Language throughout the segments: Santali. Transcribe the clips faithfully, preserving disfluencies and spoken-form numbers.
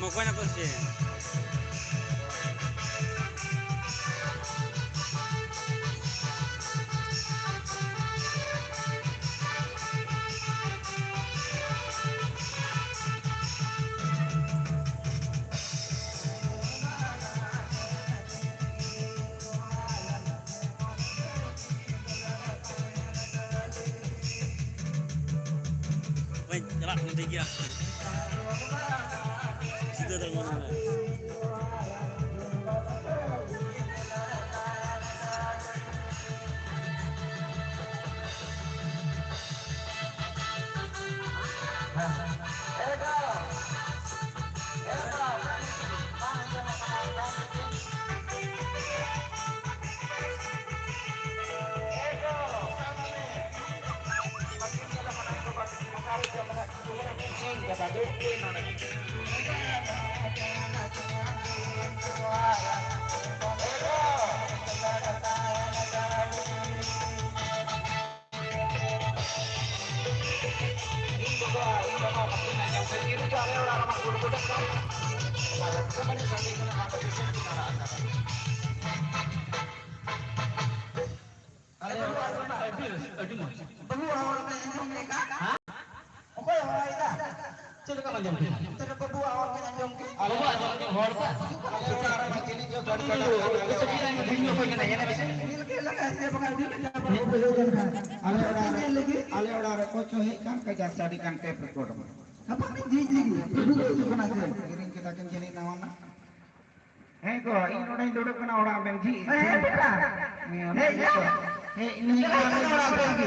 ᱚᱠᱚᱭ ᱱᱟᱠᱚ ᱥᱮ? ᱵᱟᱹᱧ ᱪᱟᱞᱟᱜ ᱠᱟᱱᱟ, ᱴᱷᱤᱠ ᱜᱮᱭᱟ᱾ ᱥᱤᱫᱷᱟᱹ ᱫᱟᱲᱮ ᱵᱟᱹᱱᱩᱜᱼᱟ᱾ ᱟᱞᱮ ᱚᱲᱟᱜ ᱨᱮᱱᱟᱜ ᱟᱹᱰᱤ ᱨᱟᱹᱥᱠᱟᱹ, ᱟᱹᱰᱤ ᱢᱚᱡᱽ᱾ ᱵᱟᱹᱵᱩᱣᱟᱜ ᱦᱚᱲ ᱢᱮ ᱟᱸᱡᱚᱢ ᱞᱮᱠᱟ᱾ ᱦᱮᱸ? ᱚᱠᱚᱭ ᱦᱚᱦᱚᱭᱮᱫᱟ? ᱪᱮᱫ ᱞᱮᱠᱟᱢ ᱟᱸᱡᱚᱢ ᱠᱮᱫᱟ? ᱛᱮᱨᱮ ᱵᱟᱹᱵᱩᱣᱟᱜ ᱦᱚᱲ ᱢᱮ ᱟᱸᱡᱚᱢ ᱠᱮᱫ᱾ ᱟᱞᱮ ᱵᱟᱵᱩᱣᱟᱜ ᱟᱸᱡᱚᱢ ᱠᱮᱫ, ᱦᱚᱲ ᱠᱚ᱾ ᱟᱞᱮ ᱚᱲᱟᱜ ᱨᱮᱢᱟ ᱪᱤᱞᱤ ᱪᱚ ᱜᱟᱹᱰᱤ ᱠᱚ ᱪᱟᱞᱟᱜ ᱠᱟᱱᱟ, ᱟᱞᱮ ᱚᱲᱟᱜ ᱨᱮ᱾ ᱧᱮᱞ ᱠᱮᱫ ᱞᱮᱠᱟ ᱥᱮ ᱵᱟᱝ? ᱟᱹᱰᱤ ᱞᱮᱠᱟ᱾ ᱟᱞᱮ ᱚᱲᱟᱜ ᱨᱮ, ᱟᱞᱮ ᱚᱲᱟᱜ ᱨᱮ ᱚᱠᱚᱭ ᱪᱚ ᱦᱮᱡ ᱠᱟᱱ, ᱠᱟᱡᱟᱠ ᱥᱟᱰᱮ ᱠᱟᱱ, ᱴᱮᱯ ᱨᱮᱠᱚᱨᱰ ᱢᱟ᱾ ᱦᱟᱯᱟ ᱢᱤᱫ ᱡᱷᱤᱡ ᱞᱟᱹᱜᱤᱫ, ᱵᱟᱹᱵᱩ ᱠᱚ ᱦᱤᱡᱩᱜ ᱠᱟᱱᱟ ᱥᱮ? ᱠᱤᱨᱤᱧ ᱠᱮᱫᱟ ᱠᱤᱱ ᱡᱟᱹᱱᱤᱡ ᱱᱟᱣᱟ ᱱᱟᱜ᱾ ᱦᱮᱸ ᱜᱚ, ᱤᱧ ᱱᱚᱰᱮᱧ ᱫᱩᱲᱩᱵ ᱠᱟᱱᱟ ᱚᱲᱟᱜ ᱨᱮ, ᱡᱷᱤᱡ᱾ ᱦᱮᱸ, ᱦᱮᱸ, ᱵᱮᱴᱟ᱾ ᱦᱮᱸ, ᱦᱮᱡ ᱱᱟ᱾ ᱦᱮᱡ ᱱᱟᱹᱧ᱾ ᱪᱟᱞᱟᱜ ᱠᱟᱱᱟ ᱚᱲᱟᱜ ᱨᱮ᱾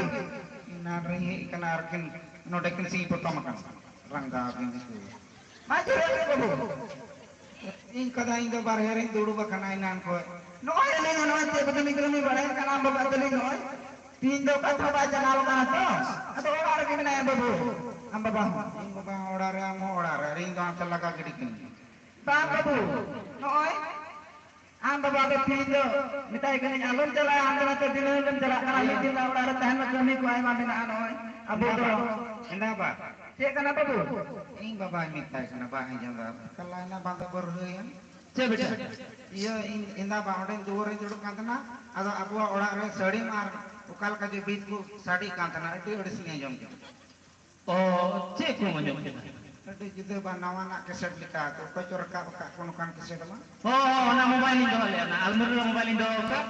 ᱮᱱᱟᱱ ᱨᱤᱧ ᱦᱮᱡ ᱠᱟᱱᱟ, ᱟᱨ ᱠᱤᱱ ᱱᱚᱰᱮ ᱠᱤᱱ ᱥᱤᱧ ᱯᱚᱴᱚᱢ ᱟᱠᱟᱱᱟ᱾ ᱨᱟᱸᱜᱟᱣ ᱜᱤᱧ ᱟᱹᱭᱠᱟᱹᱣᱟ᱾ ᱢᱟ ᱡᱷᱤᱡ ᱵᱟᱹᱵᱩ᱾ ᱤᱧ ᱠᱟᱫᱟ, ᱤᱧ ᱫᱚ ᱵᱟᱨᱦᱮ ᱨᱤᱧ ᱫᱩᱲᱩᱵ ᱟᱠᱟᱱᱟ ᱮᱱᱟᱱ ᱠᱷᱚᱱ᱾ ᱱᱚᱜᱼᱚᱭ ᱟᱹᱞᱤᱧ ᱦᱚᱸ ᱱᱚᱜᱼᱚᱭ ᱪᱮᱫ ᱠᱚᱪᱚ ᱱᱤᱛᱚᱜ ᱞᱤᱧ ᱵᱟᱲᱟᱭ ᱠᱟᱱᱟ, ᱟᱢ ᱵᱟᱵᱟ ᱛᱟᱹᱞᱤᱧ ᱱᱚᱜᱼᱚᱭ ᱛᱤᱦᱤᱧ ᱫᱚ ᱚᱠᱟ ᱛᱮᱦᱚᱸ ᱵᱟᱭ ᱪᱟᱞᱟᱣ ᱠᱟᱱᱟ ᱛᱚ, ᱟᱫᱚ ᱚᱲᱟᱜ ᱨᱮᱜᱮ ᱢᱮᱱᱟᱭᱟ ᱵᱟᱹᱵᱩ, ᱟᱢ ᱵᱟᱵᱟ ᱦᱚᱸ᱾ ᱤᱧ ᱵᱟᱵᱟ ᱦᱚᱸ ᱚᱲᱟᱜ ᱨᱮ, ᱟᱢ ᱦᱚᱸ ᱚᱲᱟᱜ ᱨᱮ, ᱟᱨ ᱤᱧ ᱫᱚ ᱦᱟᱱᱛᱮ ᱞᱟᱜᱟ ᱜᱤᱰᱤ ᱠᱟᱹᱧ ᱢᱮ᱾ ᱵᱟᱝ ᱵᱟᱹᱵᱩ, ᱱᱚᱜᱼᱚᱭ ᱟᱢ ᱵᱟᱵᱟ ᱫᱚ ᱛᱤᱦᱤᱧ ᱫᱚ ᱢᱮᱛᱟᱭ ᱠᱟᱹᱱᱟᱹᱧ, ᱟᱞᱚᱢ ᱪᱟᱞᱟᱜᱼᱟ ᱦᱟᱱᱛᱮ ᱱᱟᱛᱮ, ᱫᱤᱱᱟᱹᱢ ᱜᱮᱢ ᱪᱟᱞᱟᱜ ᱠᱟᱱᱟ, ᱢᱤᱫ ᱫᱤᱱ ᱜᱟᱱ ᱚᱲᱟᱜ ᱨᱮ ᱛᱟᱦᱮᱱ ᱢᱮ, ᱠᱟᱹᱢᱤ ᱠᱚ ᱟᱭᱢᱟ ᱢᱮᱱᱟᱜᱼᱟ ᱱᱚᱜᱼᱚᱭ ᱟᱵᱚ ᱫᱚ᱾ ᱮᱸᱫᱟ ᱵᱟ᱾ ᱪᱮᱫ ᱠᱟᱱᱟ ᱵᱟᱹᱵᱩ? ᱤᱧ ᱵᱟᱵᱟᱧ ᱢᱮᱛᱟᱭ ᱠᱟᱱᱟ, ᱵᱟᱭ ᱟᱸᱡᱚᱢ ᱫᱟ᱾ ᱠᱟᱞᱞᱟ ᱮᱱᱟ ᱵᱟᱝ ᱫᱚ ᱵᱟᱹᱨᱦᱟᱹᱭᱟ᱾ ᱪᱮᱫ ᱵᱮᱴᱟ? ᱤᱭᱟᱹ, ᱤᱧ ᱮᱸᱫᱟ ᱵᱟ ᱚᱸᱰᱮᱧ ᱫᱩᱣᱟᱹᱨᱤᱧ ᱫᱩᱲᱩᱵ ᱠᱟᱱ ᱛᱟᱦᱮᱱᱟ, ᱟᱫᱚ ᱟᱵᱚᱣᱟᱜ ᱚᱲᱟᱜ ᱨᱮ ᱥᱟᱹᱲᱤᱢ ᱟᱨ ᱚᱠᱟ ᱞᱮᱠᱟ ᱡᱮ ᱵᱤᱫ ᱠᱚ ᱥᱟᱰᱮ ᱠᱟᱱ ᱛᱟᱦᱮᱱᱟ, ᱟᱹᱰᱤ ᱟᱹᱲᱤᱥ ᱜᱤᱧ ᱟᱸᱡᱚᱢ ᱠᱮᱫᱟ᱾ ᱚ, ᱪᱮᱫ ᱠᱚᱢ ᱟᱸᱡᱚᱢ ᱠᱮᱫᱟ? ᱟᱹᱰᱤ ᱡᱩᱫᱟᱹ ᱵᱟ, ᱱᱟᱣᱟᱱᱟᱜ ᱠᱮᱥᱮᱴ ᱞᱮᱠᱟ᱾ ᱟᱫᱚ ᱚᱠᱚᱭ ᱪᱚ ᱨᱟᱠᱟᱵ ᱟᱠᱟᱫ ᱠᱚ ᱱᱚᱝᱠᱟᱱ ᱠᱮᱥᱮᱴ ᱢᱟ᱾ ᱚ, ᱚᱱᱟ ᱢᱳᱵᱟᱭᱤᱞ ᱤᱧ ᱫᱚᱦᱚ ᱞᱮᱫᱼᱟ, ᱚᱱᱟ ᱟᱞᱢᱟᱨᱤ ᱨᱮ ᱢᱳᱵᱟᱭᱤᱞ ᱤᱧ ᱫᱚᱦᱚ ᱟᱠᱟᱫ᱾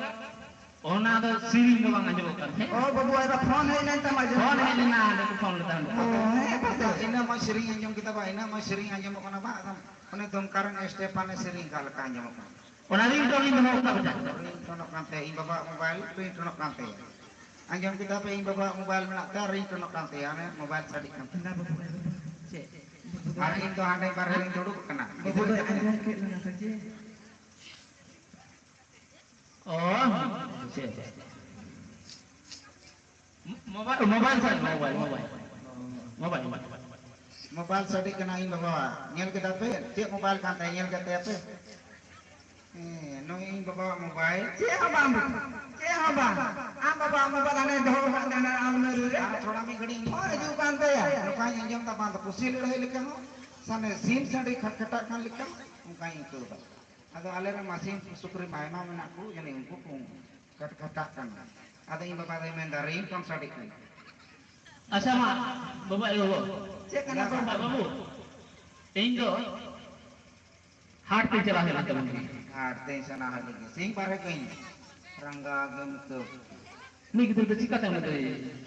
ᱚᱱᱟ ᱫᱚ ᱥᱮᱨᱮᱧ ᱫᱚ ᱵᱟᱝ ᱟᱸᱡᱚᱢᱚᱜ ᱠᱟᱱ ᱛᱟᱦᱮᱸᱫ᱾ ᱚ, ᱵᱟᱹᱵᱩ, ᱟᱭᱢᱟ ᱯᱷᱳᱱ ᱦᱮᱡ ᱞᱮᱱ ᱛᱟᱢᱟ, ᱟᱸᱡᱚᱢ ᱯᱷᱳᱱ ᱢᱮ᱾ ᱦᱮᱡ ᱞᱮᱱᱟ, ᱚᱸᱰᱮ ᱠᱚ ᱯᱷᱳᱱ ᱞᱮᱫᱟ, ᱚᱸᱰᱮ᱾ ᱚ, ᱦᱮᱸ, ᱵᱟᱹᱵᱩ᱾ ᱤᱱᱟᱹ ᱢᱚᱡᱽ ᱥᱮᱨᱮᱧ ᱟᱸᱡᱚᱢ ᱠᱮᱫᱟ ᱵᱟ, ᱤᱱᱟᱹ ᱢᱚᱡᱽ ᱥᱮᱨᱮᱧ ᱟᱸᱡᱚᱢᱚᱜ ᱠᱟᱱᱟ ᱵᱟ, ᱮᱠᱫᱚᱢ ᱚᱱᱮ ᱫᱚᱢᱠᱟ ᱨᱮᱱ ᱥᱴᱮᱯᱷᱟᱱᱮ ᱥᱮᱨᱮᱧ ᱠᱟᱜ ᱞᱮᱠᱟ ᱟᱸᱡᱚᱢᱚᱜ ᱠᱟᱱᱟ᱾ ᱚᱱᱟ ᱨᱤᱝᱴᱳᱱ ᱤᱧ ᱫᱚᱦᱚ ᱟᱠᱟᱫ ᱵᱮᱴᱟ᱾ ᱨᱤᱝᱴᱳᱱᱚᱜ ᱠᱟᱱ ᱛᱟᱭᱟ, ᱤᱧ ᱵᱟᱵᱟᱣᱟᱜ ᱢᱳᱵᱟᱭᱤᱞ ᱨᱤᱝᱴᱳᱱᱚᱜ ᱠᱟᱱ ᱛᱟᱭᱟ᱾ ᱟᱸᱡᱚᱢ ᱠᱮᱫᱟ ᱯᱮ, ᱤᱧ ᱵᱟᱵᱟᱣᱟᱜ ᱢᱳᱵᱟᱭᱤᱞ ᱢᱮᱱᱟᱜ ᱛᱟᱭᱟ, ᱨᱤᱝᱴᱳᱱᱚᱜ ᱠᱟᱱ ᱛᱟᱭᱟ, ᱚᱱᱮ ᱢᱳᱵᱟᱭᱤᱞ ᱥᱟᱰᱮᱜ ᱠᱟᱱ ᱛᱟᱭᱟ᱾ ᱮᱸᱫᱟ ᱵᱟᱹᱵᱩ, ᱮᱸᱫᱟ ᱵᱟᱹᱵᱩ᱾ ᱪᱮᱫ? ᱟᱨ ᱤᱧ ᱫᱚ ᱦᱟᱸᱰᱮ ᱵᱟᱨᱦᱮ ᱨᱤᱧ ᱫᱩᱲᱩᱵ ᱠᱟᱱᱟ᱾ ᱵᱟᱹᱵᱩ ᱫᱚᱭ ᱟᱸᱡᱚᱢ ᱠᱮᱫ ᱞᱟᱸᱜᱟ ᱥᱮ ᱪᱮᱫ? ᱚ, ᱪᱮᱫ? ᱢᱳᱵᱟᱭᱤᱞ, ᱢᱳᱵᱟᱭᱤᱞ ᱥᱟᱰᱮ, mobile, mobile. Mobile, mobile. Mobile ᱥᱟᱰᱮ ᱠᱟᱱᱟ ᱤᱧ ᱵᱟᱵᱟᱣᱟᱜ᱾ ᱧᱮᱞ ᱠᱮᱫᱟ ᱯᱮ? ᱪᱮᱫ ᱢᱳᱵᱟᱭᱤᱞ ᱠᱟᱱ ᱛᱟᱭᱟ? ᱧᱮᱞ ᱠᱮᱫ ᱛᱟᱭᱟ ᱯᱮ? ᱦᱮᱸ, ᱱᱩᱭ ᱤᱧ ᱵᱟᱵᱟᱣᱟᱜ ᱢᱳᱵᱟᱭᱤᱞ᱾ ᱪᱮᱫ ᱦᱚᱸ ᱵᱟᱝ, ᱪᱮᱫ ᱦᱚᱸ ᱵᱟᱝ᱾ ᱟᱢ ᱵᱟᱵᱟᱣᱟᱜ ᱢᱳᱵᱟᱭᱤᱞ ᱦᱟᱱᱮ ᱫᱚᱦᱚ ᱟᱠᱟᱫ ᱢᱮ ᱦᱟᱱᱮ ᱟᱞᱢᱟᱨᱤ ᱨᱮ᱾ ᱟᱨ ᱛᱷᱚᱲᱟ ᱢᱤᱫ ᱜᱷᱟᱹᱲᱤᱡ ᱤᱧ ᱯᱷᱳᱱ ᱦᱤᱡᱩᱜ ᱠᱟᱱ ᱛᱟᱭᱟ᱾ ᱱᱚᱝᱠᱟᱧ ᱟᱸᱡᱚᱢ ᱮᱫᱟ, ᱵᱟᱝ ᱫᱚ ᱯᱩᱥᱤ ᱞᱟᱹᱲᱦᱟᱹᱭ ᱞᱮᱠᱟ ᱦᱚᱸ, ᱥᱟᱱᱮ ᱥᱤᱢ ᱥᱟᱰᱮ ᱠᱷᱟᱴ ᱠᱷᱟᱴᱟᱜ ᱠᱟᱱ ᱞᱮᱠᱟ ᱦᱚᱸ, ᱚᱱᱠᱟᱧ ᱟᱹᱭᱠᱟᱹᱣ ᱮᱫᱟ᱾ ᱟᱫᱚ ᱟᱞᱮ ᱨᱮᱱ ᱢᱟ ᱥᱤᱢ ᱥᱩᱠᱨᱤ ᱢᱟ ᱟᱭᱢᱟ ᱢᱮᱱᱟᱜ ᱠᱚ, ᱡᱟᱹᱱᱤᱡ ᱩᱱᱠᱩ ᱠᱚ ᱠᱟᱴ ᱠᱷᱟᱴᱟᱜ ᱠᱟᱱᱟ᱾ ᱟᱫᱚ ᱤᱧ ᱵᱟᱵᱟ ᱫᱚᱭ ᱢᱮᱱᱫᱟ, "ᱨᱤᱝ ᱴᱳᱱ ᱥᱟᱰᱮ ᱠᱟᱱᱟ᱾" ᱟᱪᱪᱷᱟ ᱢᱟ, ᱵᱟᱵᱟ, ᱮ ᱵᱟᱵᱟ᱾ ᱪᱮᱫ ᱠᱟᱱᱟ ᱵᱟᱵᱟ? ᱵᱟᱹᱵᱩ, ᱤᱧ ᱫᱚ ᱦᱟᱴ ᱛᱮ ᱪᱟᱞᱟᱣ ᱦᱩᱭ ᱞᱮᱱ ᱛᱟᱵᱚᱱ ᱜᱮ᱾ ᱦᱟᱴ ᱛᱮ ᱪᱟᱞᱟᱣ ᱦᱩᱭ ᱞᱮᱱ ᱜᱮ᱾ ᱥᱤᱧ ᱵᱟᱨᱦᱮ ᱠᱟᱹᱧ ᱨᱟᱸᱜᱟᱣ ᱜᱮᱢ ᱟᱹᱭᱠᱟᱹᱣ᱾ ᱩᱱᱤ ᱜᱤᱫᱽᱨᱟᱹ ᱫᱚ ᱪᱤᱠᱟᱹᱛᱮ ᱩᱱᱤ ᱫᱚᱭ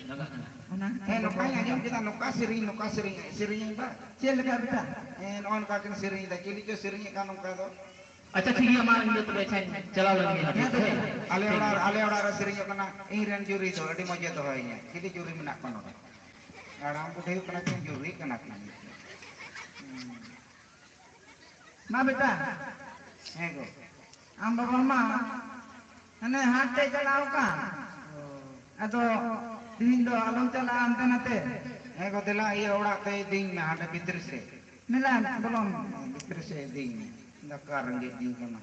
ᱨᱟᱸᱜᱟᱜ ᱠᱟᱱᱟ? ᱚᱱᱟ ᱦᱮᱸ, ᱱᱚᱝᱠᱟᱧ ᱟᱸᱡᱚᱢ ᱠᱮᱫᱟ, ᱱᱚᱝᱠᱟ ᱥᱮᱨᱮᱧ, ᱱᱚᱝᱠᱟ ᱥᱮᱨᱮᱧ, ᱥᱮᱨᱮᱧ ᱟᱹᱧ ᱵᱟ᱾ ᱪᱮᱫ ᱞᱮᱠᱟ ᱵᱮᱴᱟ? ᱦᱮᱸ, ᱱᱚᱜᱼᱚ ᱱᱚᱝᱠᱟ ᱠᱤᱱ ᱥᱮᱨᱮᱧ ᱮᱫᱟ᱾ ᱪᱤᱞᱤ ᱪᱚ ᱥᱮᱨᱮᱧᱮᱫ ᱠᱟᱱ ᱱᱚᱝᱠᱟ ᱫᱚ᱾ ᱟᱪᱪᱷᱟ, ᱴᱷᱤᱠ ᱜᱮᱭᱟ, ᱢᱟ ᱤᱧ ᱫᱚ ᱛᱚᱵᱮ ᱟᱪᱪᱷᱟᱧ ᱪᱟᱞᱟᱣ ᱞᱮᱱ ᱜᱮ ᱦᱟᱸᱜ, ᱦᱮᱸ, ᱴᱷᱤᱠ ᱜᱮᱭᱟ᱾ ᱟᱞᱮ ᱚᱲᱟᱜ, ᱟᱞᱮ ᱚᱲᱟᱜ ᱨᱮ ᱥᱮᱨᱮᱧᱚᱜ ᱠᱟᱱᱟ, "ᱤᱧ ᱨᱮᱱ ᱡᱩᱨᱤ ᱫᱚ ᱟᱹᱰᱤ ᱢᱚᱡᱮ ᱫᱚᱦᱚᱭᱤᱧᱟ᱾" ᱪᱤᱞᱤ ᱡᱩᱨᱤ ᱢᱮᱱᱟᱜ ᱠᱚᱣᱟ ᱱᱚᱰᱮ? ᱦᱟᱲᱟᱢ ᱵᱩᱰᱷᱤ ᱦᱩᱭᱩᱜ ᱠᱟᱱᱟ ᱠᱤᱱ, ᱡᱩᱨᱤ ᱠᱟᱱᱟ ᱠᱤᱱ᱾ ᱦᱩᱸ᱾ ᱢᱟ ᱵᱮᱴᱟ, ᱦᱮᱸ ᱜᱚ᱾ ᱟᱢ ᱵᱟᱵᱟ ᱢᱟ ᱦᱟᱱᱮ ᱦᱟᱴ ᱛᱮ ᱪᱟᱞᱟᱣ ᱟᱠᱟᱱ᱾ ᱚ᱾ ᱟᱫᱚ ᱛᱤᱦᱤᱧ ᱫᱚ ᱟᱞᱚᱢ ᱪᱟᱞᱟᱜᱼᱟ ᱦᱟᱱᱛᱮ ᱱᱟᱛᱮ᱾ ᱦᱮᱸ ᱜᱚ, ᱫᱮᱞᱟ ᱤᱭᱟᱹ ᱚᱲᱟᱜ ᱛᱮ ᱤᱫᱤᱧ ᱢᱮ ᱦᱟᱸᱰᱮ ᱵᱷᱤᱛᱨᱤ ᱥᱮᱫ᱾ ᱢᱮᱞᱟ ᱵᱚᱞᱚᱱ᱾ ᱵᱷᱤᱛᱨᱤ ᱥᱮᱫ ᱤᱫᱤᱧ ᱢᱮ᱾ ᱫᱟᱠᱟ ᱨᱮᱸᱜᱮᱡ ᱫᱤᱧ ᱠᱟᱱᱟ᱾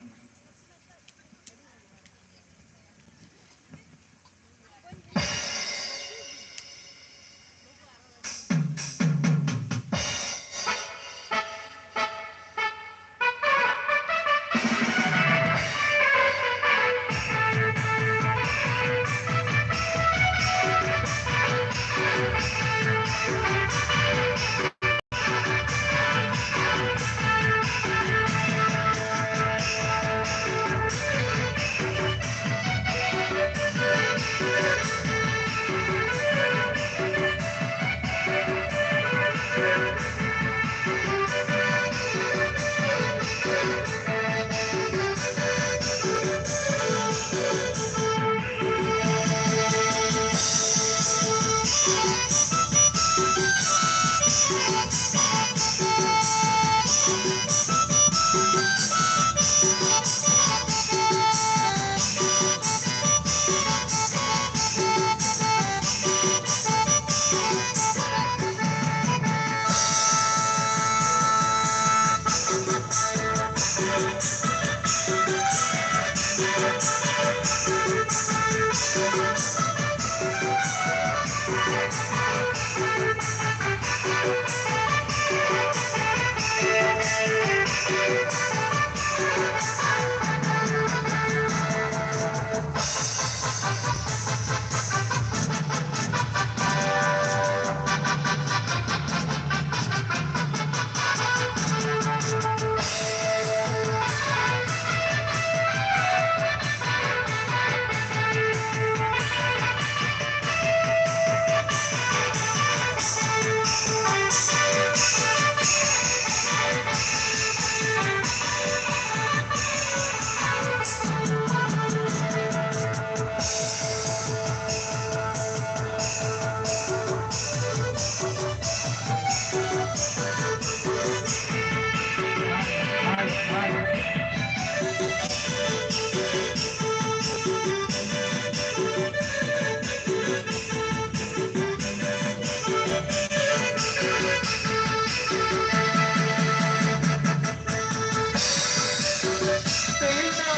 ᱛᱮᱦᱮᱧ ᱫᱚ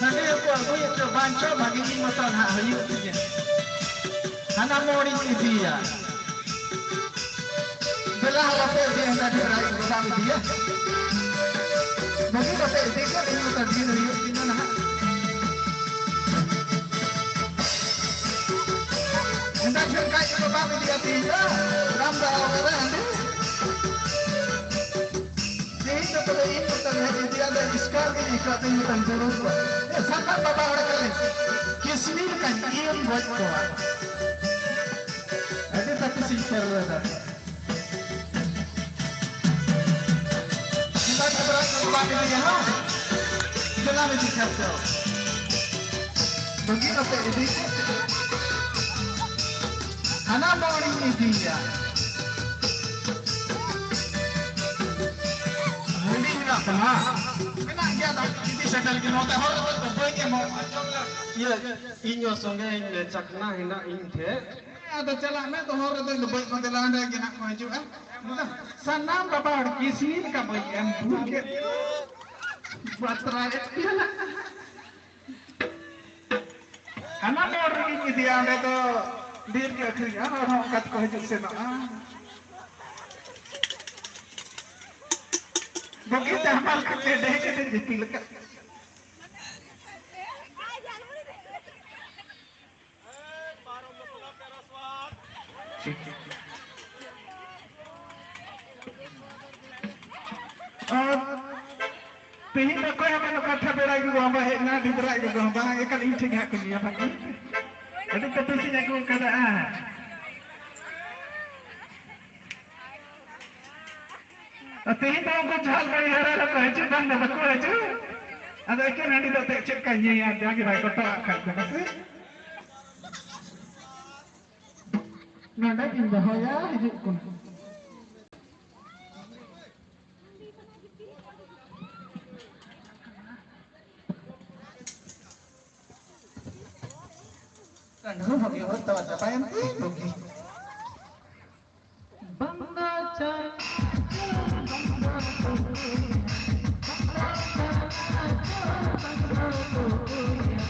ᱦᱟᱺᱰᱤ ᱦᱚᱸᱠᱚ ᱟᱹᱜᱩᱭᱮᱫ ᱪᱚ ᱵᱟᱝ ᱪᱚ, ᱵᱷᱟᱹᱜᱤ ᱜᱮ ᱢᱚᱛᱚ ᱱᱟᱦᱟᱜ ᱦᱩᱭᱩᱜ ᱛᱤᱧᱟᱹ᱾ ᱦᱟᱱᱟ ᱢᱳᱲᱤᱧ ᱤᱫᱤᱭᱟ᱾ ᱫᱮᱞᱟ ᱦᱚᱸ ᱵᱟᱯᱮ ᱤᱫᱤᱭᱟ, ᱦᱟᱱᱟ ᱰᱷᱮᱨ ᱟᱡ ᱜᱚᱫᱟᱢ ᱤᱫᱤᱭᱟ᱾ ᱵᱟᱹᱵᱩ ᱵᱟᱯᱮ ᱤᱫᱤ ᱠᱚᱣᱟ, ᱤᱧ ᱢᱚᱛᱚ ᱰᱷᱮᱨ ᱦᱩᱭᱩᱜ ᱛᱤᱧᱟᱹ ᱱᱟᱦᱟᱜ᱾ ᱦᱮᱸᱫᱟ ᱡᱷᱟᱹᱞ ᱠᱷᱟᱡ ᱵᱟᱢ ᱤᱫᱤᱭᱟ ᱛᱤᱦᱤᱧ ᱫᱚ? ᱵᱟᱢ ᱫᱟᱣ ᱠᱟᱫᱟ ᱦᱟᱺᱰᱤ? ᱛᱤᱦᱤᱧ ᱫᱚ ᱛᱚᱵᱮ ᱤᱧ ᱢᱤᱫᱴᱟᱝ ᱦᱮᱡ ᱤᱫᱤᱭᱟ, ᱟᱫᱚ ᱮᱥᱠᱟᱨ ᱜᱤᱧ ᱟᱹᱭᱠᱟᱹᱣ ᱫᱟᱹᱧ ᱢᱤᱫᱴᱟᱝ ᱫᱩᱲᱩᱵ ᱠᱚᱜᱼᱟ᱾ ᱮ, ᱥᱟᱠᱟᱢ ᱵᱟᱵᱟ ᱦᱚᱲ ᱠᱟᱹᱱᱟᱹᱧ᱾ ᱠᱤᱥᱱᱤ ᱞᱮᱠᱟᱧ ᱤᱭᱟᱹᱧ ᱜᱚᱡ ᱠᱚᱣᱟ᱾ ᱟᱹᱰᱤ ᱛᱟᱹᱯᱤᱥ ᱤᱧ ᱯᱮᱨᱞᱟᱹ ᱫᱟ᱾ ᱥᱮᱛᱟᱜ ᱠᱷᱟᱛᱨᱟ ᱠᱚ ᱵᱟᱝ ᱤᱫᱤᱭᱟ, ᱦᱮᱸ? ᱡᱚᱞᱟ ᱤᱫᱤ ᱠᱷᱟᱱ ᱫᱚ᱾ ᱵᱩᱜᱤ ᱠᱟᱛᱮ ᱤᱫᱤ᱾ ᱦᱟᱱᱟ ᱵᱟᱣᱲᱤᱧ ᱤᱫᱤᱭᱟ᱾ ᱦᱟᱺᱰᱤ ᱢᱮᱱᱟᱜ ᱛᱟᱢᱟ? ᱢᱮᱱᱟᱜ ᱜᱮᱭᱟ, ᱫᱟᱜ ᱤᱫᱤ ᱥᱮᱴᱮᱨ ᱜᱮ᱾ ᱱᱚᱛᱮ ᱦᱚᱨ ᱨᱮᱫᱚ ᱵᱟᱹᱧ ᱮᱢᱚᱜᱼᱟ᱾ ᱤᱭᱟᱹ, ᱤᱧ ᱦᱚᱸ ᱥᱚᱸᱜᱮ ᱤᱧ ᱢᱮ, ᱪᱟᱠᱷᱱᱟ ᱦᱮᱱᱟᱜ ᱤᱧ ᱴᱷᱮᱡ᱾ ᱟᱫᱚ ᱪᱟᱞᱟᱜ ᱢᱮ, ᱫᱚᱦᱚ ᱨᱮᱫᱚᱧ ᱞᱩᱵᱟᱹᱭ ᱠᱚᱸᱫᱮ ᱞᱟᱦᱟ ᱨᱮ ᱜᱮ ᱱᱟᱜ ᱠᱚ ᱦᱤᱡᱩᱜᱼᱟ᱾ ᱥᱟᱱᱟᱢ ᱵᱟᱵᱟ ᱦᱚᱲ ᱠᱤᱥᱱᱤ ᱞᱮᱠᱟ ᱵᱟᱹᱧ ᱮᱢ ᱵᱷᱩᱞ ᱠᱮᱫ᱾ ᱵᱟᱛᱨᱟᱣᱮᱫ ᱯᱮᱭᱟ᱾ ᱦᱟᱱᱟ ᱢᱳᱲ ᱨᱮᱜᱮᱧ ᱤᱫᱤᱭᱟ, ᱚᱸᱰᱮ ᱫᱚ ᱰᱷᱮᱨ ᱜᱮ ᱟᱹᱠᱷᱨᱤᱧᱚᱜᱼᱟ, ᱦᱚᱲ ᱦᱚᱸ ᱚᱱᱠᱟ ᱛᱮᱠᱚ ᱦᱤᱡᱩᱜ ᱥᱮᱱᱚᱜᱼᱟ᱾ ᱵᱩᱜᱤ ᱛᱮ ᱦᱟᱢᱟᱞ ᱠᱟᱛᱮ ᱰᱮᱦᱮ ᱠᱟᱛᱮ ᱫᱤᱯᱤᱞ ᱟᱠᱟᱫ᱾ ᱟᱨ ᱛᱮᱦᱮᱧ ᱫᱚ ᱚᱠᱚᱭ ᱦᱚᱸ ᱵᱟᱹᱱᱩᱜ ᱠᱟᱛᱷᱟ ᱵᱮᱲᱟ ᱜᱮ ᱜᱚᱦᱚᱸᱵᱟ ᱦᱮᱡ ᱮᱱᱟ, ᱰᱤᱫᱽᱨᱟᱜ ᱜᱮ ᱜᱚᱦᱚᱸᱵᱟ, ᱮᱠᱟᱞ ᱤᱧ ᱴᱷᱮᱱ ᱜᱮ ᱦᱟᱸᱜ ᱠᱚ ᱧᱮᱞ ᱦᱟᱸᱜ᱾ ᱟᱹᱰᱤ ᱛᱟᱹᱯᱤᱥ ᱤᱧ ᱟᱹᱜᱩ ᱠᱟᱫᱟ᱾ ᱟᱨ ᱛᱮᱦᱮᱧ ᱫᱚ ᱩᱱᱠᱩ ᱡᱷᱟᱞ ᱵᱟᱹᱭᱦᱟᱹᱲ ᱨᱮ ᱠᱚ ᱦᱤᱡᱩᱜ ᱵᱟᱝ ᱫᱚ ᱵᱟᱠᱚ ᱦᱤᱡᱩᱜ᱾ ᱟᱫᱚ ᱮᱠᱮᱱ ᱦᱟᱺᱰᱤ ᱫᱚ ᱮᱱᱛᱮᱫ ᱪᱮᱫ ᱞᱮᱠᱟᱧ ᱧᱩᱭᱟ, ᱡᱟᱜᱮ ᱵᱟᱭ ᱠᱚᱴᱚᱣᱟᱜ ᱠᱷᱟᱱ ᱫᱚ ᱦᱮᱸᱥᱮ᱾ ᱱᱚᱰᱮ ᱜᱤᱧ ᱫᱚᱦᱚᱭᱟ, ᱦᱤᱡᱩᱜ ᱠᱚ᱾ ᱨᱟᱹᱱᱦᱩ ᱵᱷᱟᱹᱜᱤ ᱦᱚᱲ ᱛᱟᱣᱟ ᱪᱟᱵᱟᱭᱮᱱ ᱛᱤᱧ ᱵᱩᱜᱤ᱾ ᱵᱟᱝ ᱫᱚ ᱪᱟᱞᱟᱜ ᱪᱚ, ᱵᱟᱝ ᱫᱚ ᱛᱩᱠᱩᱭᱟ᱾ ᱵᱟᱝ ᱫᱚ ᱪᱟᱞᱟᱜ ᱪᱚ, ᱵᱟᱝ ᱫᱚ ᱛᱩᱠᱩᱭᱟ᱾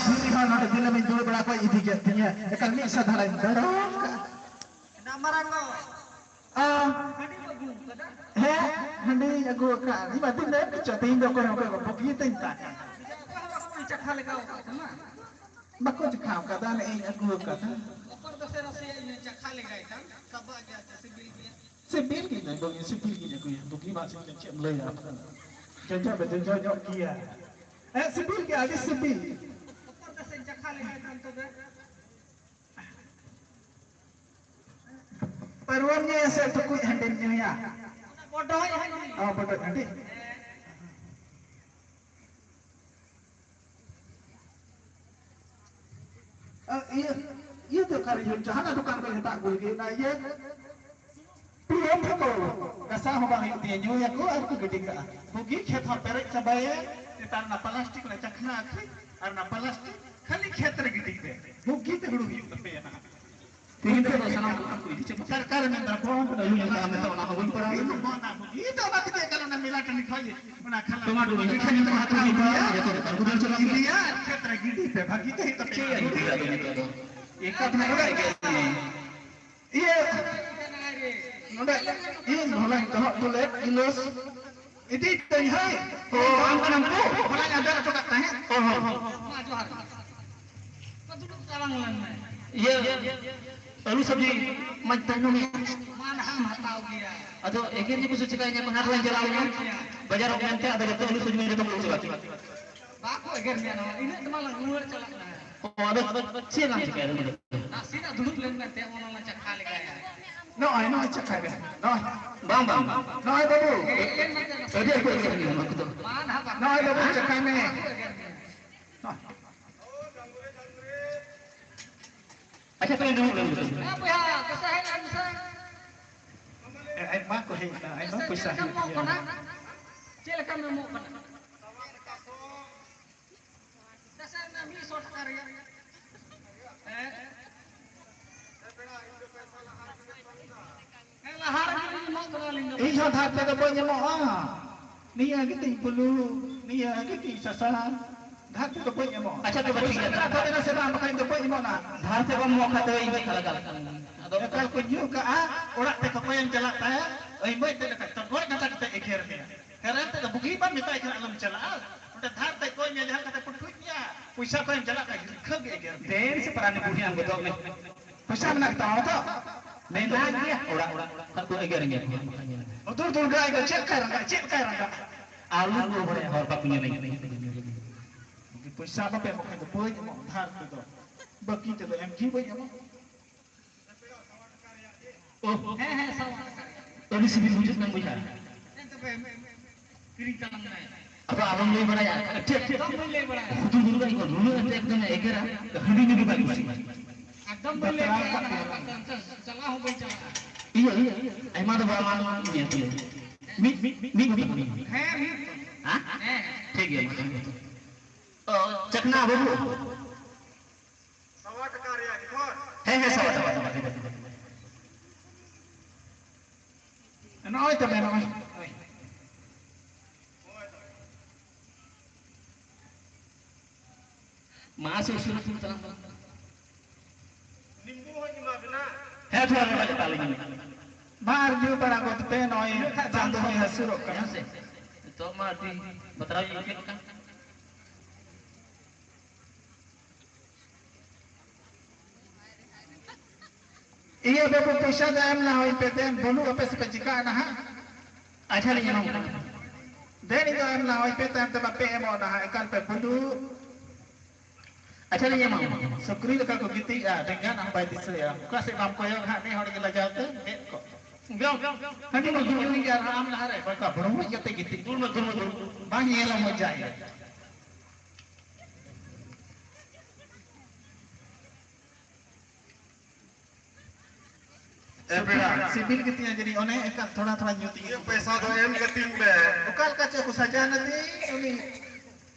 ᱛᱤᱦᱤᱧ ᱫᱚ ᱫᱤᱱᱟᱹᱢᱤᱧ ᱫᱩᱲᱩᱵ ᱵᱟᱲᱟ ᱠᱚᱜ ᱤᱫᱤ ᱠᱮᱫ ᱛᱤᱧᱟᱹ, ᱮᱠᱟᱞ ᱢᱤᱫ ᱥᱟᱫᱷᱟᱲᱟᱧ ᱫᱚᱲᱚᱢ ᱠᱟᱜᱼᱟ᱾ ᱱᱟᱢᱟᱨᱟᱝ ᱫᱚ ᱟᱨ ᱦᱟᱺᱰᱤ ᱟᱹᱜᱩ ᱠᱟᱫᱟ᱾ ᱦᱮᱸ, ᱦᱟᱺᱰᱤᱧ ᱟᱹᱜᱩ ᱟᱠᱟᱫ᱾ ᱤᱧ ᱢᱟ ᱫᱤᱱ ᱫᱚ ᱪᱚ ᱛᱮᱦᱮᱧ ᱫᱚ ᱚᱠᱚᱭ ᱦᱚᱸ ᱚᱠᱚᱭ ᱠᱚ ᱵᱩᱜᱤ ᱛᱤᱧ ᱛᱟᱦᱮᱸ ᱠᱟᱱᱟ᱾ ᱚᱠᱚᱭ ᱦᱚᱸ ᱵᱟᱠᱚ ᱪᱟᱠᱷᱟ ᱞᱮᱜᱟᱣ ᱟᱠᱟᱫ ᱛᱟᱢᱟ᱾ ᱵᱟᱠᱚ ᱪᱟᱠᱷᱟ ᱟᱠᱟᱫᱟ, ᱱᱮᱜᱼᱮᱧ ᱟᱹᱜᱩ ᱟᱠᱟᱫᱟ᱾ ᱚᱠᱚᱭ ᱫᱚ ᱥᱮ ᱱᱟᱥᱮᱭᱟᱜ ᱤᱧ ᱪᱟᱠᱷᱟ ᱞᱮᱜᱟᱭ ᱠᱷᱟᱱ ᱥᱟᱵᱟᱜ ᱜᱮᱭᱟ ᱥᱮ ᱥᱤᱵᱤᱞ ᱜᱮᱭᱟ? ᱥᱤᱵᱤᱞ ᱜᱮ ᱵᱩᱜᱤ, ᱥᱤᱵᱤᱞ ᱜᱮ ᱟᱹᱜᱩᱭᱟ᱾ ᱵᱩᱜᱤ ᱢᱟ ᱪᱮᱫ ᱮᱢ ᱞᱟᱹᱭᱟ? ᱡᱚᱡᱚ ᱫᱚ ᱡᱚᱡᱚ ᱧᱚᱜ ᱜᱮᱭᱟ᱾ ᱦᱮᱸ, ᱥᱤᱵᱤᱞ ᱜᱮᱭᱟ, ᱟᱹᱰᱤ ᱥᱤᱵᱤᱞ᱾ ᱚᱠᱚᱭ ᱫᱚ ᱥᱮ ᱪᱟᱠᱷᱟ ᱞᱮᱜᱟᱭ ᱠᱷᱟᱱ ᱛᱚᱵᱮ? ᱯᱟᱹᱨᱣᱟᱹᱢ ᱧᱩᱭᱟ ᱥᱮ ᱴᱩᱠᱩᱡ ᱦᱟᱺᱰᱤᱢ ᱧᱩᱭᱟ? ᱵᱚᱰᱚᱡ ᱦᱟᱺᱰᱤ᱾ ᱚ, ᱵᱚᱰᱚᱡ ᱦᱟᱺᱰᱤ᱾ ᱟ, ᱤᱭᱟᱹ, ᱤᱭᱟᱹ ᱫᱚ ᱚᱠᱟᱨᱮ ᱤᱭᱟᱹ ᱡᱟᱦᱟᱱᱟᱜ ᱫᱚᱠᱟᱱ ᱠᱷᱚᱱ ᱦᱟᱛᱟᱣ ᱟᱹᱜᱩ ᱞᱟᱹᱜᱤᱫ ᱚᱱᱟ ᱤᱭᱟᱹ ᱯᱤᱭᱮᱢ ᱠᱚ ᱜᱟᱥᱟᱣ ᱦᱚᱸ ᱵᱟᱝ ᱦᱩᱭᱩᱜ ᱛᱤᱧᱟᱹ, ᱧᱩᱭᱟᱠᱚ ᱟᱨ ᱠᱚ ᱜᱤᱰᱤ ᱠᱟᱜᱼᱟ᱾ ᱵᱩᱜᱤ ᱠᱷᱮᱛ ᱦᱚᱸ ᱯᱮᱨᱮᱡ ᱪᱟᱵᱟᱭᱮᱱ, ᱱᱮᱛᱟᱨ ᱚᱱᱟ ᱯᱞᱟᱥᱴᱤᱠ ᱨᱮ ᱪᱟᱠᱷᱱᱟ ᱟᱹᱠᱷᱨᱤᱧ ᱟᱨ ᱚᱱᱟ ᱯᱞᱟᱥᱴᱤᱠ ᱠᱷᱟᱹᱞᱤ ᱠᱷᱮᱛ ᱨᱮ ᱜᱤᱰᱤ ᱯᱮ, ᱵᱩᱜᱤ ᱛᱮ ᱦᱩᱲᱩ ᱦᱩᱭᱩᱜ ᱛᱟᱯᱮᱭᱟ ᱱᱟᱦᱟᱜ᱾ ᱛᱮᱦᱮᱧ ᱛᱮᱫᱚ ᱥᱟᱱᱟᱢ ᱠᱚ ᱠᱚ ᱤᱫᱤ ᱪᱟᱵᱟ᱾ ᱥᱚᱨᱠᱟᱨ ᱮ ᱢᱮᱱᱫᱟ, ᱵᱚᱱᱫᱷ ᱟᱹᱞᱩ ᱧᱮᱞ ᱛᱟᱦᱮᱸ ᱢᱮᱱᱛᱮ ᱚᱱᱟ ᱦᱚᱸ ᱵᱟᱹᱧ ᱯᱟᱲᱦᱟᱣ ᱞᱮᱱᱟ᱾ ᱵᱚᱱᱫᱷ ᱟᱹᱞᱩ᱾ ᱤᱧ ᱫᱚ ᱚᱱᱟ ᱛᱮᱜᱮ ᱮᱠᱟᱞ ᱚᱱᱟ ᱢᱮᱞᱟ ᱴᱟᱺᱰᱤ ᱠᱷᱚᱡ ᱚᱱᱟ ᱠᱷᱟᱱ ᱴᱚᱢᱟᱴᱳ ᱢᱤᱫ ᱴᱷᱮᱱ ᱠᱚ ᱦᱟᱛᱟᱣ ᱤᱫᱤᱭᱟ, ᱡᱚᱛᱚ ᱫᱚᱠᱟᱱ ᱠᱚ ᱫᱟᱹᱲ ᱪᱟᱞᱟᱜ ᱠᱟᱱᱟ᱾ ᱤᱫᱤᱭᱟ, ᱠᱷᱮᱛ ᱨᱮ ᱜᱤᱰᱤ ᱯᱮ, ᱵᱷᱟᱹᱜᱤ ᱜᱮ ᱦᱩᱭᱩᱜ ᱛᱟᱯᱮᱭᱟ᱾ ᱪᱮᱫ ᱮ ᱤᱫᱤᱭᱟ ᱟᱫᱚ ᱱᱤᱛᱚᱜ ᱫᱚ? ᱮᱠᱟᱞ ᱱᱚᱰᱮ ᱜᱮ᱾ ᱤᱭᱟᱹ, ᱱᱚᱰᱮ ᱤᱧ ᱵᱷᱚᱞᱟᱧ ᱫᱚᱦᱚ ᱦᱚᱴᱚ ᱞᱮᱫ ᱤᱞᱚᱥ ᱤᱫᱤ ᱛᱟᱹᱧ ᱦᱳᱭ᱾ ᱚ, ᱟᱢ ᱠᱟᱱᱟᱢ ᱛᱚ? ᱵᱷᱚᱞᱟᱧ ᱟᱫᱮᱨ ᱦᱚᱴᱚ ᱠᱟᱜ ᱛᱟᱦᱮᱸᱫ᱾ ᱚ, ᱦᱚᱸ, ᱦᱚᱸ᱾ ᱢᱟ ᱡᱚᱦᱟᱨ᱾ ᱢᱟ ᱫᱩᱲᱩᱵ ᱛᱟᱞᱟᱝ ᱞᱮᱱ ᱢᱮ᱾ ᱤᱭᱟᱹ, ᱟᱹᱞᱩ ᱥᱚᱵᱽᱡᱤ ᱢᱟᱧ ᱛᱟᱭᱱᱚᱢ ᱮᱱ᱾ ᱢᱟ ᱱᱟᱦᱟᱜ ᱮᱢ ᱦᱟᱛᱟᱣ ᱜᱮᱭᱟ᱾ ᱟᱫᱚ ᱮᱜᱮᱨ ᱜᱮᱠᱚ ᱥᱮ ᱪᱤᱠᱟᱹᱧᱟ, ᱠᱚ ᱦᱟᱴ ᱞᱟᱝ ᱪᱟᱞᱟᱣ ᱞᱮᱱᱟ᱾ ᱵᱟᱡᱟᱨᱚᱜ ᱢᱮᱱᱛᱮ, ᱟᱫᱚ ᱡᱚᱛᱚ ᱟᱹᱞᱩ ᱥᱚᱵᱽᱡᱤ ᱡᱚᱛᱚ ᱠᱚ ᱪᱟᱵᱟ ᱠᱮᱫᱟ᱾ ᱵᱟᱠᱚ ᱮᱜᱮᱨ ᱢᱮᱭᱟ ᱱᱚᱣᱟ, ᱤᱱᱟᱹᱜ ᱛᱮᱢᱟ ᱞᱟᱝ ᱨᱩᱣᱟᱹᱲ ᱪᱟᱞᱟᱜ ᱠᱟᱱᱟ᱾ ᱚ, ᱟᱫᱚ ᱪᱮᱫ ᱞᱟᱝ ᱪᱤᱠᱟᱹᱭᱟ ᱱᱚᱰᱮ? ᱱᱟᱥᱮᱱᱟᱜ ᱫᱩᱲᱩᱵ ᱞᱮᱱ ᱢᱮ ᱛᱮ, ᱚᱱᱟ ᱞᱟᱝ ᱪᱟᱠᱷᱟ ᱞᱮᱜᱟᱭᱟ᱾ ᱱᱚᱜᱼᱚᱭ, ᱱᱚᱜᱼᱚᱭ ᱪᱟᱠᱷᱟ ᱢᱮ, ᱱᱚᱜᱼᱚᱭ᱾ ᱵᱟᱝ, ᱵᱟᱝ, ᱵᱟᱝ᱾ ᱱᱚᱜᱼᱚᱭ ᱵᱟᱹᱵᱩ᱾ ᱦᱮᱡ ᱞᱮᱱ ᱢᱮ ᱛᱮ, ᱱᱟᱥᱮ ᱟᱹᱰᱤ ᱟᱹᱰᱤ ᱟᱹᱰᱤ ᱟᱹᱰᱤ ᱱᱚᱣᱟ ᱠᱚᱫᱚ᱾ ᱢᱟ ᱱᱟᱦᱟᱜ ᱵᱟᱝ᱾ ᱱᱚᱜᱼᱚᱭ ᱵᱟᱹᱵᱩ, ᱪᱟᱠᱷᱟᱭ ᱢᱮ᱾ ᱵᱟᱠᱚ ᱮᱜᱮᱨ ᱢᱮᱭᱟ᱾ ᱱᱚᱜᱼᱚᱭ᱾ ᱟᱪᱪᱷᱟ, ᱛᱚᱵᱮ ᱫᱩᱲᱩᱵ ᱞᱮᱱ ᱜᱮ᱾ ᱦᱮᱸ ᱵᱚᱭᱦᱟ, ᱫᱟᱸᱥᱟᱭ ᱦᱮᱡ ᱞᱮᱱ ᱢᱮᱥᱮ᱾ ᱮ, ᱟᱭᱢᱟ ᱠᱚ ᱦᱮᱡ ᱮᱱᱟ, ᱟᱭᱢᱟ ᱫᱟᱸᱥᱟᱭ ᱯᱚᱭᱥᱟ ᱪᱮᱫ ᱞᱮᱠᱟᱢ ᱦᱩᱭᱩᱜ ᱮᱢᱚᱜ ᱜᱮᱭᱟ᱾ ᱠᱟᱱᱟ? ᱪᱮᱫ ᱞᱮᱠᱟᱢ ᱮᱢᱚᱜ ᱠᱟᱱᱟ? ᱫᱟᱸᱥᱟᱭ ᱨᱮᱱᱟᱜ ᱢᱤᱫ ᱥᱚ ᱴᱟᱠᱟ ᱨᱮᱭᱟᱜ᱾ ᱦᱮᱸ? ᱦᱮᱸ, ᱞᱟᱦᱟ ᱨᱮᱜᱮ ᱞᱤᱧ ᱮᱢᱚᱜ ᱠᱟᱱᱟ ᱟᱹᱞᱤᱧ ᱫᱚ᱾ ᱤᱧ ᱦᱚᱸ ᱫᱷᱟᱨ ᱛᱮᱫᱚ ᱵᱟᱹᱧ ᱮᱢᱚᱜᱼᱟ᱾ ᱱᱤᱭᱟᱹ ᱜᱮᱛᱤᱧ ᱵᱩᱞᱩᱝ, ᱱᱤᱭᱟᱹ ᱜᱮᱛᱤᱧ ᱥᱟᱥᱟᱝ᱾ ᱫᱷᱟᱨ ᱛᱮᱫᱚ ᱵᱟᱹᱧ ᱮᱢᱚᱜᱼᱟ᱾ ᱟᱪᱪᱷᱟ, ᱛᱚᱵᱮ ᱴᱷᱤᱠ ᱜᱮᱭᱟ᱾ ᱯᱚᱭᱥᱟ ᱢᱮᱱᱟᱜ ᱛᱟᱵᱮᱱᱟ ᱥᱮ ᱵᱟᱝ? ᱵᱟᱠᱷᱟᱱ ᱤᱧ ᱫᱚ ᱵᱟᱹᱧ ᱮᱢᱚᱜᱼᱟ ᱱᱟᱦᱟᱜ᱾ ᱫᱷᱟᱨ ᱛᱮ ᱵᱟᱢ ᱮᱢᱚᱜ ᱠᱷᱟᱱ ᱛᱚᱵᱮ ᱤᱧ ᱫᱚ ᱮᱠᱟᱞ ᱜᱟᱞ᱾ ᱟᱫᱚ ᱮᱠᱟᱞ ᱠᱚ ᱧᱩ ᱠᱟᱜᱼᱟ, ᱚᱲᱟᱜ ᱛᱮ ᱠᱚᱠᱚᱭᱮᱢ ᱪᱟᱞᱟᱜ ᱛᱟᱦᱮᱸᱫ, ᱟᱹᱭ ᱢᱟᱹᱭ ᱛᱮᱫ ᱞᱮᱠᱟ ᱛᱚ ᱜᱚᱡ ᱠᱟᱛᱮ ᱠᱟᱛᱮ ᱮᱜᱮᱨ ᱢᱮᱭᱟ᱾ ᱦᱮᱨᱮᱱ ᱛᱮᱫᱚ ᱵᱩᱜᱤ ᱵᱟᱢ ᱢᱮᱛᱟᱭ ᱠᱷᱟᱱ ᱟᱞᱚᱢ ᱪᱟᱞᱟᱜᱼᱟ᱾ ᱚᱸᱰᱮ ᱫᱷᱟᱨ ᱛᱮ ᱠᱚᱭ ᱢᱮᱭᱟ, ᱡᱟᱦᱟᱸ ᱠᱟᱛᱮ ᱯᱩᱴᱷᱩᱡ ᱢᱮᱭᱟ, ᱯᱚᱭᱥᱟ ᱠᱚᱭᱮᱢ ᱪᱟᱞᱟᱜ ᱠᱷᱟᱱ ᱦᱤᱨᱠᱷᱟᱹ ᱜᱮ ᱮᱜᱮᱨ ᱢᱮᱭᱟ᱾ ᱫᱮᱱ ᱥᱮ ᱯᱟᱨᱟᱱᱤ ᱵᱩᱰᱷᱤ ᱟᱢ ᱜᱚᱫᱚᱜ ᱢᱮ᱾ ᱯᱚᱭᱥᱟ ᱢᱮᱱᱟᱜ ᱛᱟᱢᱟ ᱛᱚ? ᱢᱮᱱᱟᱜ ᱜᱮᱭᱟ᱾ ᱚᱲᱟᱜ, ᱚᱲᱟᱜ ᱠᱷᱟᱱ ᱠᱚ ᱮᱜᱮᱨ ᱜᱮᱭᱟ ᱠᱚ᱾ ᱦᱩᱫᱩᱲ ᱫᱩᱨᱜᱟ ᱟᱭᱳ ᱪᱮᱫ ᱞᱮᱠᱟᱭ ᱨᱟᱸᱜᱟ, ᱪᱮᱫ ᱞᱮᱠᱟᱭ ᱨᱟᱸᱜᱟ? ᱟᱞᱚ ᱠᱚ ᱵᱟᱲᱟᱭᱟ, ᱦᱚᱲ ᱵᱟᱠᱚ ᱧᱮᱞᱮᱧ᱾ ᱡᱩᱫᱤ ᱯᱚᱭᱥᱟ ᱵᱟᱯᱮ ᱮᱢᱚᱜ ᱠᱷᱟᱱ ᱫᱚ ᱵᱟᱹᱧ ᱮᱢᱚᱜ, ᱫᱷᱟᱨ ᱛᱮᱫᱚ᱾ ᱵᱟᱹᱠᱤ ᱛᱮᱫᱚ ᱮᱢ ᱜᱮ ᱵᱟᱹᱧ ᱮᱢᱚᱜ᱾ ᱳᱦ, ᱦᱮᱸ, ᱦᱮᱸ, ᱥᱟᱶ᱾ ᱟᱹᱰᱤ ᱥᱤᱵᱤᱞ ᱵᱩᱡᱷᱟᱹᱜ ᱠᱟᱱ ᱵᱚᱭᱦᱟ᱾ ᱦᱮᱸ, ᱛᱚᱵᱮ ᱠᱤᱨᱤᱧ ᱛᱟᱞᱟᱝ ᱢᱮ᱾ ᱟᱫᱚ ᱟᱞᱚᱢ ᱞᱟᱹᱭ ᱵᱟᱲᱟᱭᱟ᱾ ᱮᱠᱫᱚᱢ ᱵᱟᱹᱧ ᱞᱟᱹᱭ ᱵᱟᱲᱟᱭᱟ᱾ ᱦᱩᱫᱩᱲ ᱫᱩᱨᱜᱟ ᱟᱭᱳ ᱱᱩᱱᱟᱹᱜ ᱮᱱᱛᱮ ᱮᱠᱫᱚᱢ ᱮᱜᱮᱨᱟ, ᱦᱟᱺᱰᱤ ᱧᱩ ᱜᱮ ᱵᱟᱭ ᱠᱩᱥᱤᱜᱼᱟ᱾ ᱮᱠᱫᱚᱢ ᱵᱟᱹᱧ ᱞᱟᱹᱭ ᱵᱟᱲᱟᱭᱟ᱾ ᱪᱟᱞᱟᱣ ᱦᱚᱸ ᱵᱟᱹᱧ ᱪᱟᱞᱟᱜᱼᱟ᱾ ᱤᱭᱟᱹ, ᱤᱭᱟᱹ, ᱟᱭᱢᱟ ᱫᱚ ᱵᱟᱝ, ᱟᱢ ᱧᱮᱞ ᱛᱮ᱾ ᱢᱤᱫ, ᱢᱤᱫ, ᱢᱤᱫ ᱵᱚᱛᱚᱨ᱾ ᱦᱮᱸ, ᱢᱤᱫ ᱵᱚᱛᱚᱨ᱾ ᱦᱮᱸ? ᱦᱮᱸ᱾ ᱴᱷᱤᱠ ᱜᱮᱭᱟ, ᱢᱟ᱾ ᱚ, ᱪᱟᱠᱱᱟ ᱵᱟᱹᱵᱩ᱾ ᱥᱟᱣᱟ ᱴᱟᱠᱟ ᱨᱮᱭᱟᱜ ᱜᱮ ᱛᱷᱚᱨ᱾ ᱦᱮᱸ, ᱦᱮᱸ, ᱥᱟᱣᱟ ᱴᱟᱠᱟ, ᱥᱟᱣᱟ ᱴᱟᱠᱟ᱾ ᱱᱚᱜᱼᱚᱭ ᱛᱚᱵᱮ, ᱱᱚᱜᱼᱚᱭ᱾ ᱢᱟ, ᱥᱩᱨ, ᱥᱩᱨ, ᱥᱩᱨ ᱛᱟᱞᱟᱝ ᱢᱮ᱾ ᱱᱤᱢᱵᱩ ᱦᱚᱸᱧ ᱮᱢᱟ ᱵᱮᱱᱟ᱾ ᱦᱮᱸ, ᱛᱷᱚᱲᱟ ᱜᱟᱱ ᱮᱢᱟ ᱞᱤᱧ ᱢᱮ᱾ ᱢᱟ, ᱟᱨ ᱧᱩ ᱵᱟᱲᱟ ᱜᱚᱫ ᱯᱮ, ᱱᱚᱜᱼᱚᱭ ᱤᱱᱟᱹᱜ ᱠᱷᱟᱱ ᱪᱟᱸᱫᱚ ᱦᱚᱸᱭ ᱦᱟᱹᱥᱩᱨᱚᱜ ᱠᱟᱱᱟ᱾ ᱦᱮᱸ ᱥᱮ? ᱱᱤᱛᱚᱜ ᱢᱟ ᱟᱹᱰᱤ ᱵᱟᱛᱨᱟᱣ ᱜᱮ ᱟᱹᱭᱠᱟᱹᱜ ᱠᱟᱱ᱾ ᱤᱭᱟᱹ ᱵᱟᱹᱵᱩ, ᱯᱚᱭᱥᱟ ᱫᱚ ᱮᱢ ᱞᱟᱦᱟ ᱦᱩᱭ ᱯᱮ, ᱫᱮᱱ ᱵᱩᱞᱩᱜ ᱟᱯᱮ ᱥᱮᱯᱮ ᱪᱤᱠᱟᱹᱜᱼᱟ ᱱᱟᱦᱟᱜ᱾ ᱟᱪᱪᱷᱟ, ᱞᱤᱧ ᱮᱢᱟᱢ ᱠᱟᱱᱟ᱾ ᱫᱮᱱ ᱤᱧ ᱫᱚ ᱮᱢ ᱞᱟᱦᱟ ᱦᱩᱭ ᱯᱮ, ᱛᱟᱭᱚᱢ ᱛᱮ ᱵᱟᱯᱮ ᱮᱢᱚᱜᱼᱟ ᱱᱟᱦᱟᱜ, ᱮᱠᱟᱞ ᱯᱮ ᱵᱩᱞᱩᱜ᱾ ᱟᱪᱪᱷᱟ, ᱞᱤᱧ ᱮᱢᱟᱢ ᱠᱟᱱᱟ᱾ ᱥᱩᱠᱨᱤ ᱞᱮᱠᱟ ᱠᱚ ᱜᱤᱛᱤᱡᱼᱟ, ᱴᱷᱮᱸᱜᱟ ᱱᱟᱦᱟᱜ ᱵᱟᱭ ᱫᱤᱥᱟᱹᱭᱟ᱾ ᱚᱠᱟ ᱥᱮᱫ ᱵᱟᱢ ᱠᱚᱭᱚᱜ ᱦᱟᱸᱜ, ᱢᱤᱫ ᱦᱚᱲ ᱜᱮ ᱞᱟᱡᱟᱣ ᱛᱮ ᱫᱮᱡ ᱠᱚᱜ᱾ ᱦᱟᱺᱰᱤ ᱢᱟ ᱫᱩᱲᱩᱵ ᱜᱮ ᱟᱨᱦᱚᱸ ᱟᱢ ᱞᱟᱦᱟ ᱨᱮ, ᱵᱟᱠᱟ ᱵᱩᱲᱦᱩ ᱢᱚᱡᱽ ᱠᱟᱛᱮ ᱜᱤᱛᱤᱡ᱾ ᱫᱩᱲᱩᱵ ᱢᱮ, ᱫᱩᱲᱩᱵ ᱢᱮ, ᱫᱩᱲᱩᱵ ᱢᱮ᱾ ᱵᱟᱝ ᱧᱮᱞᱟ ᱢᱚᱡᱟ ᱜᱮ᱾ ᱮ ᱯᱮᱲᱟ᱾ ᱥᱤᱵᱤᱞ ᱜᱮᱛᱤᱧᱟ ᱡᱟᱹᱱᱤᱡ, ᱚᱱᱮ ᱮᱠᱟᱞ ᱛᱷᱚᱲᱟ ᱛᱷᱚᱲᱟ ᱧᱩ ᱛᱤᱧ᱾ ᱤᱧᱟᱹᱜ ᱯᱚᱭᱥᱟ ᱫᱚ ᱮᱢ ᱠᱟᱹᱛᱤᱧ ᱢᱮ᱾ ᱚᱠᱟ ᱞᱮᱠᱟ ᱪᱚ ᱠᱚ ᱥᱟᱡᱟᱣ ᱱᱟᱫᱤ, ᱩᱱᱤ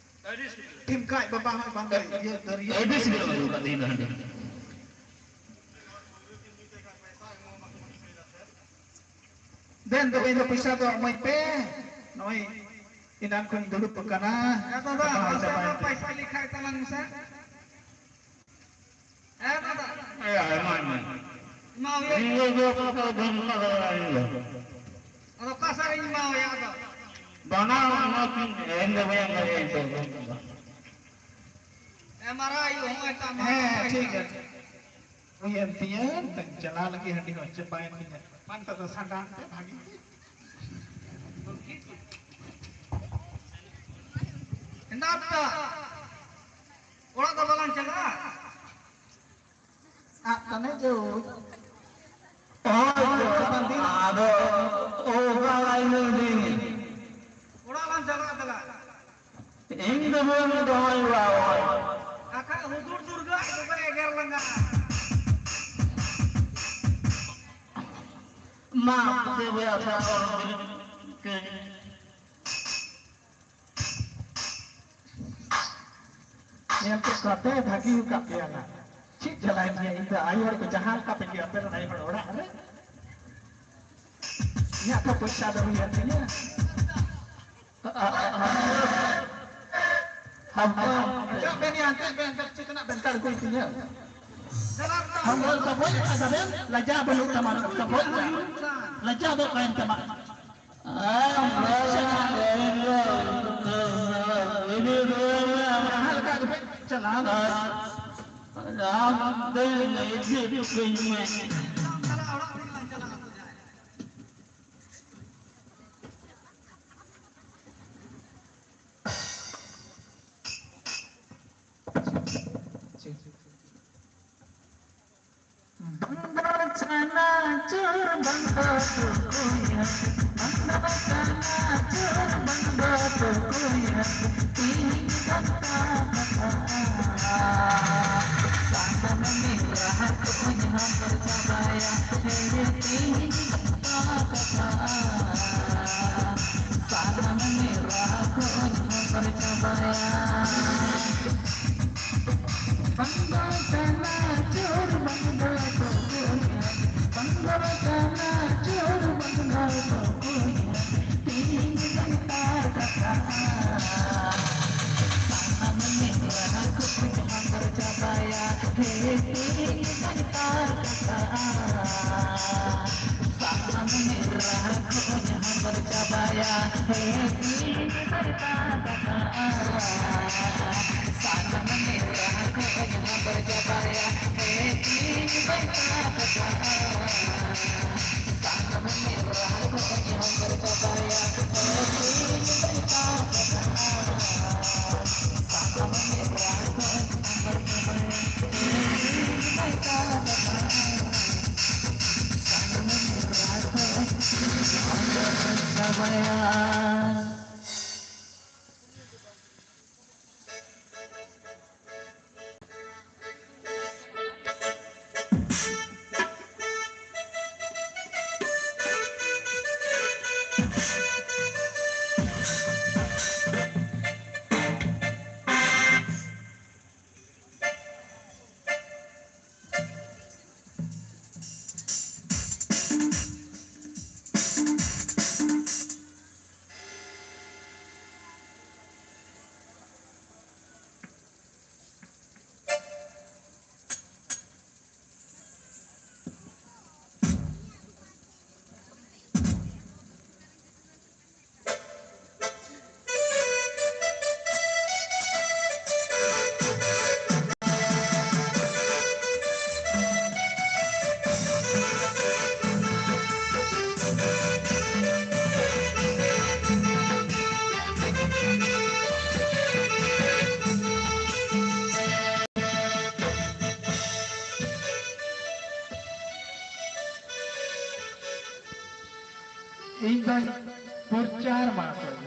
ᱴᱷᱤᱢᱠᱟᱡ ᱵᱟᱵᱟ ᱦᱚᱸ ᱵᱟᱝ ᱫᱚ ᱤᱭᱟᱹ ᱫᱟᱹᱨᱭᱟᱹ᱾ ᱟᱹᱰᱤ ᱥᱤᱵᱤᱞ ᱟᱹᱜᱩ ᱠᱟᱫ ᱛᱤᱧ ᱫᱚ ᱦᱟᱺᱰᱤ᱾ ᱫᱮᱱ ᱛᱚᱵᱮ ᱤᱧ ᱫᱚ ᱯᱚᱭᱥᱟ ᱫᱚ ᱮᱢᱟᱹᱧ ᱯᱮ᱾ ᱱᱚᱜᱼᱚᱭ ᱮᱱᱟᱱ ᱠᱷᱚᱱ ᱫᱩᱲᱩᱵ ᱟᱠᱟᱱᱟ᱾ ᱮ ᱫᱟᱫᱟ, ᱪᱟᱵᱟᱭᱮᱱ ᱢᱟᱥᱮ ᱪᱟᱵᱟᱭᱮᱱ ᱚᱱᱟ ᱛᱮ᱾ ᱯᱚᱭᱥᱟ ᱞᱮᱠᱷᱟᱭ ᱛᱟᱞᱟᱝ ᱢᱮᱥᱮ᱾ ᱮ ᱫᱟᱫᱟ᱾ ᱮ, ᱟᱭᱢᱟ, ᱟᱭᱢᱟ᱾ ᱮᱢᱟ ᱦᱩᱭᱩᱜ᱾ ᱤᱧ ᱫᱚ ᱯᱚᱭᱥᱟ ᱵᱟᱹᱧ ᱮᱢᱟ ᱫᱟᱲᱮᱭᱟᱜᱼᱟ ᱤᱧ ᱫᱚ᱾ ᱟᱫᱚ ᱚᱠᱟ ᱥᱮᱫ ᱨᱤᱧ ᱮᱢᱟ ᱦᱩᱭᱩᱜᱼᱟ ᱟᱫᱚ? ᱵᱟᱱᱟᱨ ᱚᱱᱟ ᱠᱤᱱ ᱮᱢ ᱫᱚ ᱵᱟᱹᱧ ᱮᱢ ᱫᱟᱲᱮᱭᱟᱜᱼᱟ ᱤᱧ ᱫᱚ᱾ ᱮ ᱢᱟᱨᱟ ᱟᱭᱳ, ᱦᱚᱸᱜᱼᱚᱭ ᱛᱟᱢᱟ᱾ ᱦᱮᱸ, ᱴᱷᱤᱠ ᱜᱮᱭᱟ᱾ ᱦᱩᱭᱮᱱ ᱛᱤᱧᱟᱹ, ᱛᱟᱹᱧ ᱪᱟᱞᱟᱣ ᱞᱟᱹᱜᱤᱫ ᱦᱟᱺᱰᱤ ᱦᱚᱸ ᱪᱟᱵᱟᱭᱮᱱ ᱛᱤᱧᱟᱹ᱾ ᱢᱟ ᱱᱤᱛᱚᱜ ᱫᱚ ᱥᱟᱸᱰᱟᱱ ᱛᱮ ᱵᱷᱟᱜᱤ ᱜᱮ᱾ ᱦᱮᱱᱟᱜ ᱛᱟ᱾ ᱚᱲᱟᱜ ᱫᱚ ᱵᱟᱞᱟᱝ ᱪᱟᱞᱟᱜᱼᱟ? ᱟᱜ ᱠᱟᱱᱮ ᱡᱮ ᱳᱭ᱾ ᱳᱭ, ᱟᱫᱚ ᱚᱠᱟ ᱞᱟᱭᱤᱱ ᱨᱮ? ᱚᱲᱟᱜ ᱞᱟᱝ ᱪᱟᱞᱟᱜᱼᱟ, ᱪᱟᱞᱟᱜ᱾ ᱤᱧ ᱫᱚ ᱵᱟᱹᱧ ᱫᱚᱦᱚᱭ ᱵᱟᱵᱚᱭ᱾ ᱟᱠᱷᱟᱡ ᱦᱩᱫᱩᱲ ᱫᱩᱨᱜᱟᱹ ᱟᱡ ᱫᱚᱠᱚ ᱮᱜᱮᱨ ᱞᱟᱸᱜᱟ᱾ ᱢᱟ ᱛᱚᱵᱮ ᱟᱥᱟ ᱠᱚᱨ ᱵᱤᱱ᱾ ᱧᱮᱞ ᱠᱮᱫ ᱠᱚᱣᱟ ᱯᱮ, ᱵᱷᱟᱹᱜᱤ ᱟᱠᱟᱫ ᱯᱮᱭᱟ ᱱᱟ᱾ ᱪᱮᱫ ᱡᱟᱞᱟᱭᱮᱱ ᱜᱮᱭᱟ ᱤᱧ ᱫᱚ ᱟᱭᱳ ᱦᱚᱲ ᱠᱚ ᱡᱟᱦᱟᱸ ᱞᱮᱠᱟ ᱯᱮ ᱜᱮᱭᱟ ᱟᱯᱮ ᱨᱮᱱ ᱟᱭᱳ ᱦᱚᱲ ᱚᱲᱟᱜ ᱨᱮ᱾ ᱤᱧᱟᱹᱜ ᱠᱚ ᱯᱚᱭᱥᱟ ᱫᱚ ᱦᱩᱭᱮᱱ ᱛᱤᱧᱟᱹ᱾ ᱦᱟᱯᱲᱟᱢ ᱚᱪᱚᱜ ᱵᱮᱱ ᱭᱟ, ᱮᱱᱛᱮ ᱵᱮᱱ, ᱵᱮᱱ ᱪᱮᱛᱱᱟᱜ ᱵᱮᱱ ᱠᱟᱲ ᱠᱚ ᱛᱤᱧᱟᱹ᱾ ᱦᱟᱢᱵᱚᱞ ᱛᱚ ᱵᱚᱡ ᱠᱟᱫᱟ ᱵᱮᱱ, ᱞᱟᱡᱟ ᱵᱟᱹᱱᱩᱜ ᱛᱟᱢᱟ, ᱛᱚ ᱵᱚᱡ ᱠᱟᱫᱟ᱾ ᱞᱟᱡᱟ ᱫᱚ ᱚᱠᱟᱭᱮᱱ ᱛᱟᱢᱟ? ᱟᱢ ᱵᱚᱡ ᱠᱟᱫᱟ ᱵᱮᱱ ᱫᱚ, ᱤᱫᱤ ᱫᱚ ᱡᱟᱦᱟᱸ ᱞᱮᱠᱟ ᱜᱮ ᱵᱮᱱ ᱪᱟᱞᱟᱣ ᱞᱮᱱᱟ᱾ ᱟᱢ ᱫᱚ ᱤᱫᱤ ᱠᱟᱹᱧ ᱢᱮ᱾ ᱵᱟᱝ ᱫᱚ ᱪᱟᱱᱟᱪᱩᱨ, ᱵᱟᱝ ᱫᱚ ᱴᱩᱠᱩᱭᱟ, ᱵᱟᱝ ᱫᱚ ᱪᱟᱱᱟᱪᱩᱨ, ᱵᱟᱝ ᱫᱚ ᱴᱩᱠᱩᱭᱟ, ᱛᱤᱦᱤᱧ ᱫᱟᱠᱟ ᱫᱟᱠᱟ᱾ ᱥᱟᱱᱟᱢ ᱢᱤᱫ ᱨᱟᱦᱟ ᱠᱚᱧ ᱦᱟᱢᱵᱟᱲ ᱪᱟᱵᱟᱭᱟ, ᱦᱮᱸ, ᱛᱤᱦᱤᱧ ᱫᱟᱠᱟ ᱫᱟᱠᱟ᱾ ᱥᱟᱱᱟᱢ ᱢᱤᱫ ᱨᱟᱦᱟ ᱠᱚᱧ ᱦᱟᱢᱵᱟᱲ ᱪᱟᱵᱟᱭᱟ᱾ ᱵᱟᱝ ᱫᱚ ᱪᱟᱱᱟᱪᱩᱨ, ᱵᱟᱝ ᱫᱚ ᱴᱩᱠᱩᱭᱟ, ᱵᱟᱝ ᱫᱚ ᱪᱟᱱᱟᱪᱩᱨ, ᱵᱟᱝ ᱫᱚ ᱴᱩᱠᱩᱭᱟ, ᱛᱤᱦᱤᱧ ᱫᱚ ᱱᱮᱛᱟᱨ ᱠᱟᱛᱷᱟ᱾ ᱤᱧ ᱫᱚᱧ ᱯᱨᱚᱪᱟᱨ ᱢᱟᱲᱟᱝ ᱠᱟᱱᱟ᱾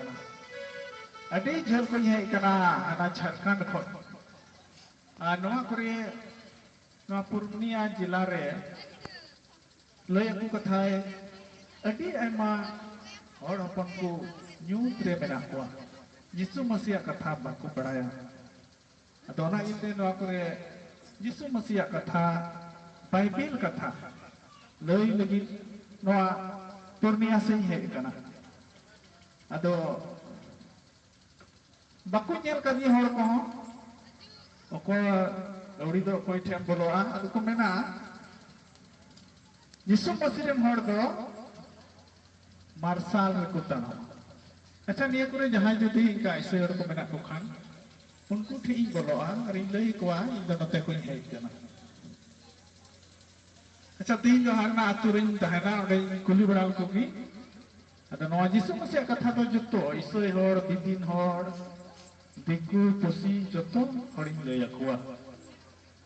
ᱟᱹᱰᱤ ᱡᱷᱟᱹᱞ ᱠᱷᱚᱱᱤᱧ ᱦᱮᱡ ᱠᱟᱱᱟ, ᱦᱟᱱᱟ ᱡᱷᱟᱲᱠᱷᱚᱸᱰ ᱠᱷᱚᱱ᱾ ᱟᱨ ᱱᱚᱣᱟ ᱠᱚᱨᱮ, ᱱᱚᱣᱟ ᱯᱩᱨᱩᱞᱤᱭᱟᱹ ᱡᱮᱞᱟ ᱨᱮ ᱞᱟᱹᱭ ᱟᱹᱜᱩ ᱠᱟᱛᱷᱟᱭ, ᱟᱹᱰᱤ ᱟᱭᱢᱟ ᱦᱚᱲ ᱦᱚᱯᱚᱱ ᱠᱚ ᱧᱩᱛ ᱨᱮ ᱢᱮᱱᱟᱜ ᱠᱚᱣᱟ, ᱡᱤᱥᱩ ᱢᱟᱹᱥᱤᱭᱟᱜ ᱠᱟᱛᱷᱟ ᱵᱟᱠᱚ ᱵᱟᱲᱟᱭᱟ᱾ ᱟᱫᱚ ᱚᱱᱟ ᱤᱭᱟᱹᱛᱮ ᱱᱚᱣᱟ ᱠᱚᱨᱮ ᱡᱤᱥᱩ ᱢᱟᱹᱥᱤᱭᱟᱜ ᱠᱟᱛᱷᱟ, ᱵᱟᱭᱵᱮᱞ ᱠᱟᱛᱷᱟ ᱞᱟᱹᱭ ᱞᱟᱹᱜᱤᱫ ᱱᱚᱣᱟ ᱯᱩᱨᱱᱤᱭᱟ ᱥᱮᱫ ᱤᱧ ᱦᱮᱡ ᱟᱠᱟᱱᱟ᱾ ᱟᱫᱚ ᱵᱟᱠᱚ ᱧᱮᱞ ᱠᱟᱫᱤᱧ ᱦᱚᱲ ᱠᱚᱦᱚᱸ, ᱚᱠᱚᱭ ᱟᱹᱣᱲᱤ ᱫᱚ ᱚᱠᱚᱭ ᱴᱷᱮᱱ ᱵᱚᱞᱚᱜᱼᱟ᱾ ᱟᱫᱚ ᱠᱚ ᱢᱮᱱᱟ, ᱡᱤᱥᱩ ᱢᱟᱹᱥᱤ ᱨᱮᱱ ᱦᱚᱲ ᱫᱚ ᱢᱟᱨᱥᱟᱞ ᱨᱮᱠᱚ ᱛᱟᱲᱟᱢᱟ᱾ ᱟᱪᱪᱷᱟ, ᱱᱤᱭᱟᱹ ᱠᱚᱨᱮ ᱡᱟᱦᱟᱸᱭ ᱡᱩᱫᱤ ᱤᱱᱠᱟ ᱤᱥᱟᱹᱭ ᱦᱚᱲ ᱠᱚ ᱢᱮᱱᱟᱜ ᱠᱚ ᱠᱷᱟᱱ, ᱩᱱᱠᱩ ᱴᱷᱮᱱ ᱤᱧ ᱵᱚᱞᱚᱜᱼᱟ ᱟᱨ ᱤᱧ ᱞᱟᱹᱭ ᱟᱠᱚᱣᱟ, "ᱤᱧ ᱫᱚ ᱱᱚᱛᱮ ᱠᱷᱚᱱᱤᱧ ᱦᱮᱡ ᱟᱠᱟᱱᱟ᱾" ᱟᱪᱪᱷᱟ, ᱛᱮᱦᱮᱧ ᱫᱚ ᱦᱟᱱᱟ ᱟᱹᱛᱩ ᱨᱤᱧ ᱛᱟᱦᱮᱱᱟ, ᱚᱸᱰᱮᱧ ᱠᱩᱞᱤ ᱵᱟᱲᱟ ᱞᱮᱠᱚ ᱜᱮ᱾ ᱟᱫᱚ ᱱᱚᱣᱟ ᱡᱤᱥᱩ ᱢᱟᱹᱥᱤᱭᱟᱜ ᱠᱟᱛᱷᱟ ᱫᱚ ᱡᱚᱛᱚ ᱤᱥᱟᱹᱭ ᱦᱚᱲ, ᱫᱤᱫᱤᱱ ᱦᱚᱲ, ᱫᱤᱠᱩ, ᱯᱩᱥᱤ, ᱡᱚᱛᱚ ᱦᱚᱲᱤᱧ ᱞᱟᱹᱭ ᱟᱠᱚᱣᱟ᱾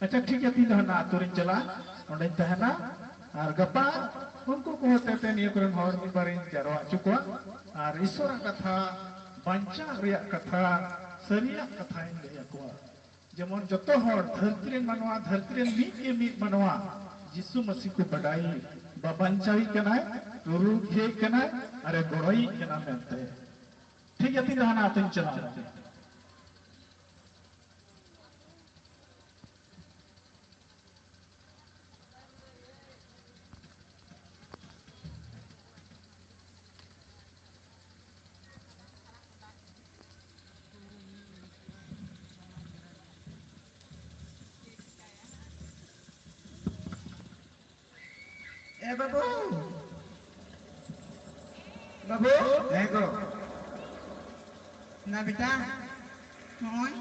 ᱟᱪᱪᱷᱟ, ᱴᱷᱤᱠ ᱜᱮᱭᱟ, ᱛᱮᱦᱮᱧ ᱫᱚ ᱦᱟᱱᱟ ᱟᱹᱛᱩ ᱨᱤᱧ ᱪᱟᱞᱟᱜᱼᱟ, ᱚᱸᱰᱮᱧ ᱛᱟᱦᱮᱱᱟ᱾ ᱟᱨ ᱜᱟᱯᱟ ᱩᱱᱠᱩ ᱠᱚ ᱦᱚᱛᱮ ᱛᱮ ᱱᱤᱭᱟᱹ ᱠᱚᱨᱮᱱ ᱦᱚᱲ ᱢᱤᱫ ᱵᱟᱨᱤᱧ ᱡᱟᱨᱣᱟ ᱦᱚᱪᱚ ᱠᱚᱣᱟ᱾ ᱟᱨ ᱤᱥᱚᱨᱟᱜ ᱠᱟᱛᱷᱟ, ᱵᱟᱧᱪᱟᱜ ᱨᱮᱭᱟᱜ ᱠᱟᱛᱷᱟ, ᱥᱟᱹᱨᱤᱭᱟᱜ ᱠᱟᱛᱷᱟᱧ ᱞᱟᱹᱭ ᱟᱠᱚᱣᱟ᱾ ᱡᱮᱢᱚᱱ ᱡᱚᱛᱚ ᱦᱚᱲ ᱫᱷᱟᱹᱨᱛᱤ ᱨᱮᱱ ᱢᱟᱱᱣᱟ, ᱫᱷᱟᱹᱨᱛᱤ ᱨᱮᱱ ᱢᱤᱫ ᱜᱮ ᱢᱤᱫ ᱢᱟᱱᱣᱟ ᱡᱤᱥᱩ ᱢᱟᱹᱥᱤ ᱠᱚ ᱵᱟᱰᱟᱭ, ᱵᱟ ᱵᱟᱧᱪᱟᱣᱤᱡ ᱠᱟᱱᱟᱭ, ᱨᱩᱨᱩ ᱦᱮᱡ ᱠᱟᱱᱟᱭ, ᱟᱨᱮ ᱜᱚᱲᱚᱭᱤᱡ ᱠᱟᱱᱟ ᱢᱮᱱᱛᱮ᱾ ᱴᱷᱤᱠ ᱜᱮᱭᱟ, ᱛᱤᱧ ᱫᱚ ᱦᱟᱱᱟ ᱟᱹᱛᱩᱧ ᱪᱟᱞᱟᱣ ᱞᱮᱱ ᱜᱮ᱾ ᱮ ᱵᱟᱹᱵᱩ, ᱵᱟᱹᱵᱩ᱾ ᱦᱮᱸ ᱜᱚ᱾ ᱱᱟ ᱵᱮᱴᱟ, ᱱᱚᱜᱼᱚᱭ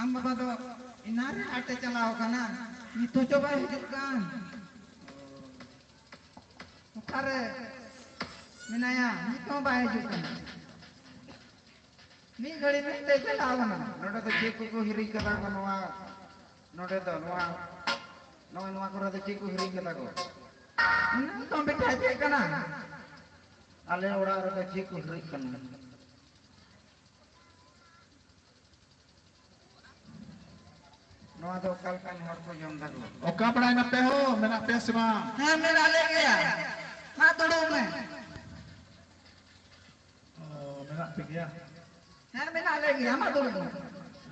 ᱟᱢ ᱵᱟᱵᱟ ᱫᱚ ᱮᱱᱟᱱ ᱨᱮ ᱦᱟᱴᱮ ᱪᱟᱞᱟᱣ ᱠᱟᱱᱟ, ᱱᱤᱛ ᱦᱚᱸ ᱪᱚ ᱵᱟᱭ ᱦᱤᱡᱩᱜ ᱠᱟᱱ᱾ ᱚᱠᱟᱨᱮ ᱢᱮᱱᱟᱭᱟ? ᱱᱤᱛ ᱦᱚᱸ ᱵᱟᱭ ᱦᱤᱡᱩᱜ ᱠᱟᱱᱟ᱾ ᱢᱤᱫ ᱜᱷᱟᱹᱲᱤ ᱢᱮᱱᱛᱮ ᱪᱟᱞᱟᱣ ᱠᱟᱱᱟ᱾ ᱱᱚᱰᱮ ᱫᱚ ᱪᱮᱫ ᱠᱚᱠᱚ ᱦᱤᱨᱤᱡ ᱠᱟᱫᱟ ᱠᱚ ᱱᱚᱣᱟ? ᱱᱚᱰᱮ ᱫᱚ ᱱᱚᱣᱟ, ᱱᱚᱜᱼᱚᱭ ᱱᱚᱣᱟ ᱠᱚᱨᱮ ᱫᱚ ᱪᱮᱫ ᱠᱚ ᱦᱤᱨᱤᱡ ᱠᱟᱫᱟ ᱠᱚ? ᱚᱱᱟ ᱫᱚ ᱵᱮᱴᱟ ᱪᱮᱫ ᱠᱟᱱᱟ? ᱟᱞᱮ ᱚᱲᱟᱜ ᱨᱮᱫᱚ ᱪᱮᱫ ᱠᱚ ᱦᱤᱨᱤᱡ ᱠᱟᱱᱟ? ᱱᱚᱣᱟ ᱫᱚ ᱚᱠᱟ ᱞᱮᱠᱟᱱ ᱦᱚᱲ ᱠᱚ ᱡᱚᱢ ᱫᱟᱠᱚ? ᱚᱠᱟ ᱵᱟᱲᱟᱭ ᱱᱟᱯᱮ ᱦᱚᱸ, ᱢᱮᱱᱟᱜ ᱯᱮᱭᱟ ᱥᱮ ᱵᱟᱝ? ᱦᱮᱸ, ᱢᱮᱱᱟᱜ ᱞᱮ ᱜᱮᱭᱟ᱾ ᱢᱟ ᱫᱩᱲᱩᱵ ᱢᱮ᱾ ᱚ, ᱢᱮᱱᱟᱜ ᱯᱮ ᱜᱮᱭᱟ? ᱦᱮᱸ, ᱢᱮᱱᱟᱜ ᱞᱮ ᱜᱮᱭᱟ᱾ ᱢᱟ ᱫᱩᱲᱩᱵ ᱢᱮ᱾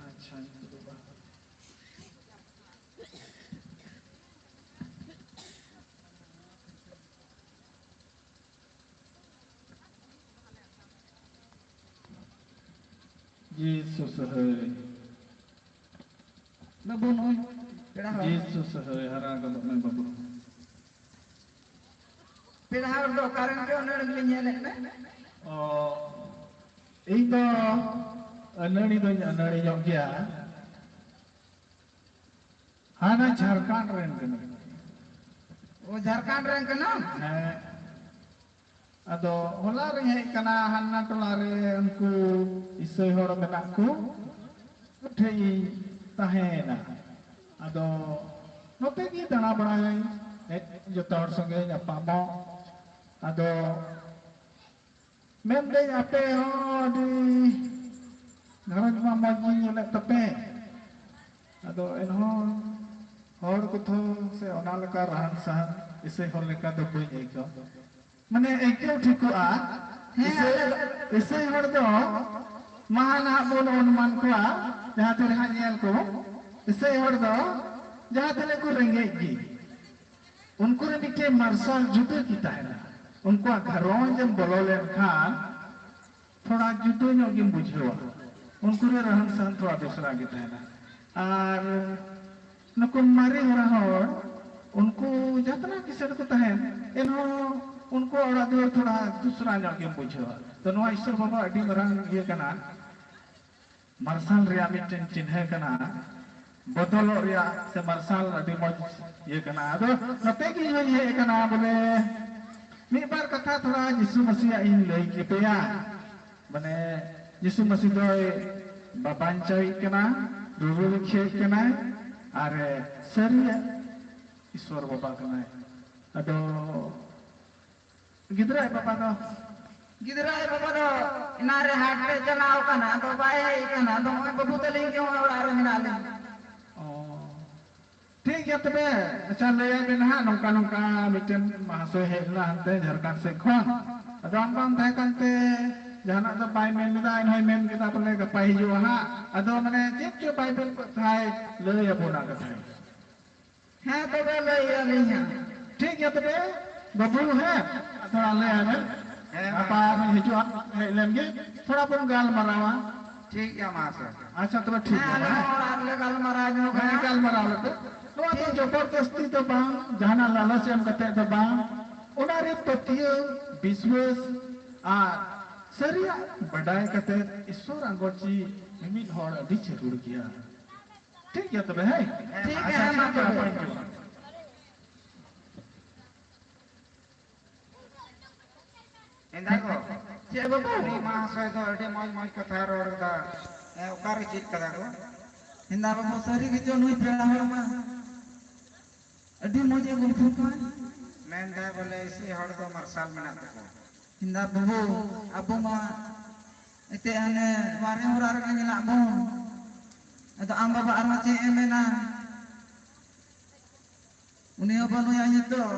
ᱟᱪᱪᱷᱟ, ᱫᱩᱲᱩᱵ ᱢᱟ᱾ ᱡᱤᱥᱩ ᱥᱟᱹᱦᱟᱹᱭ᱾ ᱵᱟᱹᱵᱩ, ᱱᱩᱭ ᱯᱮᱲᱟ ᱦᱚᱲ᱾ ᱡᱤᱥᱩ ᱥᱟᱹᱦᱟᱹᱭ, ᱦᱟᱨᱟ ᱜᱚᱫᱚᱜ ᱢᱮ ᱵᱟᱹᱵᱩ᱾ ᱯᱮᱲᱟ ᱦᱚᱲ ᱫᱚ ᱚᱠᱟᱨᱮᱱ ᱪᱚ, ᱚᱱᱮ ᱞᱤᱧ ᱧᱮᱞᱮᱫ ᱢᱮ᱾ ᱚ, ᱤᱧ ᱫᱚ ᱟᱹᱱᱟᱹᱲᱤ ᱫᱚᱧ ᱟᱹᱱᱟᱹᱲᱤ ᱧᱚᱜ ᱜᱮᱭᱟ᱾ ᱦᱟᱱᱟ ᱡᱷᱟᱲᱠᱷᱚᱸᱰ ᱨᱮᱱ ᱠᱟᱹᱱᱟᱹᱧ᱾ ᱚ, ᱡᱷᱟᱲᱠᱷᱚᱸᱰ ᱨᱮᱱ ᱠᱟᱱᱟᱢ? ᱦᱮᱸ᱾ ᱟᱫᱚ ᱦᱚᱞᱟ ᱨᱤᱧ ᱦᱮᱡ ᱠᱟᱱᱟ, ᱦᱟᱱᱟ ᱴᱚᱞᱟ ᱨᱮ ᱩᱱᱠᱩ ᱤᱥᱟᱹᱭ ᱦᱚᱲ ᱢᱮᱱᱟᱜ ᱠᱚ, ᱩᱱᱠᱩ ᱴᱷᱮᱡ ᱤᱧ ᱛᱟᱦᱮᱸᱭᱮᱱᱟ᱾ ᱟᱫᱚ ᱱᱚᱛᱮ ᱜᱮ ᱫᱟᱬᱟ ᱵᱟᱲᱟᱭ ᱦᱮᱡ, ᱡᱚᱛᱚ ᱦᱚᱲ ᱥᱚᱸᱜᱮ ᱧᱟᱯᱟᱢᱚᱜ᱾ ᱟᱫᱚ ᱢᱮᱱᱫᱟᱹᱧ, ᱟᱯᱮ ᱦᱚᱸ ᱟᱹᱰᱤ ᱜᱷᱟᱨᱚᱸᱡᱽ ᱢᱟ ᱢᱚᱡᱽ ᱜᱤᱧ ᱧᱮᱞᱮᱫ ᱛᱟᱯᱮ, ᱟᱫᱚ ᱮᱱᱦᱚᱸ ᱦᱚᱲ ᱠᱚᱛᱷᱚ ᱥᱮ ᱚᱱᱟ ᱞᱮᱠᱟ ᱨᱟᱦᱟᱱ ᱥᱟᱦᱟᱱ ᱤᱥᱟᱹᱭ ᱦᱚᱲ ᱞᱮᱠᱟ ᱫᱚ ᱵᱟᱹᱧ ᱟᱹᱭᱠᱟᱹᱣ᱾ ᱢᱟᱱᱮ ᱟᱹᱭᱠᱟᱹᱣ ᱴᱷᱤᱠᱚᱜᱼᱟ, ᱦᱮᱸ, ᱤᱥᱟᱹᱭ, ᱟᱞᱮ ᱫᱚ ᱤᱥᱟᱹᱭ ᱦᱚᱲ ᱫᱚ ᱢᱟᱦᱟ ᱱᱟᱦᱟᱜ ᱵᱚᱱ ᱚᱱᱢᱟᱱ ᱠᱚᱣᱟ, ᱡᱟᱦᱟᱸ ᱛᱤᱱᱟᱹᱜ ᱦᱟᱸᱜ ᱧᱮᱞ ᱠᱚ, ᱤᱥᱟᱹᱭ ᱦᱚᱲ ᱫᱚ ᱡᱟᱦᱟᱸ ᱛᱤᱱᱟᱹᱜ ᱠᱚ ᱨᱮᱸᱜᱮᱡ ᱜᱮ, ᱩᱱᱠᱩ ᱨᱮ ᱢᱤᱫᱴᱮᱱ ᱢᱟᱨᱥᱟᱞ ᱡᱩᱫᱟᱹ ᱜᱮ ᱛᱟᱦᱮᱱᱟ᱾ ᱩᱱᱠᱩᱣᱟᱜ ᱜᱷᱟᱨᱚᱸᱡᱽ ᱮᱢ ᱵᱚᱞᱚ ᱞᱮᱱᱠᱷᱟᱱ ᱛᱷᱚᱲᱟ ᱡᱩᱫᱟᱹ ᱧᱚᱜ ᱜᱮᱢ ᱵᱩᱡᱷᱟᱹᱣᱟ᱾ ᱩᱱᱠᱩ ᱨᱮ ᱨᱟᱦᱟᱱ ᱥᱟᱦᱟᱱ ᱛᱷᱚᱲᱟ ᱫᱚᱥᱨᱟ ᱜᱮ ᱛᱟᱦᱮᱱᱟ᱾ ᱟᱨ ᱱᱩᱠᱩ ᱢᱟᱨᱮ ᱦᱚᱨᱟ ᱦᱚᱲ, ᱩᱱᱠᱩ ᱡᱟᱦᱟᱸ ᱛᱤᱱᱟᱹᱜ ᱠᱤᱥᱟᱹᱬ ᱠᱚ ᱛᱟᱦᱮᱱ, ᱮᱱᱦᱚᱸ ᱩᱱᱠᱩᱣᱟᱜ ᱚᱲᱟᱜ ᱫᱩᱣᱟᱹᱨ ᱛᱷᱚᱲᱟ ᱫᱚᱥᱨᱟ ᱧᱚᱜ ᱜᱮᱢ ᱵᱩᱡᱷᱟᱹᱣᱟ᱾ ᱛᱚ, ᱱᱚᱣᱟ ᱤᱥᱚᱨ ᱵᱟᱵᱟ ᱟᱹᱰᱤ ᱢᱟᱨᱟᱝ ᱤᱭᱟᱹ ᱠᱟᱱᱟ, ᱢᱟᱨᱥᱟᱞ ᱨᱮᱭᱟᱜ ᱢᱤᱫᱴᱮᱱ ᱪᱤᱱᱦᱟᱹ ᱠᱟᱱᱟ, ᱵᱚᱫᱚᱞᱚᱜ ᱨᱮᱭᱟᱜ ᱥᱮ ᱢᱟᱨᱥᱟᱞ ᱟᱹᱰᱤ ᱢᱚᱡᱽ ᱤᱭᱟᱹ ᱠᱟᱱᱟ᱾ ᱟᱫᱚ ᱱᱚᱛᱮ ᱜᱮ ᱤᱧ ᱦᱚᱧ ᱦᱮᱡ ᱟᱠᱟᱱᱟ, ᱵᱚᱞᱮ ᱢᱤᱫ ᱵᱟᱨ ᱠᱟᱛᱷᱟ ᱛᱷᱚᱲᱟ ᱡᱤᱥᱩ ᱢᱟᱹᱥᱤᱭᱟᱜ ᱤᱧ ᱞᱟᱹᱭ ᱠᱮᱯᱮᱭᱟ᱾ ᱢᱟᱱᱮ ᱡᱤᱥᱩ ᱢᱟᱹᱥᱤ ᱫᱚᱭ ᱵᱟᱧᱪᱟᱣᱤᱡ ᱠᱟᱱᱟ, ᱨᱩᱨᱩᱨᱩᱠᱷᱤᱭᱟᱹᱤᱡ ᱠᱟᱱᱟᱭ, ᱟᱨ ᱥᱟᱹᱨᱤᱭᱟᱜ ᱤᱥᱣᱚᱨ ᱵᱟᱵᱟ ᱠᱟᱱᱟᱭ᱾ ᱟᱫᱚ ᱜᱤᱫᱽᱨᱟᱹ ᱟᱡ ᱵᱟᱵᱟ ᱫᱚ? ᱜᱤᱫᱽᱨᱟᱹ ᱟᱡ ᱵᱟᱵᱟ ᱫᱚ ᱮᱱᱟᱱ ᱨᱮ ᱦᱟᱴ ᱨᱮ ᱪᱟᱞᱟᱣ ᱠᱟᱱᱟ, ᱟᱫᱚ ᱵᱟᱭ ᱦᱮᱡ ᱠᱟᱱᱟ᱾ ᱟᱫᱚ ᱱᱚᱜᱼᱚᱭ ᱵᱟᱹᱵᱩ ᱛᱟᱹᱞᱤᱧ ᱜᱮ ᱱᱚᱜᱼᱚᱭ ᱚᱲᱟᱜ ᱨᱮ ᱢᱮᱱᱟᱜ ᱞᱤᱧᱟ᱾ ᱚ, ᱴᱷᱤᱠ ᱜᱮᱭᱟ ᱛᱚᱵᱮ᱾ ᱟᱪᱪᱷᱟ, ᱞᱟᱹᱭᱟᱭ ᱢᱮ ᱱᱟᱦᱟᱜ, ᱱᱚᱝᱠᱟ ᱱᱚᱝᱠᱟ ᱢᱤᱫᱴᱮᱱ ᱢᱟᱦᱟᱥᱚᱭ ᱦᱮᱡ ᱞᱮᱱᱟ ᱦᱟᱱᱛᱮ ᱡᱷᱟᱲᱠᱷᱚᱸᱰ ᱥᱮᱫ ᱠᱷᱚᱱ, ᱟᱫᱚ ᱟᱢ ᱵᱟᱢ ᱛᱟᱦᱮᱸ ᱠᱟᱱᱛᱮ ᱡᱟᱦᱟᱱᱟᱜ ᱫᱚ ᱵᱟᱭ ᱢᱮᱱ ᱞᱮᱫᱟ, ᱮᱱᱦᱚᱸᱭ ᱢᱮᱱ ᱠᱮᱫᱟ ᱵᱚᱞᱮ ᱜᱟᱯᱟᱭ ᱦᱤᱡᱩᱜᱼᱟ ᱦᱟᱸᱜ᱾ ᱟᱫᱚ ᱢᱟᱱᱮ ᱪᱮᱫ ᱪᱚ ᱵᱟᱭᱵᱮᱞ ᱠᱟᱛᱷᱟᱭ ᱞᱟᱹᱭ ᱟᱵᱚᱱᱟ ᱠᱟᱛᱷᱟᱭ᱾ ᱦᱮᱸ, ᱛᱚᱵᱮ ᱞᱟᱹᱭ ᱟᱹᱞᱤᱧ ᱦᱟᱸᱜ᱾ ᱴᱷᱤᱠ ᱜᱮᱭᱟ ᱛᱚᱵᱮ, ᱵᱟᱹᱵᱩ, ᱦᱮᱸ, ᱛᱷᱚᱲᱟ ᱞᱟᱹᱭ ᱟᱭ ᱢᱮ᱾ ᱦᱮᱸ, ᱢᱟ᱾ ᱜᱟᱯᱟ ᱟᱨᱦᱚᱸ ᱦᱤᱡᱩᱜᱼᱟ, ᱦᱮᱡ ᱞᱮᱱ ᱜᱮ, ᱛᱷᱚᱲᱟ ᱵᱚᱱ ᱜᱟᱞᱢᱟᱨᱟᱣᱟ᱾ ᱴᱷᱤᱠ ᱜᱮᱭᱟ, ᱢᱟ ᱥᱮ᱾ ᱟᱪᱪᱷᱟ, ᱛᱚᱵᱮ ᱴᱷᱤᱠ ᱦᱮᱸ, ᱜᱮᱭᱟ, ᱟᱞᱮ ᱦᱮᱸ᱾ ᱦᱚᱸ ᱚᱲᱟᱜ ᱨᱮᱞᱮ ᱜᱟᱞᱢᱟᱨᱟᱣ ᱧᱚᱜ ᱦᱮᱸ, ᱠᱟᱱᱟ᱾ ᱜᱟᱞᱢᱟᱨᱟᱣ ᱞᱮᱯᱮ᱾ ᱱᱚᱣᱟ ᱫᱚ ᱴᱷᱤᱠ᱾ ᱡᱚᱵᱚᱨᱫᱚᱥᱛᱤ ᱫᱚ ᱵᱟᱝ, ᱡᱟᱦᱟᱱᱟᱜ ᱞᱟᱞᱚᱪ ᱮᱢ ᱠᱟᱛᱮ ᱫᱚ ᱵᱟᱝ, ᱚᱱᱟ ᱨᱮ ᱯᱟᱹᱛᱭᱟᱹᱣ, ᱵᱤᱥᱣᱟᱹᱥ, ᱟᱨ ᱥᱟᱹᱨᱤᱭᱟᱜ ᱵᱟᱰᱟᱭ ᱠᱟᱛᱮ ᱤᱥᱥᱚᱨ ᱟᱸᱜᱚᱪ ᱪᱮ ᱢᱤᱢᱤᱫ ᱦᱚᱲ ᱟᱹᱰᱤ ᱡᱟᱹᱨᱩᱲ ᱜᱮᱭᱟ᱾ ᱴᱷᱤᱠ ᱜᱮᱭᱟ ᱛᱚᱵᱮ, ᱦᱮᱸ? ᱴᱷᱤᱠ ᱟᱪᱪᱷᱟ, ᱜᱮᱭᱟ, ᱢᱟ ᱴᱷᱤᱠ ᱜᱮᱭᱟ, ᱛᱚᱵᱮ᱾ ᱵᱟᱹᱧ ᱡᱚᱢᱟ᱾ ᱮᱸᱫᱟ ᱜᱚ, ᱪᱮᱫ ᱵᱟᱹᱵᱩ? ᱩᱱᱤ ᱢᱟᱦᱟᱥᱚᱭ ᱫᱚ ᱟᱹᱰᱤ ᱢᱚᱡᱽ ᱢᱚᱡᱽ ᱠᱟᱛᱷᱟ ᱨᱚᱲ ᱮᱫᱟ᱾ ᱮ, ᱚᱠᱟᱨᱮ ᱪᱮᱫ ᱠᱟᱫᱟ ᱜᱚ? ᱮᱸᱫᱟ ᱵᱟᱹᱵᱩ, ᱥᱟᱹᱨᱤ ᱜᱮᱪᱚ ᱱᱩᱭ ᱯᱮᱲᱟ ᱦᱚᱲ ᱢᱟ ᱟᱹᱰᱤ ᱢᱚᱡᱽ ᱮ ᱜᱚᱞᱯᱷᱚ ᱠᱟᱱ᱾ ᱢᱮᱱᱫᱟᱭ ᱵᱚᱞᱮ ᱤᱥᱤ ᱦᱚᱲ ᱫᱚ ᱢᱟᱨᱥᱟᱞ ᱢᱮᱱᱟᱜ ᱛᱟᱠᱚᱣᱟ᱾ ᱮᱸᱫᱟ ᱵᱟᱹᱵᱩ, ᱟᱵᱚ ᱢᱟ ᱮᱱᱛᱮ ᱦᱟᱱᱮ ᱢᱟᱨᱮ ᱦᱚᱨᱟ ᱨᱮᱜᱮ ᱢᱮᱱᱟᱜ ᱵᱚᱱ᱾ ᱟᱫᱚ ᱟᱢ ᱵᱟᱵᱟ ᱟᱨᱦᱚᱸ ᱪᱮᱫ ᱮ ᱢᱮᱱᱟ? ᱩᱱᱤ ᱦᱚᱸ ᱵᱟᱹᱱᱩᱭᱟ ᱱᱤᱛᱚᱜ᱾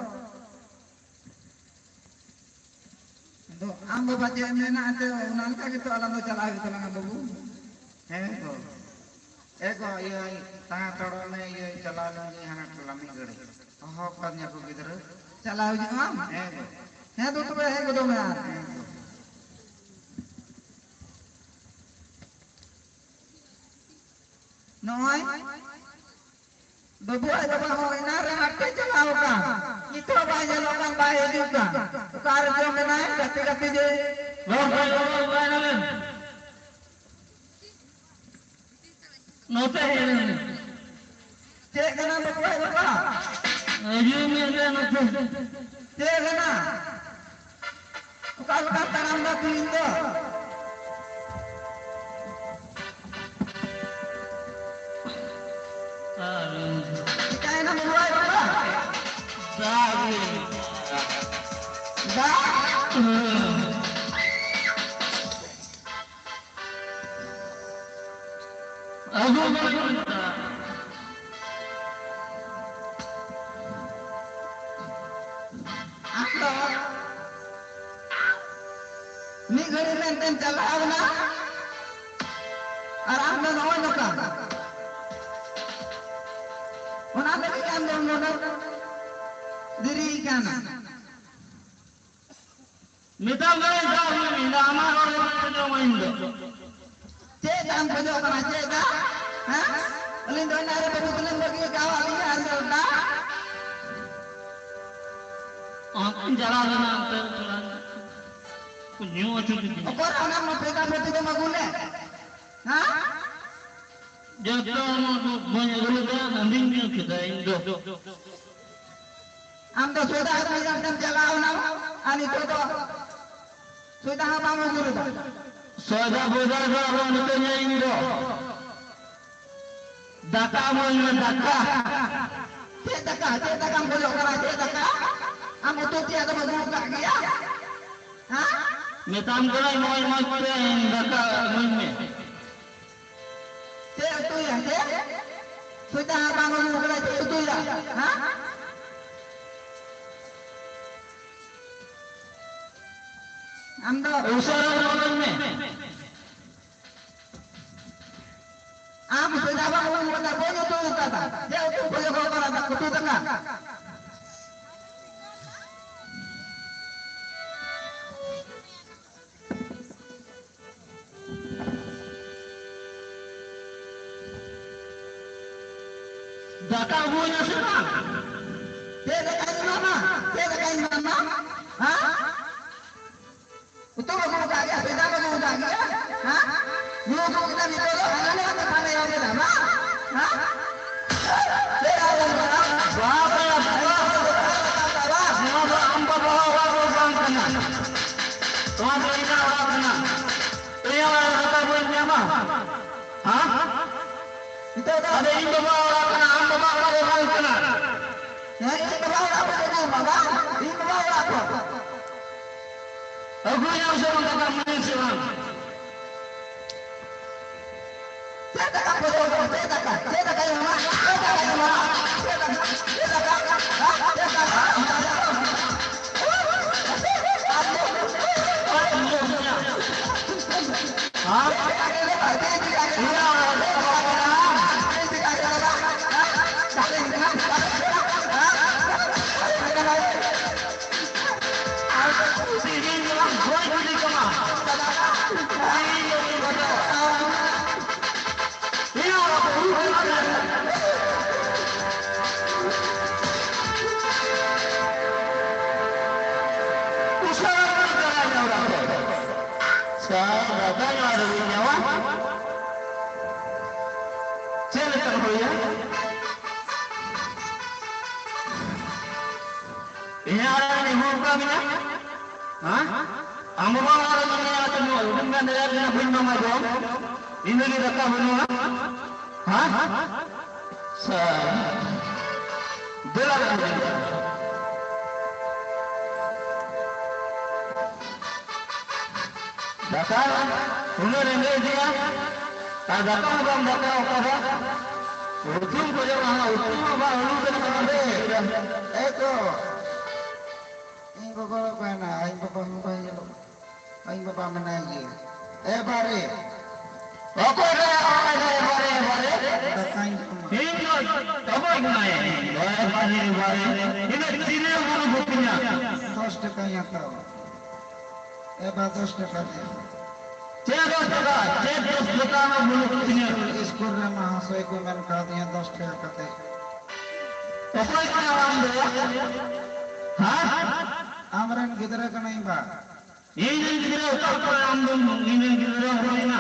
ᱟᱫᱚ ᱟᱢ ᱵᱟᱵᱟ ᱪᱮᱫ ᱮᱢ ᱢᱮᱱᱟ, ᱮᱱᱛᱮ ᱚᱱᱟ ᱞᱮᱠᱟ ᱜᱮᱛᱚ ᱟᱞᱟᱝ ᱫᱚ ᱪᱟᱞᱟᱜ ᱦᱩᱭᱩᱜ ᱛᱟᱞᱟᱝᱟ ᱵᱟᱹᱵᱩ᱾ ᱦᱮᱸ ᱜᱚ᱾ ᱮ ᱜᱚ, ᱤᱭᱟᱹ, ᱛᱟᱦᱮᱸ ᱦᱟᱛᱟᱲᱚᱜ ᱢᱮ, ᱤᱭᱟᱹ, ᱪᱟᱞᱟᱣ ᱞᱮᱱ ᱜᱤᱧ ᱦᱟᱱᱟ ᱴᱚᱞᱟ ᱢᱤᱫ ᱜᱷᱟᱹᱲᱤᱡ᱾ ᱦᱚᱦᱚ ᱠᱟᱫᱤᱧᱟ ᱠᱚ ᱜᱤᱫᱽᱨᱟᱹ᱾ ᱪᱟᱞᱟᱣ ᱦᱤᱡᱩᱜ ᱟᱢ? ᱦᱮᱸ ᱜᱚ᱾ ᱦᱮᱸ ᱫᱩ, ᱛᱚᱵᱮ ᱦᱮᱡ ᱜᱚᱫᱚᱜ ᱢᱮ ᱟᱨ᱾ ᱦᱮᱸ ᱜᱚ᱾ ᱱᱚᱜᱼᱚᱭ ᱵᱟᱹᱵᱩ ᱟᱡ ᱵᱟᱵᱟ ᱦᱚᱸ ᱮᱱᱟᱱ ᱨᱮ ᱦᱟᱴ ᱮ ᱪᱟᱞᱟᱣ ᱟᱠᱟᱱ, ᱱᱤᱛᱚᱜ ᱵᱟᱭ ᱧᱮᱞᱚᱜ ᱠᱟᱱ, ᱵᱟᱭ ᱦᱤᱡᱩᱜ ᱠᱟᱱ᱾ ᱚᱠᱟ ᱨᱮ ᱪᱚ ᱢᱮᱱᱟᱭ, ᱜᱟᱛᱮ ᱜᱟᱛᱮ ᱡᱮ᱾ ᱵᱟᱹᱵᱩ ᱟᱡ ᱵᱟᱵᱟ ᱚᱠᱟᱭ ᱱᱟᱵᱮᱱ? ᱱᱚᱛᱮ ᱦᱮᱡ ᱞᱮᱱ᱾ ᱪᱮᱫ ᱠᱟᱱᱟ ᱵᱟᱹᱵᱩ ᱟᱡ ᱵᱟᱵᱟ? ᱦᱤᱡᱩᱜ ᱢᱮ ᱱᱚᱛᱮ᱾ ᱪᱮᱫ ᱠᱟᱱᱟ? ᱚᱠᱟ ᱞᱮᱠᱟ ᱛᱟᱲᱟᱢ ᱫᱟ ᱛᱤᱦᱤᱧ ᱫᱚ? ᱟᱨ ᱪᱤᱠᱟᱭᱮᱱᱟ ᱵᱟᱹᱵᱩ ᱟᱡ ᱵᱟᱵᱟ? ᱫᱟᱜ ᱜᱮ᱾ ᱫᱟᱜ? ᱦᱮᱸ᱾ ᱟᱹᱜᱩ ᱵᱟᱹᱧ ᱢᱮᱛᱟᱜ᱾ ᱟᱢ ᱫᱚ ᱢᱤᱫ ᱜᱷᱟᱹᱲᱤ ᱢᱮᱱᱛᱮᱢ ᱪᱟᱞᱟᱣ ᱮᱱᱟ, ᱟᱨ ᱟᱢ ᱫᱚ ᱱᱚᱜᱼᱚᱭ ᱱᱚᱝᱠᱟ᱾ ᱚᱱᱟ ᱞᱟᱹᱜᱤᱫ ᱟᱢ ᱫᱚ ᱱᱚᱰᱮ ᱫᱮᱨᱤ ᱠᱟᱱᱟ᱾ ᱢᱮᱛᱟᱢ ᱠᱟᱹᱱᱟᱹᱧ ᱫᱟᱜ ᱟᱹᱜᱩᱭ ᱢᱮ, ᱤᱧ ᱫᱚ ᱟᱢᱟᱜ ᱨᱚᱲ ᱫᱚ ᱵᱟᱹᱧ ᱟᱸᱡᱚᱢᱟ ᱤᱧ ᱫᱚ᱾ ᱪᱮᱫ ᱫᱟᱜ ᱮᱢ ᱠᱷᱚᱡᱚᱜ ᱠᱟᱱᱟ? ᱪᱮᱫ ᱫᱟᱜ? ᱦᱮᱸ? ᱟᱹᱞᱤᱧ ᱫᱚ ᱮᱱᱟᱝ ᱨᱮ ᱵᱟᱹᱵᱩ ᱛᱟᱹᱞᱤᱧ ᱵᱟᱹᱜᱤ ᱟᱠᱟᱫ ᱞᱤᱧᱟ ᱟᱨ ᱫᱟᱜ? ᱚᱱᱛᱮᱧ ᱪᱟᱞᱟᱣ ᱞᱮᱱᱟ, ᱚᱱᱛᱮ ᱛᱷᱚᱲᱟ᱾ ᱧᱩ ᱦᱚᱪᱚ ᱠᱤᱫᱤᱧᱟ᱾ ᱚᱠᱚᱭ ᱚᱱᱟ ᱢᱟ ᱯᱮᱫᱟ ᱯᱮᱫᱤ ᱫᱚᱢ ᱟᱹᱜᱩ ᱞᱮᱫ? ᱦᱮᱸ? ᱡᱚᱛᱚ ᱚᱱᱟ ᱫᱚ ᱵᱟᱹᱧ ᱟᱹᱜᱩ ᱞᱮᱫᱟ, ᱦᱟᱺᱰᱤᱧ ᱧᱩ ᱠᱮᱫᱟ ᱤᱧ ᱫᱚ᱾ ᱟᱢ ᱫᱚ ᱥᱚᱭᱫᱟ ᱦᱟᱛᱟᱣ ᱞᱟᱹᱜᱤᱫ ᱛᱮᱢ ᱪᱟᱞᱟᱣ ᱮᱱᱟ, ᱟᱨ ᱱᱤᱛᱚᱜ ᱫᱚ ᱥᱚᱭᱫᱟ ᱦᱚᱸ ᱵᱟᱢ ᱟᱹᱜᱩ ᱞᱮᱫᱟ᱾ ᱥᱚᱭᱫᱟ ᱵᱚᱭᱫᱟ ᱫᱚ ᱟᱵᱚ ᱱᱤᱛᱚᱜ ᱧᱮᱞ ᱤᱧ ᱫᱚ᱾ ᱫᱟᱠᱟ ᱮᱢᱟᱹᱧ ᱢᱮ, ᱫᱟᱠᱟ᱾ ᱪᱮᱫ ᱫᱟᱠᱟ? ᱪᱮᱫ ᱫᱟᱠᱟᱢ ᱠᱷᱚᱡᱚᱜ ᱠᱟᱱᱟ? ᱪᱮᱫ ᱫᱟᱠᱟ? ᱟᱢ ᱩᱛᱩ ᱛᱮᱭᱟᱜ ᱫᱚᱢ ᱟᱹᱜᱩ ᱟᱠᱟᱫ ᱜᱮᱭᱟ? ᱦᱮᱸ? ᱢᱮᱛᱟᱢ ᱠᱟᱹᱱᱟᱹᱧ, ᱱᱚᱜᱼᱚᱭ ᱢᱚᱡᱽ ᱛᱮ ᱫᱟᱠᱟ ᱮᱢᱟᱹᱧ ᱢᱮ᱾ ᱪᱮᱫ ᱩᱛᱩᱭᱟ? ᱪᱮᱫ? ᱥᱩᱡᱟ ᱦᱚᱸ ᱵᱟᱢ ᱟᱹᱜᱩ ᱟᱠᱟᱫᱟ, ᱪᱮᱫ ᱩᱛᱩᱭᱟ? ᱦᱮᱸ? ᱟᱢ ᱫᱚ ᱩᱥᱟᱹᱨᱟ ᱧᱚᱜ ᱞᱟᱹᱭ ᱢᱮ᱾ ᱟᱢ ᱥᱮᱫᱟᱭ ᱵᱟᱝ ᱦᱩᱭ ᱠᱟᱱᱟ, ᱵᱟᱹᱧ ᱩᱛᱩ ᱟᱠᱟᱫᱟ᱾ ᱪᱮᱫ ᱩᱛᱩ ᱠᱷᱚᱡᱚᱜ ᱠᱟᱱᱟ? ᱩᱛᱩ ᱫᱟᱠᱟ᱾ ᱫᱟᱠᱟ ᱟᱹᱜᱩ ᱟᱹᱧᱟ ᱥᱮ ᱵᱟᱝ? ᱪᱮᱫ ᱫᱟᱠᱟᱧ ᱮᱢᱟᱢᱟ? ᱪᱮᱫ ᱫᱟᱠᱟᱧ ᱮᱢᱟᱢᱟ? ᱦᱮᱸ? ᱩᱛᱩ ᱵᱟᱹᱜᱩ ᱟᱠᱟᱫ ᱜᱮᱭᱟ, ᱥᱮᱛᱟ ᱵᱟᱹᱜᱩ ᱟᱠᱟᱫ ᱜᱮᱭᱟ, ᱦᱮᱸ? ᱧᱩ ᱩᱛᱩ ᱠᱮᱫᱟ ᱱᱤᱛᱚᱜ ᱫᱚ ᱦᱟᱱᱟ ᱱᱚᱣᱟ ᱠᱟᱛᱷᱟ ᱞᱮ ᱨᱚᱲ ᱠᱮᱫᱟ, ᱵᱟᱝ? ᱦᱮᱸ? ᱪᱮᱫ ᱟᱨ ᱵᱟᱝ ᱠᱟᱱᱟ? ᱵᱟᱝ ᱠᱟᱱᱟ, ᱵᱟᱝ ᱠᱟᱱᱟ, ᱵᱟᱝ᱾ ᱱᱚᱣᱟ ᱫᱚ ᱟᱢ ᱵᱟᱵᱟ ᱚᱲᱟᱜ ᱫᱚ ᱵᱟᱝ ᱠᱟᱱᱟ᱾ ᱱᱚᱣᱟ ᱫᱚ ᱤᱧᱟᱹᱜ ᱚᱲᱟᱜ ᱠᱟᱱᱟ᱾ ᱤᱧᱟᱹᱜ ᱚᱲᱟᱜ ᱨᱮ ᱫᱟᱠᱟ ᱵᱟᱹᱧ ᱧᱟᱢᱟ? ᱦᱮᱸ? ᱱᱤᱛᱚᱜ ᱫᱚ ᱟᱫᱚ ᱤᱧ ᱵᱟᱵᱟ ᱚᱲᱟᱜ ᱠᱟᱱᱟ, ᱟᱢ ᱵᱟᱵᱟ ᱚᱲᱟᱜ ᱫᱚ ᱵᱟᱝ ᱠᱟᱱᱟ᱾ ᱦᱮᱸ, ᱤᱧ ᱵᱟᱵᱟ ᱚᱲᱟᱜ ᱠᱷᱚᱱ ᱟᱹᱜᱩᱭ ᱢᱟ, ᱵᱟᱝ? ᱤᱧ ᱵᱟᱵᱟ ᱚᱲᱟᱜ ᱠᱷᱚᱱ᱾ ᱟᱹᱜᱩᱭᱟᱢ ᱥᱮ ᱵᱟᱝ ᱫᱟᱠᱟ, ᱢᱟᱹᱱᱤ ᱥᱮ ᱵᱟᱝ? ᱪᱮᱫ ᱫᱟᱠᱟ ᱠᱚ ᱡᱚᱢ? ᱪᱮᱫ ᱫᱟᱠᱟ? ᱪᱮᱫ ᱫᱟᱠᱟ ᱡᱚᱢᱟ? ᱪᱮᱫ ᱫᱟᱠᱟ ᱡᱚᱢᱟ? ᱪᱮᱫ ᱫᱟᱠᱟ? ᱪᱮᱫ ᱫᱟᱠᱟ? ᱦᱮᱸ? ᱪᱮᱫ ᱫᱟᱠᱟ? ᱦᱮᱸ? ᱤᱧᱟᱹᱜ ᱟᱲᱟᱜ ᱨᱮ ᱢᱤᱦᱩ ᱚᱠᱟ ᱢᱮᱱᱟᱜ? ᱦᱮᱸ? ᱟᱢ ᱵᱟᱵᱟ ᱚᱲᱟᱜ ᱨᱮ ᱢᱮᱱᱟᱭᱟ, ᱟᱫᱚ ᱱᱚᱣᱟ ᱩᱰᱩᱠ ᱜᱟᱱ ᱫᱟᱲᱮᱭᱟᱜ ᱠᱟᱱᱟ, ᱵᱟᱹᱧ ᱢᱟᱢᱟ ᱡᱚᱢ᱾ ᱤᱧ ᱞᱟᱹᱜᱤᱫ ᱫᱟᱠᱟ ᱵᱟᱹᱱᱩᱜᱼᱟ? ᱦᱮᱸ? ᱥᱟ-, ᱫᱮᱞᱟ ᱨᱮ ᱟᱹᱜᱩ᱾ ᱫᱟᱠᱟ, ᱩᱱᱟᱹᱜ ᱨᱮᱸᱜᱮᱡ ᱜᱮᱭᱟ, ᱟᱨ ᱫᱟᱠᱟ ᱦᱚᱸ ᱵᱟᱢ ᱫᱟᱠᱟ ᱟᱠᱟᱫᱟ᱾ ᱩᱛᱩᱢ ᱠᱷᱚᱡᱚᱜ ᱠᱟᱱᱟ, ᱩᱛᱩ ᱦᱚᱸ ᱵᱟᱝ ᱟᱹᱞᱩ ᱠᱟᱱᱟ ᱱᱚᱰᱮ᱾ ᱮ ᱛᱚ, ᱤᱧ ᱜᱚᱜᱚ ᱚᱠᱟᱭᱮᱱᱟ? ᱤᱧ ᱵᱟᱵᱟ ᱦᱚᱸ ᱵᱟᱭ ᱧᱮᱞᱚᱜ ᱠᱟᱱᱟ᱾ ᱤᱧ ᱵᱟᱵᱟ ᱢᱮᱱᱟᱭ ᱜᱮᱭᱟ᱾ ᱮ ᱵᱟᱨᱮ᱾ ᱚᱠᱚᱭ ᱠᱟᱱᱟ ᱚᱠᱚᱭ ᱫᱚ ᱮ ᱵᱟᱨᱮ, ᱮ ᱵᱟᱨᱮ? ᱫᱟᱠᱟᱧ ᱡᱚᱢᱟ᱾ ᱤᱧ ᱫᱚ ᱚᱠᱚᱭ ᱠᱟᱱᱟᱭ? ᱮ ᱵᱟᱨᱮ, ᱮ ᱵᱟᱨᱮ᱾ ᱤᱧ ᱫᱚ ᱪᱤᱞᱤ ᱦᱚᱸ ᱵᱟᱹᱱᱩᱜ ᱠᱚᱛᱤᱧᱟ᱾ ᱫᱚᱥ ᱴᱟᱠᱟᱧ ᱦᱟᱛᱟᱣᱟ᱾ ᱮ ᱵᱟ, ᱫᱚᱥ ᱴᱟᱠᱟ ᱫᱮ᱾ ᱪᱮᱫ ᱫᱚᱥ ᱴᱟᱠᱟ? ᱪᱮᱫ ᱫᱚᱥ ᱴᱟᱠᱟ ᱨᱮᱱᱟᱜ ᱢᱩᱞᱩᱠ ᱛᱤᱧᱟᱹ? ᱤᱥᱠᱩᱞ ᱨᱮ ᱢᱟᱦᱟᱥᱚᱭ ᱠᱚ ᱢᱮᱱ ᱠᱟᱣᱫᱤᱧᱟ ᱫᱚᱥ ᱴᱟᱠᱟ ᱠᱟᱛᱮ᱾ ᱚᱠᱚᱭ ᱠᱟᱱᱟᱢ ᱟᱢ ᱫᱚ? ᱦᱮᱸ? ᱟᱢᱨᱮᱱ ᱜᱤᱫᱽᱨᱟᱹ ᱠᱟᱹᱱᱟᱹᱧ ᱵᱟ᱾ ᱤᱧ ᱨᱮᱱ ᱜᱤᱫᱽᱨᱟᱹ ᱚᱠᱟ ᱠᱚᱨᱮ ᱟᱢ ᱫᱚᱢ ᱤᱧ ᱨᱮᱱ ᱜᱤᱫᱽᱨᱟᱹ ᱦᱩᱭ ᱮᱱᱟ?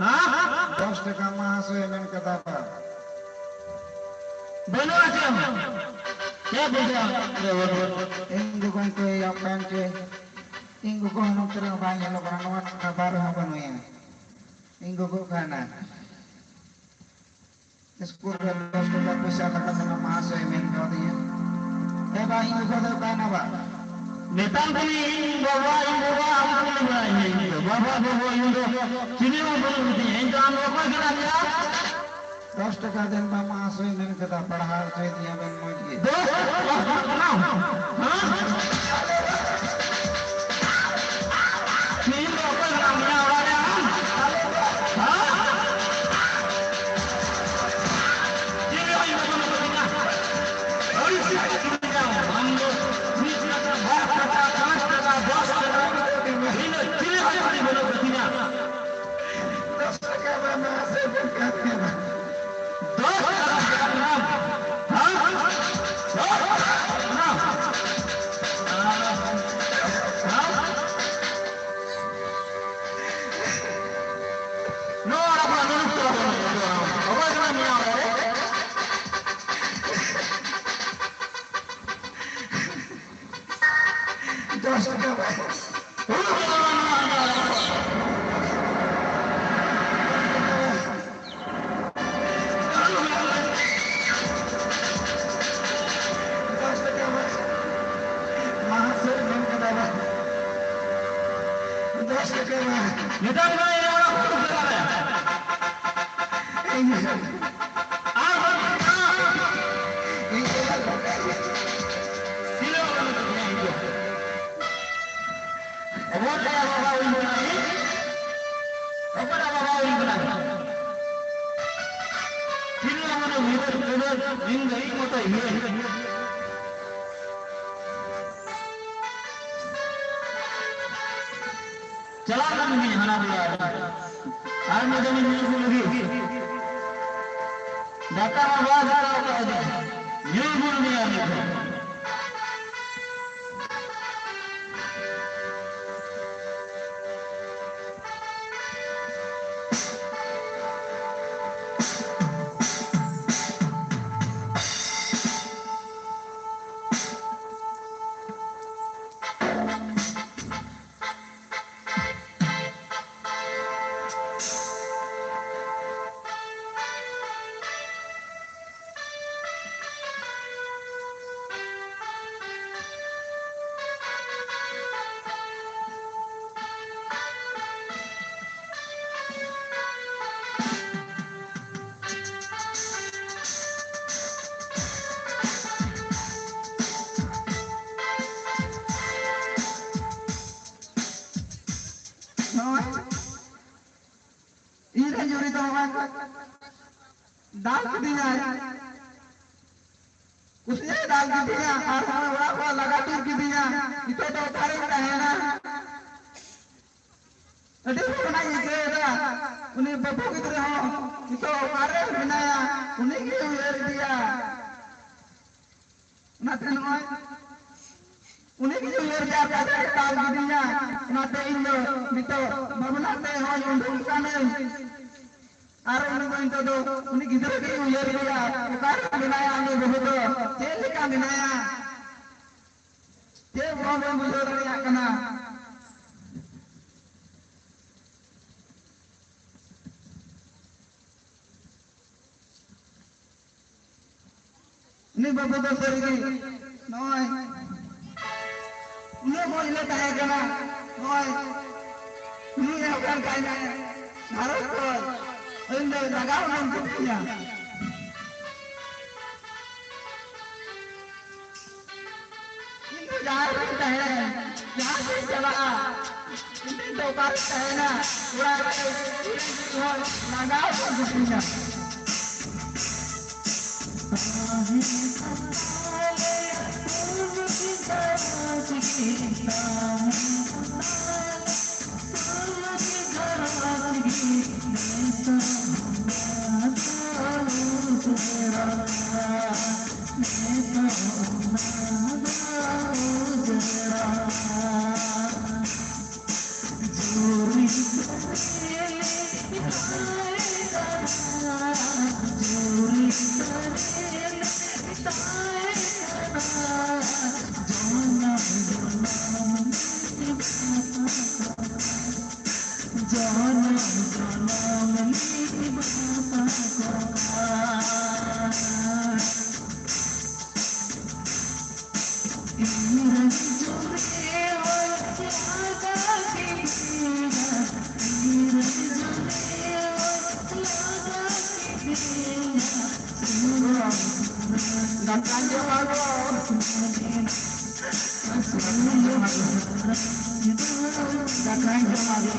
ᱦᱮᱸ? ᱫᱚᱥ ᱴᱟᱠᱟ ᱢᱟᱦᱟᱥᱚᱭ ᱢᱮᱱ ᱠᱟᱫᱟ ᱵᱟ᱾ ᱵᱟᱹᱱᱩᱜᱼᱟ ᱪᱮᱫ ᱦᱚᱸ᱾ ᱪᱮᱫ ᱵᱩᱡᱷᱟᱹᱣ? ᱤᱧ ᱫᱚ ᱵᱟᱹᱧ ᱠᱚᱭᱮᱭᱟ ᱯᱮᱱᱴ ᱨᱮ᱾ ᱤᱧ ᱜᱚᱜᱚ ᱦᱚᱸ ᱱᱚᱛᱮ ᱨᱮᱦᱚᱸ ᱵᱟᱭ ᱧᱮᱞᱚᱜ ᱠᱟᱱᱟ, ᱱᱚᱣᱟ ᱴᱟᱠᱟ ᱵᱟᱨ ᱨᱮᱦᱚᱸ ᱵᱟᱹᱱᱩᱭᱟ᱾ ᱤᱧ ᱜᱚᱜᱚ ᱚᱠᱟᱭᱮᱱᱟ? ᱤᱥᱠᱩᱞ ᱨᱮ ᱫᱚᱥ ᱴᱟᱠᱟ ᱯᱚᱭᱥᱟ ᱞᱟᱜᱟᱜ ᱠᱟᱱᱟ, ᱢᱟᱦᱟᱥᱚᱭ ᱢᱮᱱ ᱠᱟᱣᱫᱤᱧᱟ᱾ ᱮ ᱵᱟ, ᱤᱧ ᱜᱚᱜᱚ ᱫᱚ ᱚᱠᱟᱭᱮᱱᱟ ᱵᱟ? ᱢᱮᱛᱟᱢ ᱠᱟᱹᱱᱟᱹᱧ ᱤᱧ ᱵᱟᱵᱟ, ᱤᱧ ᱵᱟᱵᱟ, ᱟᱢ ᱠᱩᱞᱤ ᱵᱟᱲᱟᱭᱤᱧ ᱤᱧ ᱫᱚ᱾ ᱵᱟᱵᱟ, ᱵᱟᱵᱟ, ᱤᱧ ᱫᱚ ᱪᱤᱞᱤ ᱦᱚᱸ ᱵᱟᱹᱱᱩᱜ ᱠᱚᱛᱤᱧᱟ᱾ ᱤᱧ ᱫᱚ ᱟᱢ ᱫᱚ ᱚᱠᱚᱭ ᱠᱟᱱᱟᱢ ᱭᱟ? ᱫᱚᱥ ᱴᱟᱠᱟ ᱫᱮᱱ ᱵᱟ, ᱢᱟᱦᱟᱥᱚᱭ ᱢᱮᱱ ᱠᱮᱫᱟ, ᱯᱟᱲᱦᱟᱣ ᱦᱚᱪᱚᱭᱮᱫᱤᱧᱟ ᱵᱮᱱ ᱢᱚᱡᱽ ᱜᱮ᱾ ᱫᱚᱥ ᱴᱟᱠᱟ ᱠᱟᱱᱟ? ᱦᱮᱸ? ᱛᱮᱦᱮᱧ ᱫᱚ ᱚᱠᱚᱭ ᱠᱟᱱᱟᱢ ᱤᱧᱟᱹᱜ ᱚᱲᱟᱜ ᱨᱮ ᱟᱢ? ᱦᱮᱸ? ᱪᱮᱫ ᱦᱚᱸ ᱤᱧ ᱫᱚ ᱵᱟᱹᱱᱩᱜ ᱠᱟᱫᱤᱧᱟ᱾ ᱟᱹᱲᱤᱥ ᱜᱮ ᱟᱹᱲᱤᱥ ᱜᱮ ᱟᱢ ᱫᱚ ᱢᱤᱫ ᱴᱟᱠᱟ, ᱵᱟᱨ ᱴᱟᱠᱟ, ᱯᱟᱸᱪ ᱴᱟᱠᱟ, ᱫᱚᱥ ᱴᱟᱠᱟ, ᱤᱧ ᱫᱚ ᱪᱮᱫ ᱦᱚᱸ ᱵᱟᱹᱱᱩᱜ ᱠᱟᱫᱤᱧᱟ᱾ ᱫᱚᱥ ᱴᱟᱠᱟ ᱵᱟᱝ ᱢᱟᱦᱟᱥᱚᱭ ᱵᱚᱱ ᱠᱟᱹᱢᱤᱭᱟ᱾ ᱫᱚᱥ ᱴᱟᱠᱟ ᱵᱟᱝ ᱧᱟᱢ᱾ ᱦᱮᱸ? ᱫᱚᱥ ᱴᱟᱠᱟ ᱵᱟᱝ ᱧᱟᱢ᱾ ᱦᱮᱸ? ᱱᱚᱣᱟ ᱚᱲᱟᱜ ᱠᱷᱚᱱᱟᱜ ᱱᱩᱱᱩ ᱠᱚ ᱚᱠᱚᱭ ᱠᱟᱱᱟ ᱢᱮᱭᱟ ᱚᱲᱟᱜ ᱨᱮ? ᱫᱚᱥ ᱴᱟᱠᱟ ᱵᱟᱭ᱾ ᱫᱚᱥ ᱴᱟᱠᱟ ᱵᱟᱭ᱾ ᱢᱟᱦᱟ ᱥᱮᱫ ᱱᱚᱝᱠᱟ ᱫᱚ ᱵᱟᱭ᱾ ᱫᱚᱥ ᱴᱟᱠᱟ ᱵᱟᱭ᱾ ᱱᱮᱛᱟᱨ ᱢᱟ ᱮᱭᱟᱭ ᱟᱲᱟᱜ ᱠᱚ ᱪᱟᱞᱟᱜ ᱨᱮ᱾ ᱤᱧ ᱟᱨ ᱵᱟᱝ ᱠᱟᱱᱟ᱾ ᱤᱧ ᱛᱤᱱᱟᱹᱜ ᱦᱚᱲ ᱢᱮᱱᱟᱜ ᱠᱚᱣᱟ ᱤᱧ ᱫᱚ? ᱚᱠᱚᱭᱴᱟᱜ ᱵᱟᱵᱟ ᱦᱩᱭ ᱠᱟᱱᱟ ᱤᱧ? ᱚᱠᱚᱭᱴᱟᱜ ᱵᱟᱵᱟ ᱦᱩᱭ ᱠᱟᱱᱟ? ᱛᱤᱱᱟᱹᱜ ᱢᱟᱱᱮ ᱢᱤᱨᱩ, ᱢᱤᱨᱩ, ᱤᱧ ᱫᱚ ᱤᱧ ᱢᱚᱛᱚ ᱤᱭᱟᱹ᱾ ᱪᱟᱞᱟᱜ ᱠᱟᱱ ᱜᱤᱭᱟᱹᱧ ᱦᱟᱱᱟ ᱴᱚᱞᱟ ᱨᱮ᱾ ᱟᱨ ᱢᱤᱫ ᱫᱚᱢ ᱧᱩ ᱟᱹᱜᱩ ᱞᱟᱹᱜᱤᱫ᱾ ᱫᱟᱠᱟ ᱢᱟ ᱵᱟᱭ ᱫᱟᱠᱟ ᱟᱠᱟᱫ ᱜᱮ᱾ ᱧᱩ ᱟᱹᱜᱩ ᱞᱟᱹᱜᱤᱫ ᱟᱨ ᱢᱤᱫ ᱫᱚᱢ᱾ ᱱᱚᱜᱼᱚᱭ ᱤᱧ ᱨᱮᱱ ᱡᱩᱨᱤ ᱫᱚ ᱱᱚᱜᱼᱚᱭ ᱫᱟᱞ ᱠᱤᱫᱤᱧᱟᱭ᱾ ᱠᱩᱥᱤᱭᱟᱭ ᱫᱟᱞ ᱠᱤᱫᱤᱧᱟ ᱟᱨ ᱱᱚᱜᱼᱚᱭ ᱚᱲᱟᱜ ᱠᱚ ᱞᱟᱜᱟ ᱛᱩᱫ ᱠᱤᱫᱤᱧᱟ᱾ ᱱᱤᱛᱚᱜ ᱫᱚ ᱚᱠᱟᱨᱮᱧ ᱛᱟᱦᱮᱱᱟ? ᱟᱹᱰᱤ ᱵᱷᱟᱵᱽᱱᱟᱧ ᱟᱹᱭᱠᱟᱹᱣ ᱮᱫᱟ᱾ ᱩᱱᱤ ᱵᱟᱹᱵᱩ ᱜᱤᱫᱽᱨᱟᱹ ᱦᱚᱸ ᱱᱤᱛᱚᱜ ᱚᱠᱟᱨᱮ ᱢᱮᱱᱟᱭᱟ? ᱩᱱᱤ ᱜᱮ ᱩᱭᱦᱟᱹᱨ ᱤᱫᱤᱭᱟ᱾ ᱚᱱᱟᱛᱮ ᱱᱚᱜᱼᱚᱭ ᱩᱱᱤ ᱜᱮ ᱩᱭᱦᱟᱹᱨ ᱮᱫᱟ, ᱚᱠᱟᱨᱮ ᱫᱟᱞ ᱠᱤᱫᱤᱧᱟ᱾ ᱚᱱᱟᱛᱮ ᱤᱧ ᱫᱚ ᱱᱤᱛᱚᱜ ᱵᱷᱟᱵᱽᱱᱟ ᱛᱮ ᱦᱚᱸᱧ ᱩᱰᱩᱠ ᱠᱟᱱᱟᱹᱧ᱾ ᱟᱨ ᱩᱱᱤ ᱫᱚ ᱱᱤᱛᱚᱜ ᱫᱚ ᱩᱱᱤ ᱜᱤᱫᱽᱨᱟᱹ ᱜᱮ ᱩᱭᱦᱟᱹᱨ ᱮᱫᱟ, ᱚᱠᱟᱨᱮ ᱢᱮᱱᱟᱭᱟ ᱩᱱᱤ ᱵᱟᱹᱵᱩ ᱫᱚ, ᱪᱮᱫ ᱞᱮᱠᱟ ᱢᱮᱱᱟᱭᱟ? ᱪᱮᱫ ᱵᱟᱵᱚᱱ ᱵᱩᱡᱷᱟᱹᱣ ᱫᱟᱲᱮᱭᱟᱜ ᱠᱟᱱᱟ᱾ ᱩᱱᱤ ᱵᱟᱹᱵᱩ ᱫᱚ ᱥᱟᱹᱨᱤᱜᱮ ᱱᱚᱜᱼᱚᱭ ᱩᱱᱟᱹᱜ ᱢᱚᱡᱽ ᱞᱮ ᱛᱟᱦᱮᱸ ᱠᱟᱱᱟ, ᱱᱚᱜᱼᱚᱭ ᱱᱩᱭ ᱮ ᱚᱠᱟ ᱞᱮᱠᱟᱭ ᱢᱮ ᱜᱷᱟᱨᱚᱸᱡᱽ ᱠᱷᱚᱱ ᱟᱹᱞᱤᱧ ᱫᱚ ᱞᱟᱜᱟᱣ ᱵᱟᱝ ᱠᱚ ᱠᱩᱞᱤᱭᱟ᱾ ᱤᱧ ᱫᱚ ᱡᱟᱦᱟᱸ ᱨᱮᱧ ᱛᱟᱦᱮᱱ, ᱡᱟᱦᱟᱸ ᱥᱮᱫ ᱤᱧ ᱪᱟᱞᱟᱜᱼᱟ, ᱤᱧ ᱫᱚ ᱚᱠᱟ ᱨᱮᱧ ᱛᱟᱦᱮᱱᱟ, ᱚᱲᱟᱜ ᱨᱮ ᱤᱧ ᱦᱚᱸ ᱞᱟᱸᱜᱟ ᱦᱚᱸ ᱵᱩᱡᱷᱟᱹᱣᱟ᱾ ᱫᱟᱠᱟᱧ ᱡᱚᱢᱟ ᱜᱚ᱾ ᱫᱟᱠᱟᱧ ᱡᱚᱢᱟ ᱜᱚ᱾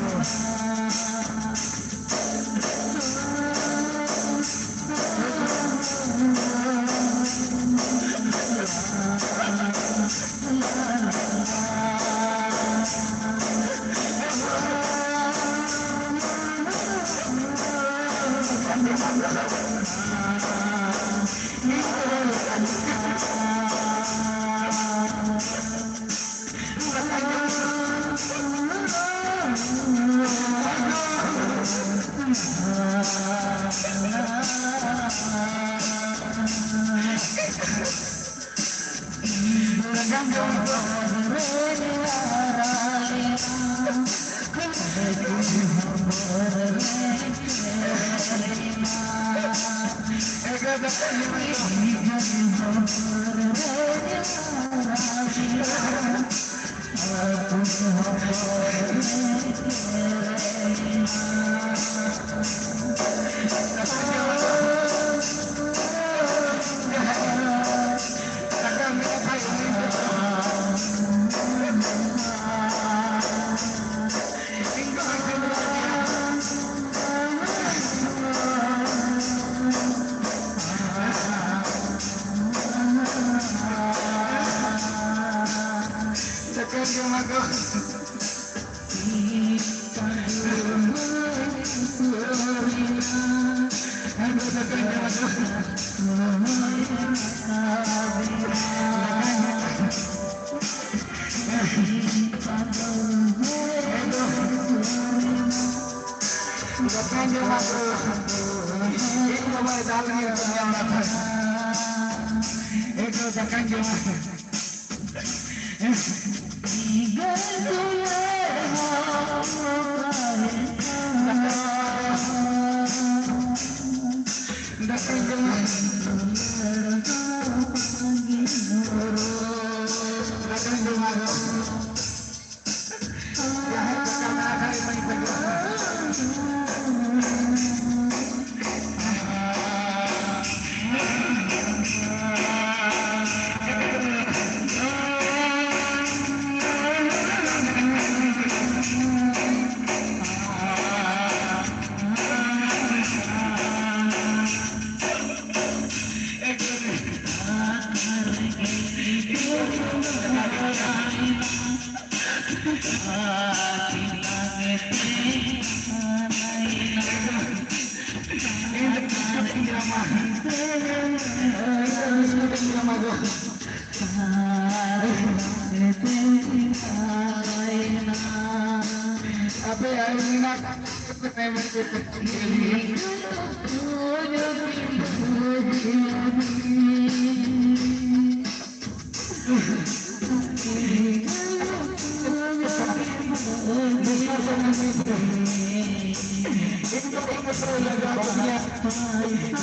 ᱤᱧ ᱵᱟᱵᱟᱭ ᱞᱟᱜᱟ ᱠᱮᱫᱮᱭᱟ,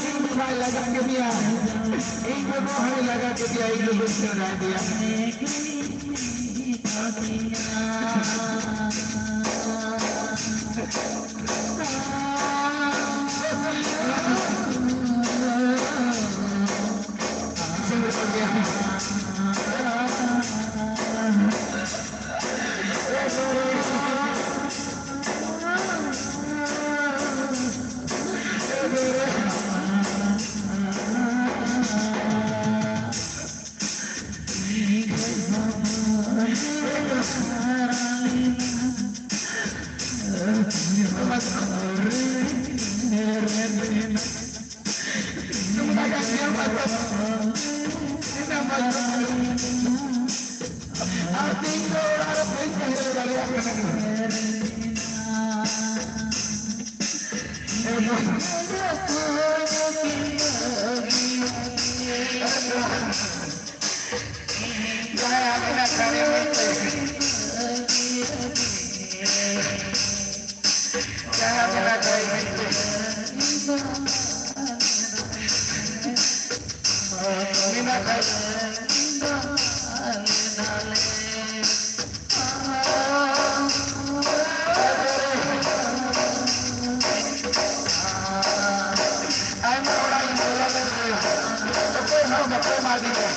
ᱤᱧ ᱵᱟᱵᱟᱭ ᱞᱟᱜᱟ ᱠᱮᱫᱮᱭᱟ, ᱤᱧ ᱵᱟᱵᱟ ᱦᱚᱸᱭ ᱞᱟᱜᱟ ᱠᱮᱫᱮᱭᱟ, ᱤᱧ ᱵᱟᱵᱟᱧ ᱞᱟᱜᱟ ᱠᱮᱫᱮᱭᱟ᱾ ᱟᱨ ᱛᱮᱦᱮᱧ ᱫᱚ ᱚᱲᱟᱜ ᱨᱮ ᱵᱟᱹᱧ ᱛᱟᱦᱮᱸ ᱫᱟᱲᱮᱭᱟᱜ ᱠᱟᱱᱟ᱾ ᱡᱟᱦᱟᱸᱭ ᱟᱵᱤᱱᱟᱜ ᱠᱟᱹᱢᱤ ᱢᱮᱱᱛᱮ, ᱡᱟᱦᱟᱸᱭ ᱟᱵᱤᱱᱟᱜ ᱠᱟᱹᱢᱤ ᱢᱮᱱᱛᱮ, ᱢᱮᱱᱟᱜ ᱠᱟᱜ ᱟᱭᱢᱟ ᱦᱚᱲᱟᱜ ᱤᱧ ᱵᱚᱞᱚ ᱞᱮᱱ ᱜᱮᱭᱟ, ᱚᱠᱚᱭ ᱦᱚᱸ ᱵᱟᱠᱚ ᱮᱢᱟ ᱫᱤᱧᱟ᱾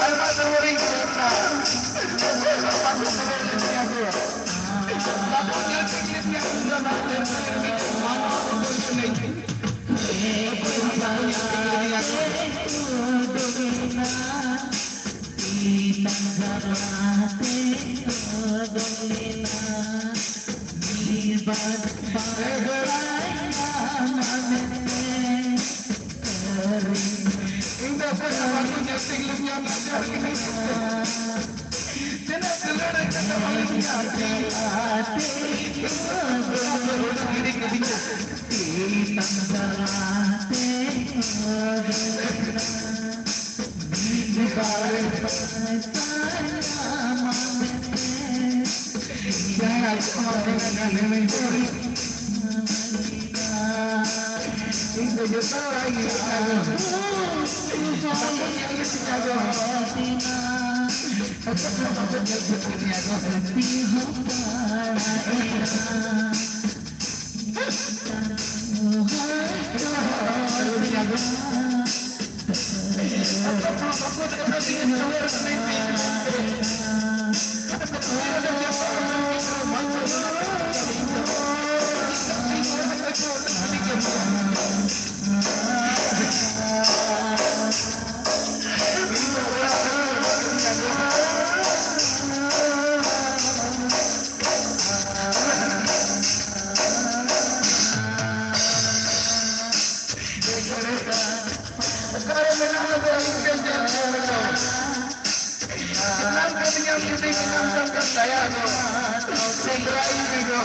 ᱟᱭᱢᱟ ᱫᱩᱣᱟᱹᱨᱤᱧ ᱠᱚᱭᱚᱜ ᱱᱟ, ᱚᱠᱚᱭ ᱦᱚᱸ ᱵᱟᱠᱚ ᱵᱚᱞᱚ ᱞᱮᱱ ᱜᱮᱭᱟ ᱠᱚ᱾ ᱵᱟᱠᱚ ᱧᱮᱞ ᱴᱷᱤᱠ ᱞᱮᱫ ᱜᱮᱭᱟ ᱩᱱ ᱫᱚ ᱱᱟᱦᱟᱜ ᱫᱷᱟᱹᱨᱛᱤ ᱨᱮ ᱢᱤᱫᱴᱮᱱ ᱢᱟᱱᱣᱟ ᱠᱚ ᱵᱚᱞᱚ ᱞᱮᱱ᱾ ᱚᱠᱚᱭ ᱦᱚᱸ ᱵᱟᱠᱚ ᱧᱮᱞ ᱴᱷᱤᱠ ᱞᱮᱫ ᱜᱮᱭᱟ ᱠᱚ᱾ ᱤᱧ ᱫᱚ ᱚᱠᱚᱭ ᱦᱚᱸ ᱵᱟᱠᱚ ᱧᱮᱞ ᱴᱷᱤᱠ ᱞᱤᱧᱟ, ᱞᱟᱡᱟᱣ ᱜᱮ᱾ ᱛᱤᱱᱟᱹᱜ ᱫᱩᱞᱟᱹᱲ ᱨᱮ ᱠᱟᱛᱷᱟ ᱵᱟᱹᱞᱤᱧ ᱧᱟᱢ ᱠᱮᱫᱟ᱾ ᱜᱤᱰᱤ ᱠᱤᱫᱤᱧᱟ᱾ ᱡᱟᱦᱟᱸᱭ ᱟᱡ ᱠᱚ ᱢᱟ ᱵᱟᱝ ᱜᱟᱱ ᱞᱮᱱᱟ᱾ ᱚᱠᱟᱨᱮ ᱢᱮᱱᱟᱜ ᱞᱮᱫᱚ ᱤᱧ ᱴᱷᱮᱱ ᱧᱮᱞ ᱦᱚᱲ ᱫᱚ? ᱮᱱᱟᱝ ᱠᱟᱹᱢᱤᱭᱟᱢ ᱡᱩᱫᱤ ᱮᱱᱟᱝ ᱠᱟᱱ ᱠᱟᱱ ᱫᱟᱭᱟ ᱫᱚ, ᱥᱮᱸᱫᱽᱨᱟ ᱤᱧ ᱫᱚ,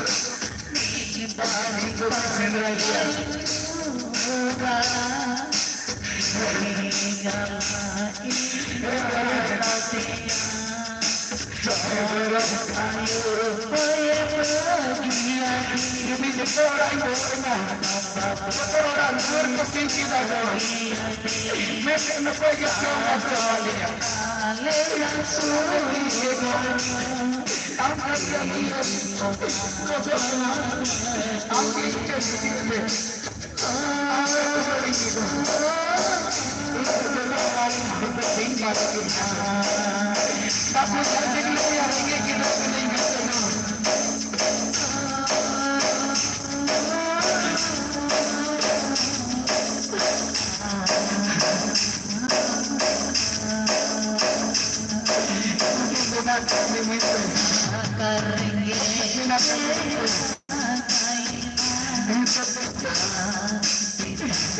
ᱥᱮᱸᱫᱽᱨᱟ ᱤᱫᱤᱭᱟ᱾ ᱡᱚᱛᱚ ᱦᱚᱲᱟᱜ ᱫᱩᱣᱟᱹᱨ ᱠᱚ ᱥᱤᱧ ᱠᱮᱫᱟ ᱠᱚ᱾ ᱢᱮᱱᱛᱮ ᱱᱚᱠᱚᱭ ᱜᱮ ᱪᱚᱝ ᱵᱟᱠᱚ ᱮᱢᱟ ᱞᱮᱭᱟ᱾ ᱟᱢ ᱠᱟᱱ ᱜᱮᱭᱟᱢ ᱤᱧ ᱨᱮᱱ ᱜᱚᱡᱚᱜ ᱠᱟᱱᱟ᱾ ᱟᱢ ᱜᱮ ᱤᱧ ᱴᱷᱮᱱ ᱦᱤᱡᱩᱜ ᱢᱮ᱾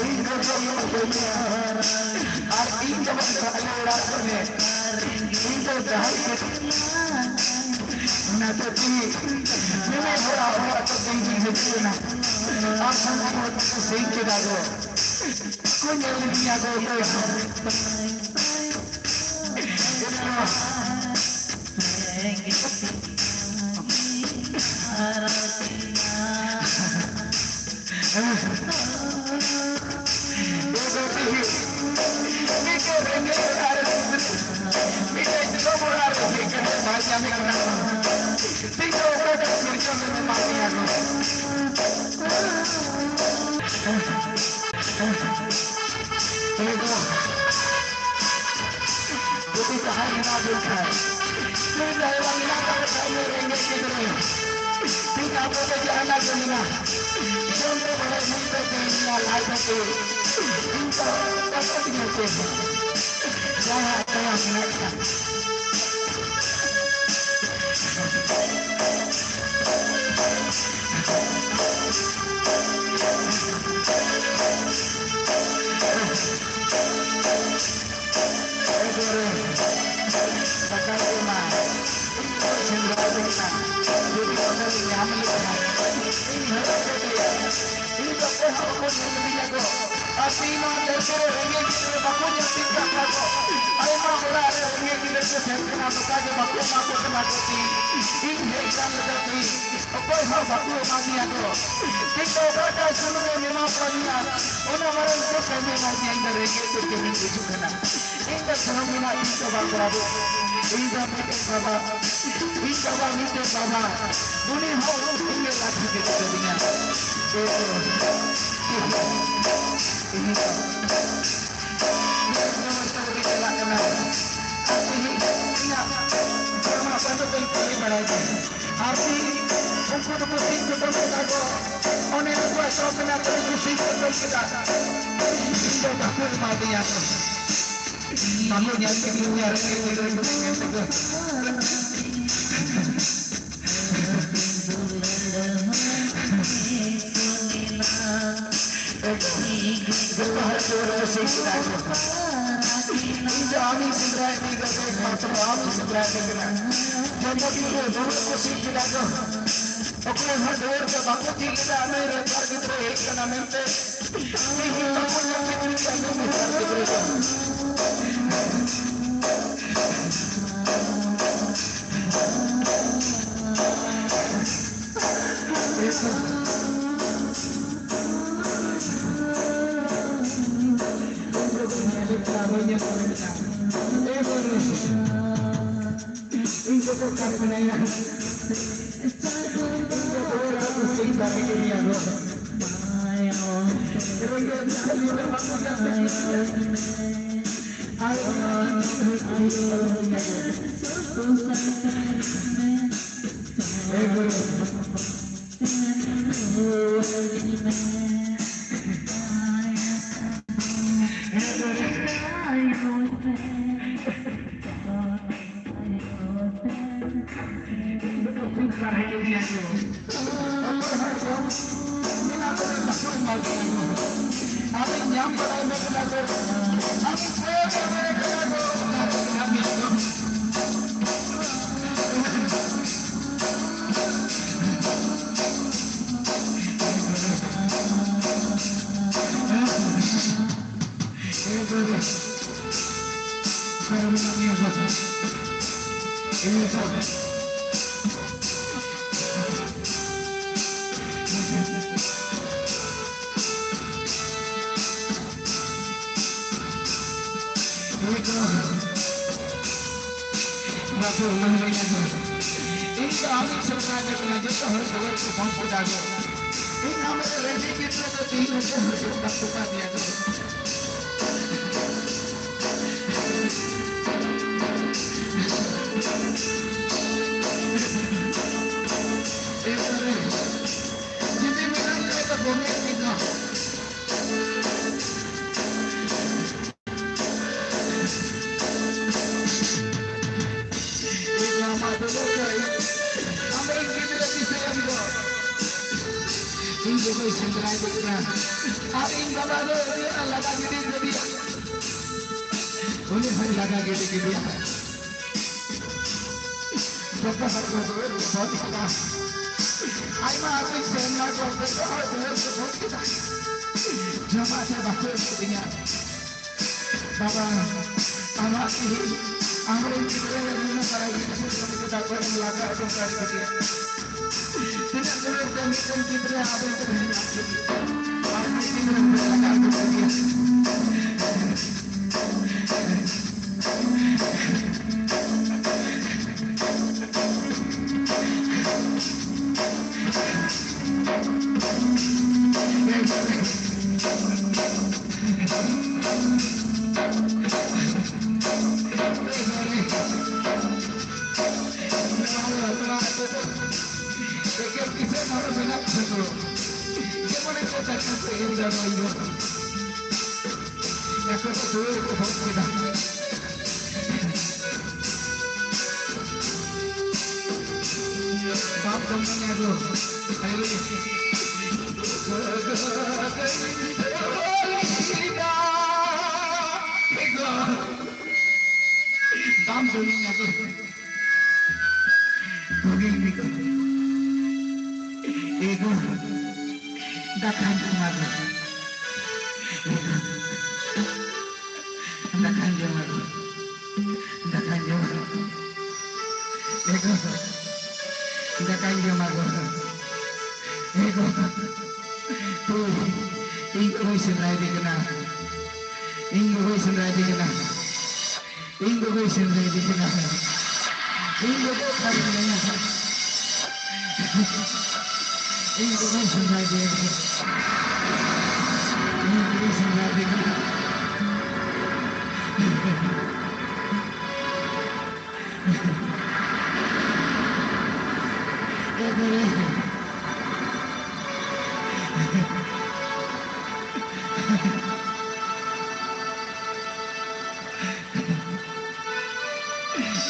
ᱤᱧ ᱫᱚ ᱡᱚᱢ ᱧᱩ ᱵᱟᱹᱧ ᱧᱟᱢᱟ᱾ ᱟᱨ ᱤᱧ ᱡᱮᱢᱚᱱ ᱵᱟᱦᱨᱮ ᱚᱲᱟᱜ ᱠᱷᱚᱱᱮ, ᱤᱧ ᱫᱚ ᱡᱟᱦᱟᱸᱭ ᱜᱮ, ᱚᱱᱟ ᱫᱚ ᱪᱮᱫ? ᱢᱤᱢᱤᱫ ᱦᱚᱲᱟᱜ ᱚᱲᱟᱜ ᱫᱚ ᱵᱟᱹᱧ ᱦᱤᱡᱩᱜ ᱠᱟᱱᱟ᱾ ᱟᱨ ᱥᱟᱱᱟᱢ ᱦᱚᱲ ᱠᱚ ᱥᱮᱱ ᱠᱮᱫᱟ ᱠᱚ᱾ ᱠᱚ ᱧᱮᱞ ᱞᱤᱫᱤᱧᱟ ᱠᱚ ᱚᱠᱚᱭ ᱦᱚᱸ᱾ ᱮᱢᱟ ᱢᱮᱭᱟ ᱠᱚ᱾ ᱩᱱᱤ ᱫᱚ ᱡᱩᱫᱤ ᱡᱟᱦᱟᱸᱭ ᱢᱮᱱᱟᱜ ᱵᱚᱱ ᱠᱷᱟᱱ, ᱱᱩᱭ ᱫᱚ ᱦᱮᱣᱟ ᱢᱮᱱᱟᱜ ᱛᱟᱵᱚ ᱠᱷᱟᱱ, ᱱᱩᱭ ᱨᱮᱸᱜᱮᱡ ᱜᱤᱫᱽᱨᱟᱹ, ᱴᱷᱤᱠ ᱟᱵᱚ ᱫᱚ ᱡᱟᱦᱟᱱᱟᱜ ᱜᱮ ᱢᱮᱱᱟᱜ, ᱡᱚᱢ ᱫᱚ ᱵᱟᱲᱟᱭ, ᱧᱩ ᱫᱚ ᱛᱮᱦᱮᱧ ᱢᱮᱱᱟᱜ, ᱞᱟᱡ ᱫᱚ ᱛᱮᱦᱮᱧ, ᱤᱧ ᱫᱚ ᱵᱟᱠᱚ ᱛᱤᱧᱟ ᱪᱮᱫ ᱦᱚᱸ᱾ ᱡᱟᱦᱟᱸ ᱟᱯᱮᱭᱟᱜ ᱢᱮᱱᱟᱜ ᱠᱷᱟᱱ᱾ ᱮᱠᱵᱟᱨᱮ ᱫᱟᱠᱟ ᱠᱚ ᱮᱢᱟ᱾ ᱤᱧ ᱫᱚ ᱥᱮᱸᱫᱽᱨᱟ ᱫᱚ ᱢᱮᱱᱟᱜ᱾ ᱡᱩᱫᱤ ᱚᱱᱟ ᱧᱟᱢ ᱞᱮᱠᱷᱟᱱ, ᱤᱧ ᱦᱚᱸ ᱤᱧ ᱫᱚ ᱚᱠᱚᱭ ᱦᱚᱸ ᱵᱟᱠᱚ ᱧᱮᱞ ᱞᱤᱧᱟ ᱠᱚ᱾ ᱟᱨ ᱛᱮᱦᱮᱧ ᱱᱚᱣᱟ ᱫᱷᱟᱹᱨᱛᱤ ᱨᱮ ᱨᱮᱸᱜᱮᱡ ᱜᱤᱫᱽᱨᱟᱹ ᱵᱟᱠᱚ ᱧᱮᱞ ᱴᱷᱤᱠ ᱠᱟᱜ ᱠᱚᱣᱟ ᱠᱚ᱾ ᱟᱭᱢᱟ ᱚᱲᱟᱜ ᱨᱮ ᱨᱮᱸᱜᱮᱡ ᱜᱤᱫᱽᱨᱟᱹ ᱠᱚ ᱛᱟᱦᱮᱱ ᱠᱟᱱᱟ, ᱱᱚᱝᱠᱟ ᱜᱮ ᱵᱟᱠᱚ ᱮᱢᱟ ᱠᱚ ᱠᱟᱱᱟ ᱠᱚ᱾ ᱛᱮᱦᱮᱧ ᱤᱧ ᱦᱮᱡ ᱠᱟᱱ ᱞᱮᱠᱟ ᱛᱮ ᱚᱠᱚᱭ ᱦᱚᱸ ᱵᱟᱠᱚ ᱮᱢᱟ ᱫᱤᱧᱟ ᱠᱚ᱾ ᱛᱮᱦᱮᱧ ᱫᱚ ᱚᱠᱟᱴᱟᱜ ᱥᱩᱱᱩᱢ ᱮᱢ ᱮᱢᱟ ᱠᱚᱣᱟ ᱫᱤᱧᱟ, ᱚᱱᱟ ᱢᱟᱨᱟᱝ ᱫᱚ ᱠᱟᱹᱢᱤ ᱮᱢᱟ ᱫᱤᱧᱟ, ᱤᱧ ᱫᱚ ᱨᱮᱸᱜᱮᱡ ᱛᱮ ᱠᱟᱹᱢᱤᱧ ᱦᱤᱡᱩᱜ ᱠᱟᱱᱟ᱾ ᱤᱧ ᱫᱚ ᱥᱟᱱᱟᱢ ᱢᱮᱱᱟᱜ ᱛᱤᱧ ᱛᱟᱵᱟ ᱠᱚᱲᱟ ᱫᱚ᱾ ᱤᱧ ᱫᱚ ᱢᱤᱫᱴᱮᱱ ᱵᱟᱵᱟ, ᱤᱧ ᱵᱟᱵᱟ ᱢᱤᱫᱴᱮᱱ ᱵᱟᱵᱟ, ᱩᱱᱤ ᱦᱚᱸ ᱩᱱᱤ ᱜᱮ ᱞᱟᱹᱠᱛᱤ ᱜᱮ ᱛᱟᱹᱞᱤᱧᱟ᱾ ᱮ, ᱤᱧ ᱫᱚ ᱱᱤᱭᱟᱹ ᱱᱚᱣᱟ ᱥᱟᱶ ᱜᱮ ᱪᱟᱞᱟᱜ ᱠᱟᱱᱟ᱾ ᱟᱨ ᱛᱮᱦᱮᱧ ᱤᱧᱟᱹᱜ ᱡᱚᱢᱟᱜ ᱵᱟᱹᱱᱩᱜ ᱛᱮᱧ ᱠᱟᱹᱢᱤ ᱵᱟᱲᱟᱭ ᱠᱟᱱᱟ᱾ ᱟᱨ ᱛᱮᱦᱮᱧ ᱩᱱᱠᱩ ᱫᱚᱠᱚ ᱥᱤᱧ ᱠᱩᱴᱟᱹᱢ ᱠᱮᱫᱟ ᱠᱚ, ᱚᱱᱮ ᱩᱱᱠᱩᱣᱟᱜ ᱥᱚᱠ ᱢᱮᱱᱟᱜ ᱛᱟᱠᱚ, ᱠᱚ ᱥᱤᱧ ᱠᱩᱴᱟᱹᱢ ᱠᱮᱫᱟ᱾ ᱤᱧ ᱫᱚ ᱵᱟᱠᱚ ᱮᱢᱟᱫᱤᱧᱟ ᱠᱚ᱾ ᱵᱟᱠᱚ ᱧᱮᱞ ᱠᱮᱫᱤᱧᱟ ᱨᱮᱸᱜᱮᱡ ᱜᱤᱫᱽᱨᱟᱹ ᱠᱚ ᱢᱮᱱ ᱛᱮᱠᱚ᱾ ᱡᱚᱛᱚ ᱦᱚᱲ ᱠᱚ ᱨᱚᱲ ᱥᱤᱧ ᱠᱮᱫᱟ ᱠᱚ᱾ ᱤᱧ ᱫᱚ ᱟᱢᱤᱧ ᱥᱮᱸᱫᱽᱨᱟᱭᱮᱫ ᱢᱮ, ᱤᱧ ᱫᱚ ᱮᱠᱢᱟᱛᱨᱚ ᱟᱢᱤᱧ ᱥᱮᱸᱫᱽᱨᱟᱭᱮᱫ ᱢᱮ ᱠᱟᱱᱟ᱾ ᱡᱚᱛᱚ ᱜᱤᱫᱽᱨᱟᱹ ᱫᱩᱲᱩᱵ ᱠᱚ ᱥᱤᱧ ᱠᱮᱫᱟ ᱠᱚ᱾ ᱚᱠᱚᱭ ᱦᱚᱸ ᱰᱟᱹᱨ ᱫᱚ ᱵᱟᱠᱚ ᱛᱤᱭ ᱞᱮᱫᱟ, ᱱᱩᱭ ᱨᱮᱸᱜᱟᱡ ᱜᱤᱫᱽᱨᱟᱹ ᱦᱮᱡ ᱠᱟᱱᱟ ᱢᱮᱱᱛᱮ᱾ ᱩᱱᱤ ᱦᱚᱸ ᱵᱟᱠᱚ ᱧᱟᱢ ᱠᱮᱫᱮᱭᱟ, ᱱᱩᱭ ᱨᱮᱸᱜᱟᱡ ᱜᱤᱫᱽᱨᱟᱹ ᱫᱚ᱾ ᱤᱧ ᱜᱚᱜᱚ ᱚᱠᱟᱨᱮ ᱢᱮᱱᱟᱭᱟ? ᱤᱧ ᱫᱚ ᱟᱢᱤᱧ ᱥᱮᱨᱢᱟ ᱡᱚᱝ ᱠᱟᱱᱟ, ᱡᱚᱛᱚ ᱦᱚᱲ ᱫᱩᱣᱟᱹᱨ ᱠᱚ ᱵᱟᱝ ᱠᱚ ᱫᱟᱜᱚᱜ᱾ ᱤᱧ ᱟᱢᱨᱮ ᱨᱟᱹᱡᱤ ᱜᱤᱫᱽᱨᱟᱹ ᱫᱚ ᱛᱤᱦᱤᱧ ᱦᱚᱸ ᱦᱚᱲ ᱫᱚ ᱵᱟᱝ ᱠᱚ ᱯᱟᱸᱡᱟᱭᱟ᱾ ᱡᱩᱫᱤ ᱢᱮᱱᱟᱜ ᱠᱷᱟᱡ ᱫᱚ ᱜᱚᱢᱮ ᱢᱮᱱᱟᱜ᱾ ᱤᱧ ᱜᱚᱜᱚᱭ ᱥᱮᱸᱫᱽᱨᱟᱭᱮᱫᱮ ᱠᱟᱱᱟ᱾ ᱟᱨ ᱤᱧ ᱵᱟᱵᱟ ᱫᱚ ᱟᱹᱰᱤ ᱟᱸᱴ ᱞᱟᱜᱟ ᱜᱤᱰᱤ ᱠᱮᱫᱮᱭᱟ᱾ ᱩᱱᱤ ᱦᱚᱸᱭ ᱞᱟᱜᱟ ᱜᱤᱰᱤ ᱠᱮᱫᱮᱭᱟ᱾ ᱡᱚᱛᱚ ᱦᱚᱲ ᱠᱚ ᱨᱩᱣᱟᱹᱲ ᱵᱚᱦᱚᱱ ᱠᱮᱫᱟ᱾ ᱟᱭᱢᱟ ᱟᱹᱛᱩᱧ ᱥᱮᱱ ᱮᱱᱟ, ᱡᱚᱛᱚ ᱦᱚᱲ ᱨᱩᱣᱟᱹᱲ ᱵᱚᱦᱚᱱ ᱠᱮᱫᱟ᱾ ᱡᱚᱢᱟᱜ ᱛᱮ ᱵᱟᱠᱚ ᱮᱢᱚᱜ ᱞᱤᱧᱟ᱾ ᱵᱟᱵᱟ, ᱟᱢᱟᱜ ᱛᱮᱜᱮ ᱟᱢᱨᱮᱱ ᱜᱤᱫᱽᱨᱟᱹ ᱱᱩᱱᱟᱹᱜ ᱢᱟᱨᱟᱝ ᱜᱤᱫᱽᱨᱟᱹ ᱠᱚ ᱫᱟᱠᱟ ᱮᱢ ᱞᱟᱜᱟ ᱦᱚᱪᱚ ᱠᱟᱫ ᱠᱚᱜᱮᱭᱟ᱾ ᱛᱤᱱᱟᱹᱜ ᱫᱩᱞᱟᱹᱲ ᱛᱮ ᱢᱤᱫᱴᱮᱱ ᱜᱤᱫᱽᱨᱟᱹ ᱟᱵᱚ ᱠᱚ ᱦᱮᱱᱟᱜ ᱠᱚᱣᱟ᱾ ᱟᱨ ᱢᱤᱫ ᱜᱤᱫᱽᱨᱟᱹ ᱠᱚ ᱞᱟᱜᱟ ᱦᱚᱪᱚ ᱠᱟᱫᱮᱭᱟ᱾ ᱮᱠᱮᱱ ᱠᱤᱥᱟᱹᱬ ᱦᱚᱲ ᱢᱮᱱᱟᱜ ᱠᱚᱫᱚ ᱡᱮᱢᱚᱱ ᱮᱠᱚ ᱪᱟᱹᱠᱨᱤ ᱠᱚ ᱮᱢ ᱫᱟᱲᱮᱭᱟᱭᱟ᱾ ᱮᱠᱚ ᱫᱚ ᱫᱩᱣᱟᱹᱨ ᱠᱚ ᱦᱚᱨᱚᱜ ᱠᱮᱫᱟ᱾ ᱵᱟᱢ ᱠᱟᱹᱢᱤᱭᱟ ᱜᱚ᱾ ᱵᱟᱢ ᱠᱟᱹᱢᱤᱭᱟ ᱜᱚ᱾ ᱵᱩᱜᱤ ᱜᱮ᱾ ᱮ ᱜᱚ, ᱫᱟᱠᱟᱧ ᱡᱚᱢᱟ ᱜᱚ᱾ ᱮ ᱜᱚ, ᱫᱟᱠᱟᱧ ᱡᱚᱢᱟ ᱜᱚ᱾ ᱫᱟᱠᱟᱧ ᱡᱚᱢᱟ ᱜᱚ᱾ ᱮ ᱜᱚ, ᱫᱟᱠᱟᱧ ᱡᱚᱢᱟ ᱜᱚ᱾ ᱮ ᱜᱚ, ᱛᱩᱭ, ᱤᱧ ᱜᱚᱜᱚᱭ ᱥᱮᱸᱫᱽᱨᱟᱭᱮᱫᱮ ᱠᱟᱱᱟ᱾ ᱤᱧ ᱜᱚᱜᱚᱭ ᱥᱮᱸᱫᱽᱨᱟᱭᱮᱫᱮ ᱠᱟᱱᱟ᱾ ᱤᱧ ᱜᱚᱜᱚᱭ ᱥᱮᱸᱫᱽᱨᱟᱭᱮᱫᱮ ᱠᱟᱱᱟ᱾ ᱤᱧ ᱜᱚᱜᱚ ᱚᱠᱟᱨᱮ ᱢᱮᱱᱟᱭᱟ? ᱤᱧ ᱜᱚᱜᱚᱭ ᱥᱮᱸᱫᱽᱨᱟᱭᱮᱫᱮ ᱠᱟᱱᱟ᱾ ᱤᱧ ᱜᱚᱜᱚᱭ ᱥᱮᱸᱫᱽᱨᱟᱭᱮᱫᱮ ᱠᱟᱱᱟ᱾ ᱮ ᱵᱟᱵᱟ᱾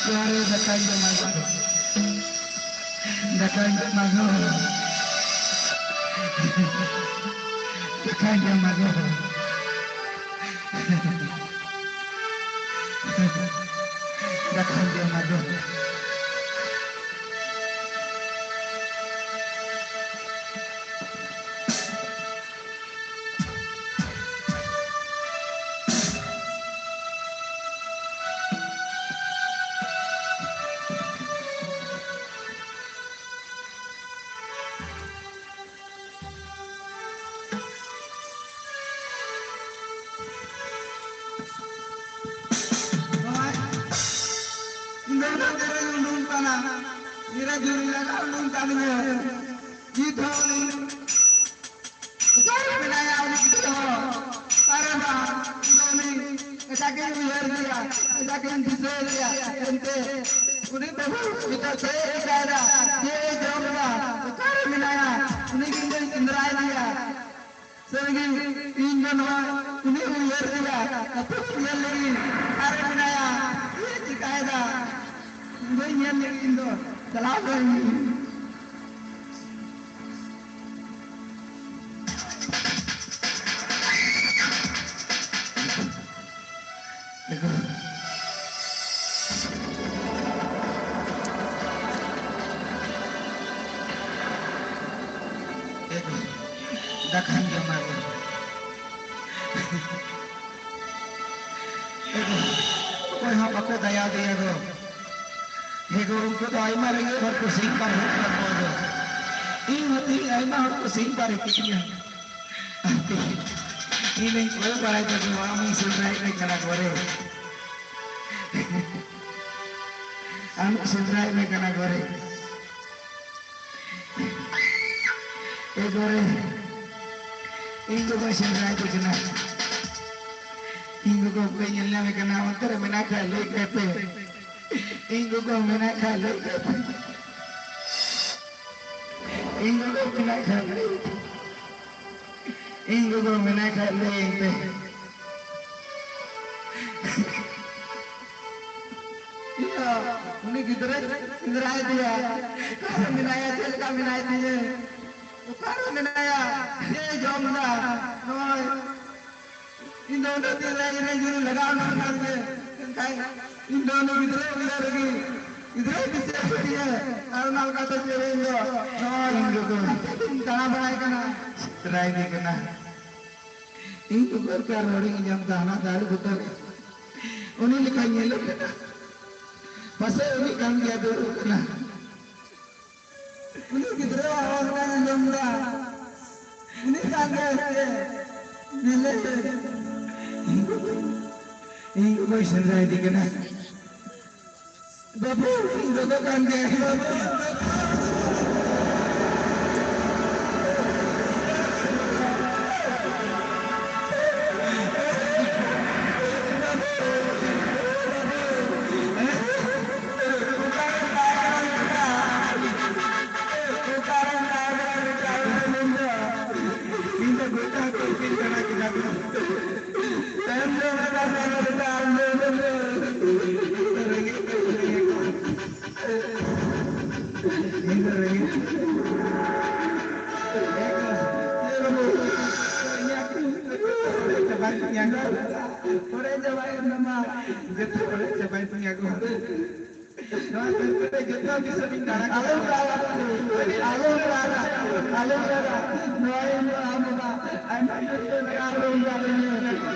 ᱡᱚᱦᱟᱨ ᱜᱮ, ᱫᱟᱠᱟᱧ ᱡᱚᱢᱟ ᱜᱚ᱾ ᱫᱟᱠᱟᱧ ᱡᱚᱢᱟ ᱜᱚ᱾ ᱫᱟᱠᱟᱧ ᱡᱚᱢᱟ ᱜᱚ᱾ ᱫᱟᱠᱟᱧ ᱡᱚᱢᱟ ᱜᱚ᱾ ᱱᱚᱜᱼᱚᱭ, ᱤᱧ ᱫᱚ ᱚᱱᱟ ᱠᱚᱨᱮᱧ ᱩᱰᱩᱝ ᱠᱟᱱᱟ, ᱧᱤᱨᱟ ᱡᱷᱩᱨᱤ ᱞᱟᱜᱟ ᱩᱰᱩᱝ ᱠᱟᱱᱤᱧᱟ᱾ ᱱᱤᱛ ᱦᱚᱸ ᱩᱱᱤ ᱚᱠᱟᱨᱮ ᱢᱮᱱᱟᱭᱟ ᱩᱱᱤ ᱜᱤᱫᱽᱨᱟᱹ ᱦᱚᱸ? ᱚᱠᱟᱨᱮ ᱵᱟᱝ? ᱤᱧ ᱫᱚ ᱩᱱᱤ ᱠᱟᱡᱟᱠ ᱤᱧ ᱩᱭᱦᱟᱹᱨ ᱜᱮᱭᱟ, ᱠᱟᱡᱟᱠ ᱤᱧ ᱫᱤᱥᱟᱹᱭ ᱜᱮᱭᱟ᱾ ᱮᱱᱛᱮ ᱩᱱᱤ ᱵᱟᱹᱵᱩ ᱱᱤᱛᱚᱜ ᱪᱮᱫ ᱮ ᱪᱤᱠᱟᱹᱭᱮᱫᱟ, ᱪᱮᱫ ᱮ ᱡᱚᱢ ᱮᱫᱟ, ᱚᱠᱟᱨᱮ ᱢᱮᱱᱟᱭᱟ? ᱩᱱᱤ ᱜᱤᱧ ᱫᱚᱧ ᱥᱮᱸᱫᱽᱨᱟᱭᱮᱫᱮᱭᱟ᱾ ᱥᱟᱹᱨᱤᱜᱮ, ᱤᱧ ᱫᱚ ᱱᱚᱣᱟ ᱩᱱᱤ ᱩᱭᱦᱟᱹᱨ ᱨᱮᱭᱟᱜ ᱟᱹᱛᱩ ᱧᱮᱞ ᱞᱟᱹᱜᱤᱫ ᱚᱠᱟᱨᱮ ᱢᱮᱱᱟᱭᱟ? ᱪᱮᱫ ᱮ ᱪᱤᱠᱟᱭᱮᱫᱟ? ᱤᱧ ᱫᱚᱧ ᱧᱮᱞ ᱞᱟᱹᱜᱤᱫ, ᱤᱧ ᱫᱚ ᱪᱟᱞᱟᱣ ᱠᱟᱱᱟᱧ᱾ ᱮ ᱜᱳ᱾ ᱮ ᱜᱳ, ᱫᱟᱠᱟᱧ ᱡᱚᱢᱟ ᱜᱳ᱾ ᱮ ᱜᱳ, ᱚᱠᱚᱭ ᱦᱚᱸ ᱵᱟᱠᱚ ᱫᱟᱭᱟ ᱟᱫᱮᱭᱟ ᱜᱳ᱾ ᱮ ᱜᱳ, ᱩᱱᱠᱩ ᱫᱚ ᱟᱭᱢᱟ ᱨᱮᱸᱜᱮᱡ ᱦᱚᱲ ᱠᱚ ᱥᱤᱧ ᱵᱟᱨᱦᱮ ᱠᱟᱱ ᱠᱚᱣᱟ ᱜᱳ᱾ ᱤᱧ ᱦᱚᱸ ᱛᱮᱦᱮᱧ ᱟᱭᱢᱟ ᱦᱚᱲ ᱠᱚ ᱥᱤᱧ ᱵᱟᱨᱦᱮ ᱠᱤᱫᱤᱧᱟ᱾ ᱤᱧᱤᱧ ᱠᱚᱭᱚᱜ ᱵᱟᱲᱟᱭ ᱛᱟᱠᱚᱣᱟ, ᱟᱢᱤᱧ ᱥᱮᱸᱫᱽᱨᱟᱭᱮᱫ ᱢᱮ ᱠᱟᱱᱟ ᱜᱚᱨᱮ᱾ ᱟᱢᱤᱧ ᱥᱮᱸᱫᱽᱨᱟᱭᱮᱫ ᱢᱮ ᱠᱟᱱᱟ ᱜᱚᱨᱮ᱾ ᱮ ᱜᱚᱨᱮ, ᱤᱧ ᱜᱚᱜᱚᱭ ᱥᱮᱸᱫᱽᱨᱟᱭᱮᱫᱮ ᱠᱟᱱᱟ᱾ ᱤᱧ ᱜᱚᱜᱚ ᱚᱠᱚᱭ ᱧᱮᱞ ᱧᱟᱢᱮ ᱠᱟᱱᱟ, ᱚᱱᱛᱮ ᱨᱮ ᱢᱮᱱᱟᱭ ᱠᱷᱟᱡ ᱞᱟᱹᱭ ᱠᱟᱭ ᱯᱮ᱾ ᱤᱧ ᱜᱚᱜᱚ ᱢᱮᱱᱟᱭ ᱠᱷᱟᱡ ᱞᱟᱹᱭ ᱠᱟᱭ ᱯᱮ᱾ ᱤᱧ ᱜᱚᱜᱚ ᱢᱮᱱᱟᱭ ᱠᱷᱟᱡ ᱞᱟᱹᱭ ᱯᱮ᱾ ᱤᱧ ᱜᱚᱜᱚ ᱢᱮᱱᱟᱭ ᱠᱷᱟᱡ ᱞᱟᱹᱭᱟᱹᱧ ᱯᱮ᱾ ᱤᱭᱟᱹ, ᱩᱱᱤ ᱜᱤᱫᱽᱨᱟᱹ ᱥᱮᱸᱫᱽᱨᱟᱭᱮᱫᱮᱭᱟ᱾ ᱚᱠᱟᱨᱮ ᱢᱮᱱᱟᱭᱟ? ᱪᱮᱫ ᱞᱮᱠᱟ ᱢᱮᱱᱟᱭ ᱛᱤᱧᱟᱹ? ᱚᱠᱟᱨᱮ ᱢᱮᱱᱟᱭᱟ? ᱪᱮᱫ ᱮ ᱡᱚᱢ ᱮᱫᱟ? ᱱᱚᱜᱼᱚᱭ ᱤᱧ ᱫᱚ ᱚᱸᱰᱮ ᱛᱤᱨᱮ ᱤᱧᱨᱮ ᱡᱩᱨᱤ ᱞᱟᱜᱟᱣ ᱢᱮᱱᱠᱷᱟᱱ ᱜᱮ, ᱢᱮᱱᱠᱷᱟᱱ ᱤᱧ ᱫᱚ ᱩᱱᱤ ᱜᱤᱫᱽᱨᱟᱹ ᱩᱭᱦᱟᱹᱨ ᱨᱮᱜᱮ, ᱜᱤᱫᱽᱨᱟᱹ ᱫᱤᱥᱟᱹ ᱠᱮᱫᱤᱧᱟ᱾ ᱟᱨ ᱚᱱᱟ ᱞᱮᱠᱟᱛᱮ ᱛᱮᱨᱮᱧ ᱫᱚ ᱱᱚᱜᱼᱚᱭ ᱤᱧ ᱜᱚᱜᱚ ᱫᱟᱬᱟ ᱵᱟᱲᱟᱭ ᱠᱟᱱᱟ᱾ ᱥᱮᱸᱫᱽᱨᱟᱭᱮᱫᱮ ᱠᱟᱱᱟ᱾ ᱤᱧ ᱜᱚᱜᱚ ᱞᱮᱠᱟ ᱨᱚᱲᱤᱧ ᱟᱸᱡᱚᱢ ᱮᱫᱟ, ᱦᱟᱱᱟ ᱫᱟᱨᱮ ᱵᱩᱴᱟᱹ ᱨᱮ᱾ ᱩᱱᱤ ᱞᱮᱠᱟᱧ ᱧᱮᱞᱚᱜ ᱠᱟᱱᱟ᱾ ᱯᱟᱥᱮᱡ ᱩᱱᱤ ᱠᱟᱱ ᱜᱮᱭᱟ, ᱫᱩᱲᱩᱵ ᱠᱟᱱᱟ᱾ ᱩᱱᱤ ᱜᱤᱫᱽᱨᱟᱹᱣᱟᱜ ᱨᱚᱲ ᱞᱮᱠᱟᱧ ᱟᱸᱡᱚᱢ ᱮᱫᱟ᱾ ᱩᱱᱤ ᱠᱟᱱ ᱜᱮᱭᱟᱭ ᱥᱮ? ᱧᱮᱞᱮ᱾ ᱤᱧ ᱜᱚᱜᱚ, ᱤᱧ ᱜᱚᱜᱚᱭ ᱥᱮᱸᱫᱽᱨᱟᱭᱮᱫᱮ ᱠᱟᱱᱟ᱾ ᱵᱟᱹᱵᱩ, ᱤᱧ ᱜᱚᱜᱚ ᱠᱟᱱ ᱜᱮᱭᱟᱭ᱾ ᱵᱟᱹᱵᱩ, ᱵᱟᱹᱵᱩ᱾ ᱪᱟᱵᱟᱭ ᱛᱤᱧᱟ ᱠᱚ᱾ ᱱᱚᱣᱟ ᱫᱷᱟᱹᱨᱛᱤ ᱨᱮ ᱡᱚᱛᱚ ᱫᱤᱥᱚᱢ ᱤᱧ ᱫᱟᱬᱟ ᱠᱮᱫᱟ᱾ ᱟᱞᱚᱢ ᱨᱟᱜᱟ, ᱟᱞᱚᱢ ᱨᱟᱜᱟ, ᱟᱞᱚᱢ ᱨᱟᱜᱟ᱾ ᱱᱚᱣᱟ ᱤᱧ ᱫᱚ ᱟᱢ ᱵᱟᱵᱟ ᱟᱭᱢᱟ ᱫᱤᱱ ᱠᱷᱚᱱ ᱟᱞᱚᱢ ᱨᱟᱜᱟ᱾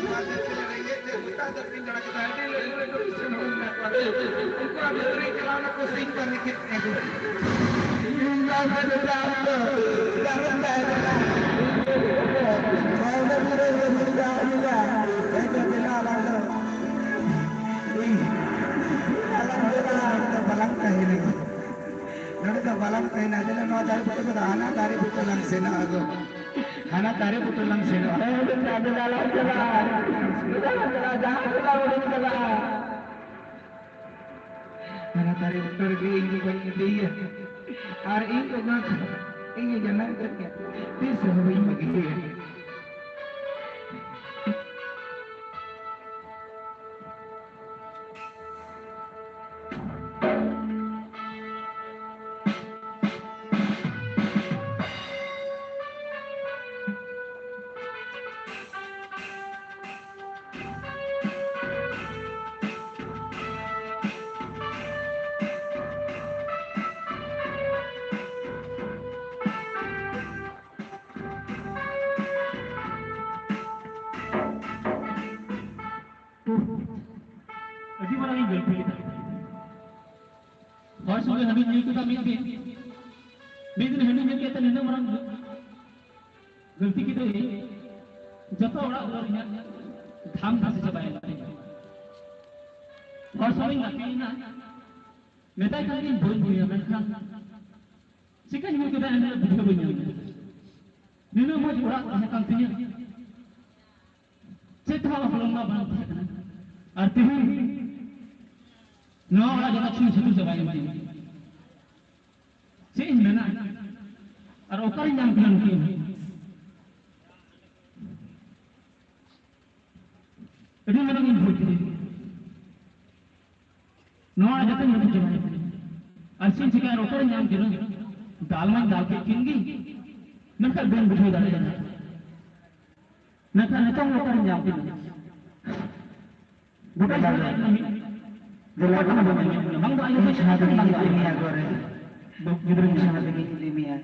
ᱱᱚᱣᱟ ᱫᱷᱟᱹᱨᱛᱤ ᱨᱮ ᱨᱮᱸᱜᱮᱡ ᱛᱮ ᱜᱚᱴᱟ ᱫᱷᱟᱹᱨᱛᱤᱧ ᱫᱟᱬᱟ ᱠᱮᱫᱟ᱾ ᱟᱹᱰᱤ ᱞᱟᱹᱴᱩ ᱞᱟᱹᱴᱩ ᱫᱤᱥᱚᱢ ᱦᱚᱲ ᱢᱮᱱᱟᱜ ᱠᱚᱣᱟ᱾ ᱩᱱᱠᱩᱣᱟᱜ ᱵᱷᱤᱛᱨᱤ ᱪᱟᱞᱟᱣ ᱱᱟᱠᱚ ᱥᱮ ᱤᱧ ᱠᱚ ᱨᱮᱸᱜᱮᱡ ᱛᱤᱧᱟ ᱠᱚ᱾ ᱤᱧ ᱫᱚ ᱟᱢ ᱫᱚ ᱟᱢ ᱫᱚ ᱚᱠᱟᱨᱮᱢ ᱛᱟᱦᱮᱸ ᱠᱟᱱᱟ? ᱤᱧ ᱫᱚ ᱟᱢ ᱫᱚ ᱤᱧ ᱫᱚ ᱟᱢ ᱫᱚ ᱤᱧ ᱫᱚ ᱟᱢ ᱫᱚ ᱤᱧ ᱟᱞᱟᱝ ᱫᱚ ᱵᱟᱞᱟᱝ ᱛᱟᱦᱮᱱᱟ᱾ ᱱᱚᱰᱮ ᱫᱚ ᱵᱟᱞᱟᱝ ᱛᱟᱦᱮᱱᱟ᱾ ᱫᱮᱞᱟ ᱱᱚᱣᱟ ᱫᱟᱨᱮ ᱵᱩᱴᱟᱹ ᱠᱚᱫᱚ ᱦᱟᱱᱟ ᱫᱟᱨᱮ ᱵᱩᱴᱟᱹ ᱞᱟᱝ ᱥᱮᱱᱚᱜᱼᱟ ᱜᱚ᱾ ᱦᱟᱱᱟ ᱫᱟᱨᱮ ᱵᱩᱴᱟᱹ ᱞᱟᱝ ᱥᱮᱱᱚᱜᱼᱟ᱾ ᱦᱮᱸ, ᱫᱮᱞᱟ, ᱫᱮᱞᱟ, ᱞᱟᱝ ᱪᱟᱞᱟᱜᱼᱟ᱾ ᱫᱮᱞᱟ, ᱫᱮᱞᱟ, ᱡᱟᱦᱟᱸ ᱥᱮᱫ ᱞᱟᱝ ᱩᱰᱩᱠ ᱪᱟᱞᱟᱜᱼᱟ᱾ ᱦᱟᱱᱟ ᱫᱟᱨᱮ ᱵᱩᱴᱟᱹ ᱨᱮᱜᱮ ᱤᱧ ᱫᱚ ᱵᱟᱹᱧ ᱤᱫᱤᱭᱮᱭᱟ᱾ ᱟᱨ ᱤᱧ ᱫᱚ ᱵᱟᱝ, ᱤᱧ ᱡᱟᱱᱟᱢ ᱠᱟᱛᱮ ᱛᱤᱥ ᱦᱚᱸ ᱵᱟᱹᱧ ᱵᱟᱹᱜᱤᱭᱮᱭᱟ᱾ ᱟᱹᱰᱤ ᱢᱟᱨᱟᱝ ᱤᱧ ᱜᱟᱹᱞᱛᱤ ᱠᱮᱫᱟ᱾ ᱦᱚᱲ ᱥᱚᱸᱜᱮ ᱦᱟᱺᱰᱤᱧ ᱧᱩ ᱠᱮᱫᱟ ᱢᱤᱫ ᱫᱤᱱ᱾ ᱢᱤᱫ ᱫᱤᱱ ᱦᱟᱺᱰᱤᱧ ᱧᱩ ᱠᱮᱫ ᱛᱮ ᱱᱤᱱᱟᱹᱜ ᱢᱟᱨᱟᱝ ᱜᱟᱹᱞᱛᱤ ᱠᱮᱫᱟᱹᱧ᱾ ᱡᱚᱛᱚ ᱚᱲᱟᱜ ᱫᱩᱣᱟᱹᱨ ᱤᱧᱟᱹᱜ ᱫᱷᱟᱢ ᱫᱷᱟᱥᱮ ᱪᱟᱵᱟᱭᱮᱱ ᱛᱤᱧᱟ᱾ ᱦᱚᱲ ᱥᱚᱸᱜᱮᱧ ᱜᱟᱛᱮᱭᱮᱱᱟ, ᱢᱮᱛᱟᱭ ᱠᱟᱱ ᱜᱤᱧ ᱵᱟᱹᱧ ᱧᱩᱭᱟ, ᱢᱮᱱᱠᱷᱟᱱ ᱪᱤᱠᱟᱹᱧ ᱧᱩ ᱠᱮᱫᱟ ᱮᱱᱦᱤᱞᱳᱜ ᱵᱩᱡᱷᱟᱹᱣ ᱵᱟᱹᱧ ᱧᱟᱢ ᱞᱮᱫᱟ᱾ ᱱᱤᱱᱟᱹᱜ ᱢᱚᱡᱽ ᱚᱲᱟᱜ ᱛᱟᱦᱮᱸ ᱠᱟᱱ ᱛᱤᱧᱟᱹ, ᱪᱮᱫ ᱦᱚᱸ ᱦᱚᱞᱚᱝ ᱢᱟ ᱵᱟᱝ ᱛᱟᱦᱮᱸ ᱠᱟᱱᱟ᱾ ᱟᱨ ᱛᱮᱦᱮᱧ ᱱᱚᱣᱟ ᱚᱲᱟᱜ ᱡᱚᱛᱚ ᱪᱷᱤᱝ ᱪᱷᱟᱹᱛᱩᱨ ᱪᱟᱵᱟᱭᱮᱱ ᱛᱤᱧᱟ᱾ ᱪᱮᱫ ᱤᱧ ᱢᱮᱱᱟ? ᱟᱨ ᱚᱠᱟᱨᱤᱧ ᱧᱟᱢ ᱠᱤᱱᱟ ᱱᱩᱠᱤᱱ? ᱟᱹᱰᱤ ᱢᱟᱨᱟᱝ ᱤᱧ ᱵᱷᱩᱞ ᱠᱮᱫᱟ᱾ ᱱᱚᱣᱟ ᱡᱚᱛᱚᱧ ᱵᱟᱹᱜᱤ ᱪᱟᱵᱟᱭᱟ᱾ ᱟᱨ ᱪᱮᱫ ᱤᱧ ᱪᱤᱠᱟᱹᱭᱟ? ᱨᱚᱯᱚᱲ ᱧᱟᱢ ᱠᱤᱱᱟᱹᱧ, ᱫᱟᱞ ᱢᱟᱧ ᱫᱟᱞ ᱠᱮᱫ ᱠᱤᱱ ᱜᱮ, ᱢᱮᱱᱠᱷᱟᱱ ᱵᱟᱹᱧ ᱵᱩᱡᱷᱟᱹᱣ ᱫᱟᱲᱮᱭᱟᱫᱟ᱾ ᱢᱮᱱᱠᱷᱟᱱ ᱱᱤᱛᱚᱝ ᱨᱚᱯᱚᱲ ᱧᱟᱢ ᱠᱤᱱᱟᱹᱧ᱾ ᱜᱚᱴᱟ ᱡᱤᱭᱚᱱ ᱨᱮ ᱢᱤᱫ ᱫᱮᱞᱟ ᱚᱠᱟᱴᱟᱜ ᱦᱚᱸ ᱵᱟᱹᱧ ᱟᱸᱡᱚᱢ ᱠᱟᱱᱟ, ᱵᱟᱝ ᱫᱚ ᱟᱸᱡᱚᱢ ᱤᱧ ᱥᱟᱦᱟ ᱛᱮᱜᱮ ᱵᱟᱝ ᱫᱚ ᱤᱫᱤ ᱟᱸᱡᱚᱢ ᱢᱮᱭᱟ ᱠᱟᱱᱟ᱾ ᱜᱚᱨᱮ᱾ ᱜᱤᱫᱽᱨᱟᱹ ᱤᱧ ᱥᱟᱦᱟ ᱛᱮᱜᱮ ᱤᱫᱤ ᱢᱮᱭᱟ᱾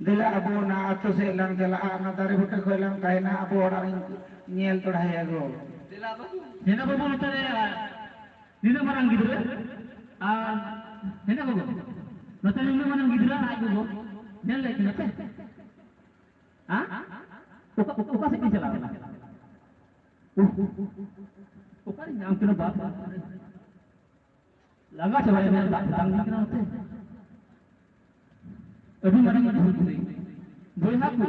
ᱫᱮᱞᱟ ᱟᱵᱚ ᱚᱱᱟ ᱟᱹᱛᱩ ᱥᱮᱫ ᱞᱟᱝ ᱪᱟᱞᱟᱜᱼᱟ, ᱚᱱᱟ ᱫᱟᱨᱮ ᱵᱩᱴᱟᱹ ᱠᱷᱚᱡ ᱞᱟᱝ ᱛᱟᱦᱮᱱᱟ, ᱟᱵᱚ ᱚᱲᱟᱜ ᱤᱧ ᱧᱮᱞ ᱛᱚᱲᱟᱭᱟ ᱜᱚ᱾ ᱦᱮᱱᱟ ᱵᱟᱹᱵᱩ ᱱᱚᱛᱮ ᱨᱮ ᱱᱤᱱᱟᱹᱜ ᱢᱟᱨᱟᱝ ᱜᱤᱫᱽᱨᱟᱹ ᱟᱨ ᱦᱮᱱᱟ ᱵᱟᱹᱵᱩ ᱱᱚᱛᱮ ᱨᱮ ᱱᱤᱱᱟᱹᱜ ᱢᱟᱨᱟᱝ ᱜᱤᱫᱽᱨᱟᱹ ᱟᱨ ᱟᱡ ᱜᱚᱜᱚ ᱧᱮᱞ ᱞᱮᱫ ᱠᱤᱱᱟ ᱯᱮ? ᱦᱮᱸ? ᱚᱠᱟ, ᱚᱠᱟ ᱥᱮᱫ ᱠᱤᱱ ᱪᱟᱞᱟᱣ ᱞᱮᱱᱟ? ᱩᱦ, ᱩᱦ, ᱩᱦ, ᱩᱦ᱾ ᱚᱠᱟᱨᱮ ᱧᱟᱢ ᱠᱤᱱᱟ ᱵᱟᱯ? ᱞᱟᱸᱜᱟ ᱪᱟᱵᱟᱭᱮᱱᱟ, ᱫᱟᱜ ᱛᱮᱛᱟᱝ ᱤᱫᱤ ᱠᱟᱱᱟ ᱱᱚᱛᱮ᱾ ᱟᱹᱰᱤ ᱢᱟᱨᱟᱝ ᱵᱷᱩᱞ ᱠᱟᱹᱫᱟᱹᱧ᱾ ᱵᱚᱭᱦᱟ ᱠᱚ,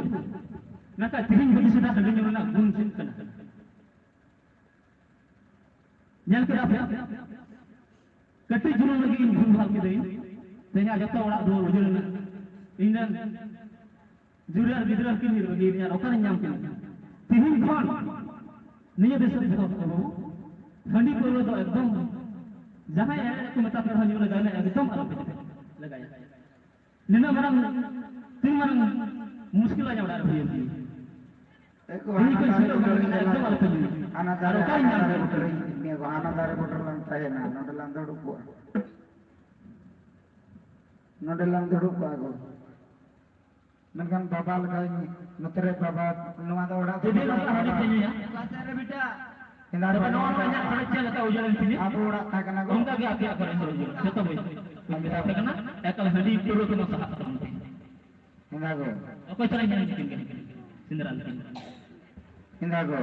ᱢᱮᱱᱠᱷᱟᱱ ᱛᱮᱦᱮᱧ ᱦᱩᱫᱤᱥ ᱮᱫᱟ ᱦᱟᱺᱰᱤ ᱧᱩ ᱨᱮᱱᱟᱜ ᱜᱩᱱ ᱪᱮᱫ ᱠᱟᱱᱟ? ᱧᱮᱞ ᱠᱮᱫᱟ ᱯᱮ? ᱠᱟᱹᱴᱤᱡ ᱡᱩᱞᱩᱝ ᱞᱟᱹᱜᱤᱫ ᱤᱧ ᱵᱷᱩᱞ ᱵᱷᱟᱞ ᱠᱤᱫᱟᱹᱧ᱾ ᱛᱮᱦᱮᱧ ᱡᱚᱛᱚ ᱚᱲᱟᱜ ᱫᱩᱣᱟᱹᱨ ᱩᱡᱟᱹᱲ ᱮᱱᱟ᱾ ᱤᱧ ᱨᱮᱱ ᱡᱩᱨᱤ ᱟᱨ ᱜᱤᱫᱽᱨᱟᱹ ᱦᱚᱸᱠᱤᱱ ᱧᱤᱨ ᱵᱟᱹᱜᱤᱭᱟᱹᱫᱤᱧᱟ, ᱟᱨ ᱚᱠᱟᱨᱮᱧ ᱧᱟᱢ ᱠᱤᱱᱟ? ᱛᱤᱦᱤᱧ ᱠᱷᱚᱱ ᱱᱤᱭᱟᱹ ᱫᱤᱥᱚᱢ ᱫᱚ ᱵᱟᱹᱵᱩ, ᱦᱟᱺᱰᱤ ᱯᱟᱹᱣᱨᱟᱹ ᱫᱚ ᱮᱠᱫᱚᱢ, ᱡᱟᱦᱟᱸᱭ ᱮᱲᱮ ᱠᱚ ᱢᱮᱛᱟ ᱯᱮ ᱨᱮᱦᱚᱸ, ᱧᱩ ᱞᱟᱜᱟᱭ ᱢᱮ, ᱮᱠᱫᱚᱢ ᱟᱞᱚ ᱯᱮ ᱞᱟᱜᱟᱭᱟ᱾ ᱱᱤᱱᱟᱹᱜ ᱢᱟᱨᱟᱝ, ᱛᱤᱱ ᱢᱟᱨᱟᱝ ᱢᱩᱥᱠᱤᱞ ᱟᱭᱟᱜ ᱚᱲᱟᱜ ᱨᱮ ᱦᱩᱭᱮᱱ ᱛᱤᱧᱟ᱾ ᱮᱠᱫᱚᱢ ᱛᱤᱦᱤᱧ ᱦᱟᱱᱟ ᱠᱷᱚᱱ ᱫᱟᱨᱮ ᱥᱤᱫᱷᱟᱹ ᱵᱩᱴᱟᱹ ᱢᱟᱨᱟᱝ ᱨᱮ ᱠᱟᱱᱟ, ᱮᱠᱫᱚᱢ ᱟᱞᱚ ᱯᱮ ᱧᱩᱭᱟ᱾ ᱦᱟᱱᱟ ᱟᱨ ᱫᱟᱨᱮ, ᱚᱠᱟᱨᱮᱧ ᱦᱟᱱᱟ ᱧᱟᱢ ᱫᱟᱨᱮ ᱠᱤᱱᱟ? ᱵᱩᱴᱟᱹ ᱨᱮ ᱤᱧ ᱢᱮ ᱜᱚ, ᱦᱟᱱᱟ ᱫᱟᱨᱮ ᱵᱩᱴᱟᱹ ᱨᱮᱞᱟᱝ ᱛᱟᱦᱮᱱᱟ, ᱱᱚᱰᱮ ᱞᱟᱝ ᱫᱩᱲᱩᱵ ᱠᱚᱜᱼᱟ᱾ ᱱᱚᱰᱮ ᱞᱟᱝ ᱫᱩᱲᱩᱵ ᱠᱚᱜᱼᱟ ᱜᱚ᱾ ᱢᱮᱱᱠᱷᱟᱱ ᱵᱟᱵᱟ ᱞᱮᱠᱟᱧ, ᱱᱚᱛᱮ ᱨᱮ ᱵᱟᱵᱟ, ᱱᱚᱣᱟ ᱫᱚ ᱚᱲᱟᱜ ᱡᱩᱫᱤ ᱵᱟᱵᱟ, ᱱᱚᱝᱠᱟ ᱦᱟᱺᱰᱤ ᱯᱮ ᱧᱩᱭᱟ, ᱦᱮᱸᱫᱟ ᱨᱮ ᱛᱚᱵᱮ ᱱᱚᱣᱟ ᱢᱟ ᱤᱧᱟᱜ ᱜᱷᱟᱨᱚᱸᱡᱽ ᱪᱮᱫ ᱞᱮᱠᱟ ᱩᱡᱟᱹᱲ ᱮᱱ ᱛᱤᱧᱟ, ᱟᱵᱚ ᱚᱲᱟᱜ ᱛᱟᱦᱮᱸ ᱠᱟᱱᱟ ᱜᱚ᱾ ᱚᱱᱠᱟ ᱜᱮ ᱟᱯᱮᱭᱟᱜ ᱜᱷᱟᱨᱚᱸᱡᱽ ᱦᱚᱸ ᱩᱡᱟᱹᱲ᱾ ᱡᱚᱛᱚ ᱵᱚᱭᱦᱟ ᱠᱚ ᱢᱮᱛᱟ ᱯᱮ ᱠᱟᱱᱟ, ᱮᱠᱟᱞ ᱦᱟᱺᱰᱤ ᱯᱟᱹᱣᱨᱟᱹ ᱠᱚᱫᱚ ᱥᱟᱦᱟᱜ ᱛᱟᱵᱚᱱ ᱯᱮ᱾ ᱦᱮᱸᱫᱟ ᱜᱚ᱾ ᱚᱠᱚᱭ ᱪᱟᱞᱟᱜ ᱧᱮᱞ ᱠᱤᱱ ᱠᱟᱱᱟ? ᱥᱮᱸᱫᱽᱨᱟ ᱞᱮᱠᱤᱱ᱾ ᱦᱮᱸᱫᱟ ᱜᱚ᱾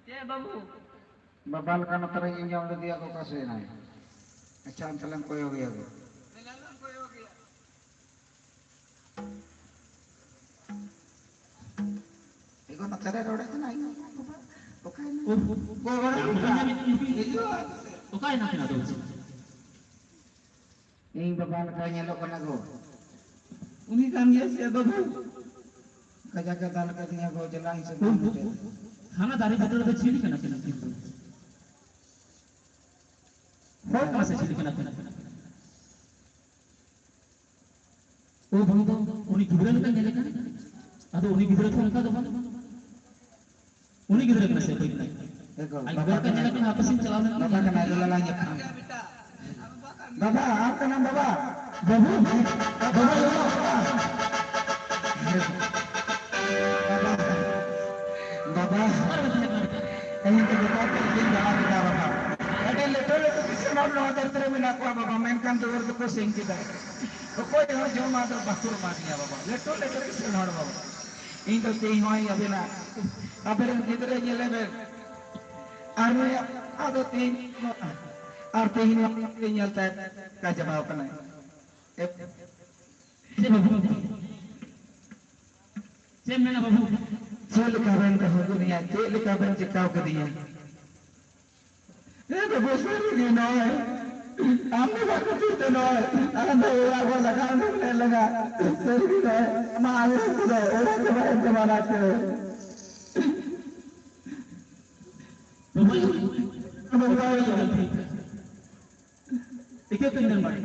ᱪᱮᱫ ᱵᱟᱹᱵᱩ? ᱵᱟᱵᱟ ᱞᱮᱠᱟ ᱱᱚᱛᱮ ᱨᱮ ᱤᱧ ᱡᱚᱢ ᱞᱮᱫᱮᱭᱟ ᱜᱚ, ᱚᱠᱟ ᱥᱮᱫ ᱮᱱᱟᱭ? ᱟᱪᱪᱷᱟ, ᱚᱱᱛᱮ ᱞᱟᱝ ᱠᱚᱭᱚᱜ ᱜᱮᱭᱟ ᱜᱚ᱾ ᱮᱜᱳ ᱱᱚᱛᱮ ᱨᱮ ᱨᱚᱲᱮ ᱠᱟᱱᱟ, ᱤᱧ ᱵᱟᱵᱟ, ᱚᱠᱟᱭᱮᱱᱟ? ᱩᱦ, ᱩᱦ, ᱩᱦ᱾ ᱜᱚ, ᱨᱚᱲᱮ ᱠᱟᱱᱟ᱾ ᱦᱤᱡᱩᱜ ᱟᱭ ᱥᱮ? ᱚᱠᱟᱭᱮᱱᱟ ᱠᱤᱱ ᱟᱫᱚ? ᱤᱧ ᱵᱟᱵᱟ ᱞᱮᱠᱟᱭ ᱧᱮᱞᱚᱜ ᱠᱟᱱᱟ ᱜᱚ᱾ ᱩᱱᱤ ᱠᱟᱱ ᱜᱮᱭᱟ ᱥᱮ ᱵᱟᱹᱵᱩ? ᱠᱟᱡᱟᱠ ᱮ ᱫᱟᱞ ᱠᱟᱫᱤᱧᱟ ᱜᱚ, ᱡᱟᱞᱟ ᱤᱧ ᱥᱮ ᱩᱦ, ᱵᱟᱝ ᱩᱦ, ᱢᱤᱫᱴᱮᱱ᱾ ᱩᱦ᱾ ᱦᱟᱱᱟ ᱫᱟᱨᱮ ᱵᱩᱴᱟᱹ ᱨᱮᱫᱚ ᱪᱤᱞᱤ ᱠᱟᱱᱟ ᱠᱤᱱ ᱩᱱᱠᱤᱱ ᱫᱚ? ᱦᱳᱭ, ᱢᱟᱥᱮ ᱪᱤᱞᱤ ᱠᱟᱱᱟ ᱠᱤᱱ? ᱳ ᱵᱟᱹᱦᱩ ᱫᱚ ᱩᱱᱤ ᱜᱤᱫᱽᱨᱟᱹ ᱞᱮᱠᱟ ᱧᱮᱞᱮ ᱠᱟᱱᱟ᱾ ᱟᱫᱚ ᱩᱱᱤ ᱜᱤᱫᱽᱨᱟᱹ ᱫᱚ ᱚᱱᱠᱟ ᱫᱚ ᱵᱟᱝ᱾ ᱩᱱᱤ ᱜᱤᱫᱽᱨᱟᱹ ᱠᱟᱱᱟ ᱥᱮ ᱵᱟᱹᱧ ᱢᱮᱱᱟ? ᱮᱠᱫᱚᱢ, ᱟᱡ ᱵᱟᱵᱟ ᱜᱚᱲᱚ ᱠᱟᱱᱟᱭ, ᱧᱮᱞ ᱠᱟᱱᱟ, ᱦᱟᱯᱮ ᱥᱮᱧ ᱪᱟᱞᱟᱣ ᱞᱮᱱ ᱜᱮ ᱵᱟᱵᱟ ᱧᱮᱞ ᱠᱟᱱᱟᱭ, ᱠᱟᱱᱟ᱾ ᱞᱚᱞᱟ ᱞᱟᱝ ᱧᱟᱯᱟᱢ᱾ ᱵᱟᱵᱟ, ᱟᱢ ᱠᱟᱱᱟᱢ ᱵᱟᱵᱟ? ᱵᱟᱹᱵᱩ, ᱵᱟᱵᱟ, ᱵᱟᱵᱟ, ᱵᱟᱵᱟ᱾ ᱵᱟᱵᱟ, ᱵᱟᱵᱟ, ᱤᱧ ᱫᱚ ᱵᱟᱵᱟ ᱠᱚ ᱤᱧ ᱫᱟᱬᱟ ᱠᱮᱫᱟ ᱵᱟᱵᱟ᱾ ᱟᱹᱰᱤ ᱞᱟᱹᱴᱩ ᱞᱟᱹᱴᱩ ᱫᱤᱥᱚᱢ ᱦᱚᱲ ᱱᱚᱣᱟ ᱫᱷᱟᱹᱨᱛᱤ ᱨᱮ ᱢᱮᱱᱟᱜ ᱠᱚᱣᱟ ᱵᱟᱵᱟ, ᱢᱮᱱᱠᱷᱟᱱ ᱫᱩᱣᱟᱹᱨ ᱫᱚᱠᱚ ᱥᱮᱱ ᱠᱮᱫᱟ᱾ ᱚᱠᱚᱭ ᱦᱚᱸ ᱡᱚᱢᱟᱜ ᱫᱚ ᱵᱟᱠᱚ ᱮᱢᱟ ᱫᱤᱧᱟ ᱵᱟᱵᱟ, ᱞᱟᱹᱴᱩ ᱞᱟᱹᱴᱩ ᱠᱤᱥᱟᱹᱬ ᱦᱚᱲ ᱵᱟᱵᱟ᱾ ᱤᱧ ᱫᱚ ᱛᱮᱦᱮᱧ ᱦᱚᱸ ᱟᱵᱮᱱᱟᱜ, ᱟᱵᱮᱱ ᱨᱮᱱ ᱜᱤᱫᱽᱨᱟᱹ ᱧᱮᱞᱮ ᱵᱮᱱ, ᱟᱨ ᱱᱩᱭ ᱟᱫᱚ ᱛᱮᱦᱮᱧ, ᱟᱨ ᱛᱮᱦᱮᱧ ᱱᱚᱣᱟ ᱧᱮᱞ ᱛᱟᱭ ᱠᱟ ᱪᱟᱵᱟᱣ ᱠᱟᱱᱟᱭ᱾ ᱪᱮᱫ ᱵᱟᱹᱵᱩ? ᱪᱮᱫ ᱮᱢ ᱢᱮᱱᱟ ᱵᱟᱹᱵᱩ? ᱪᱮᱫ ᱞᱮᱠᱟ ᱵᱮᱱ ᱫᱚᱦᱚ ᱠᱟᱫᱤᱧᱟ? ᱪᱮᱫ ᱞᱮᱠᱟ ᱵᱮᱱ ᱪᱮᱠᱟᱣ ᱠᱟᱫᱤᱧᱟ? ᱮ ᱵᱟᱹᱵᱩ, ᱥᱟᱹᱨᱤ ᱜᱮ ᱱᱚᱜᱼᱚᱭ ᱟᱢ ᱫᱚ ᱵᱟᱝ ᱠᱷᱟᱹᱛᱤᱨ ᱛᱮ ᱱᱚᱜᱼᱚᱭ ᱟᱢ ᱫᱚ ᱚᱲᱟᱜ ᱠᱚ ᱞᱟᱜᱟᱣ ᱮᱱ ᱞᱮ ᱞᱟᱜᱟ᱾ ᱥᱟᱹᱨᱤ ᱜᱮ ᱱᱚᱜᱼᱚᱭ ᱟᱢᱟᱜ ᱟᱹᱭᱩᱨ ᱠᱚᱫᱚ ᱚᱲᱟᱜ ᱪᱟᱵᱟᱭᱮᱱ ᱛᱟᱢᱟ ᱚᱱᱟᱛᱮ᱾ ᱵᱟᱹᱵᱩ, ᱵᱟᱹᱵᱩ, ᱤᱠᱟᱹ ᱠᱟᱹᱧ ᱢᱮᱱ ᱵᱟᱲᱟᱭᱟ᱾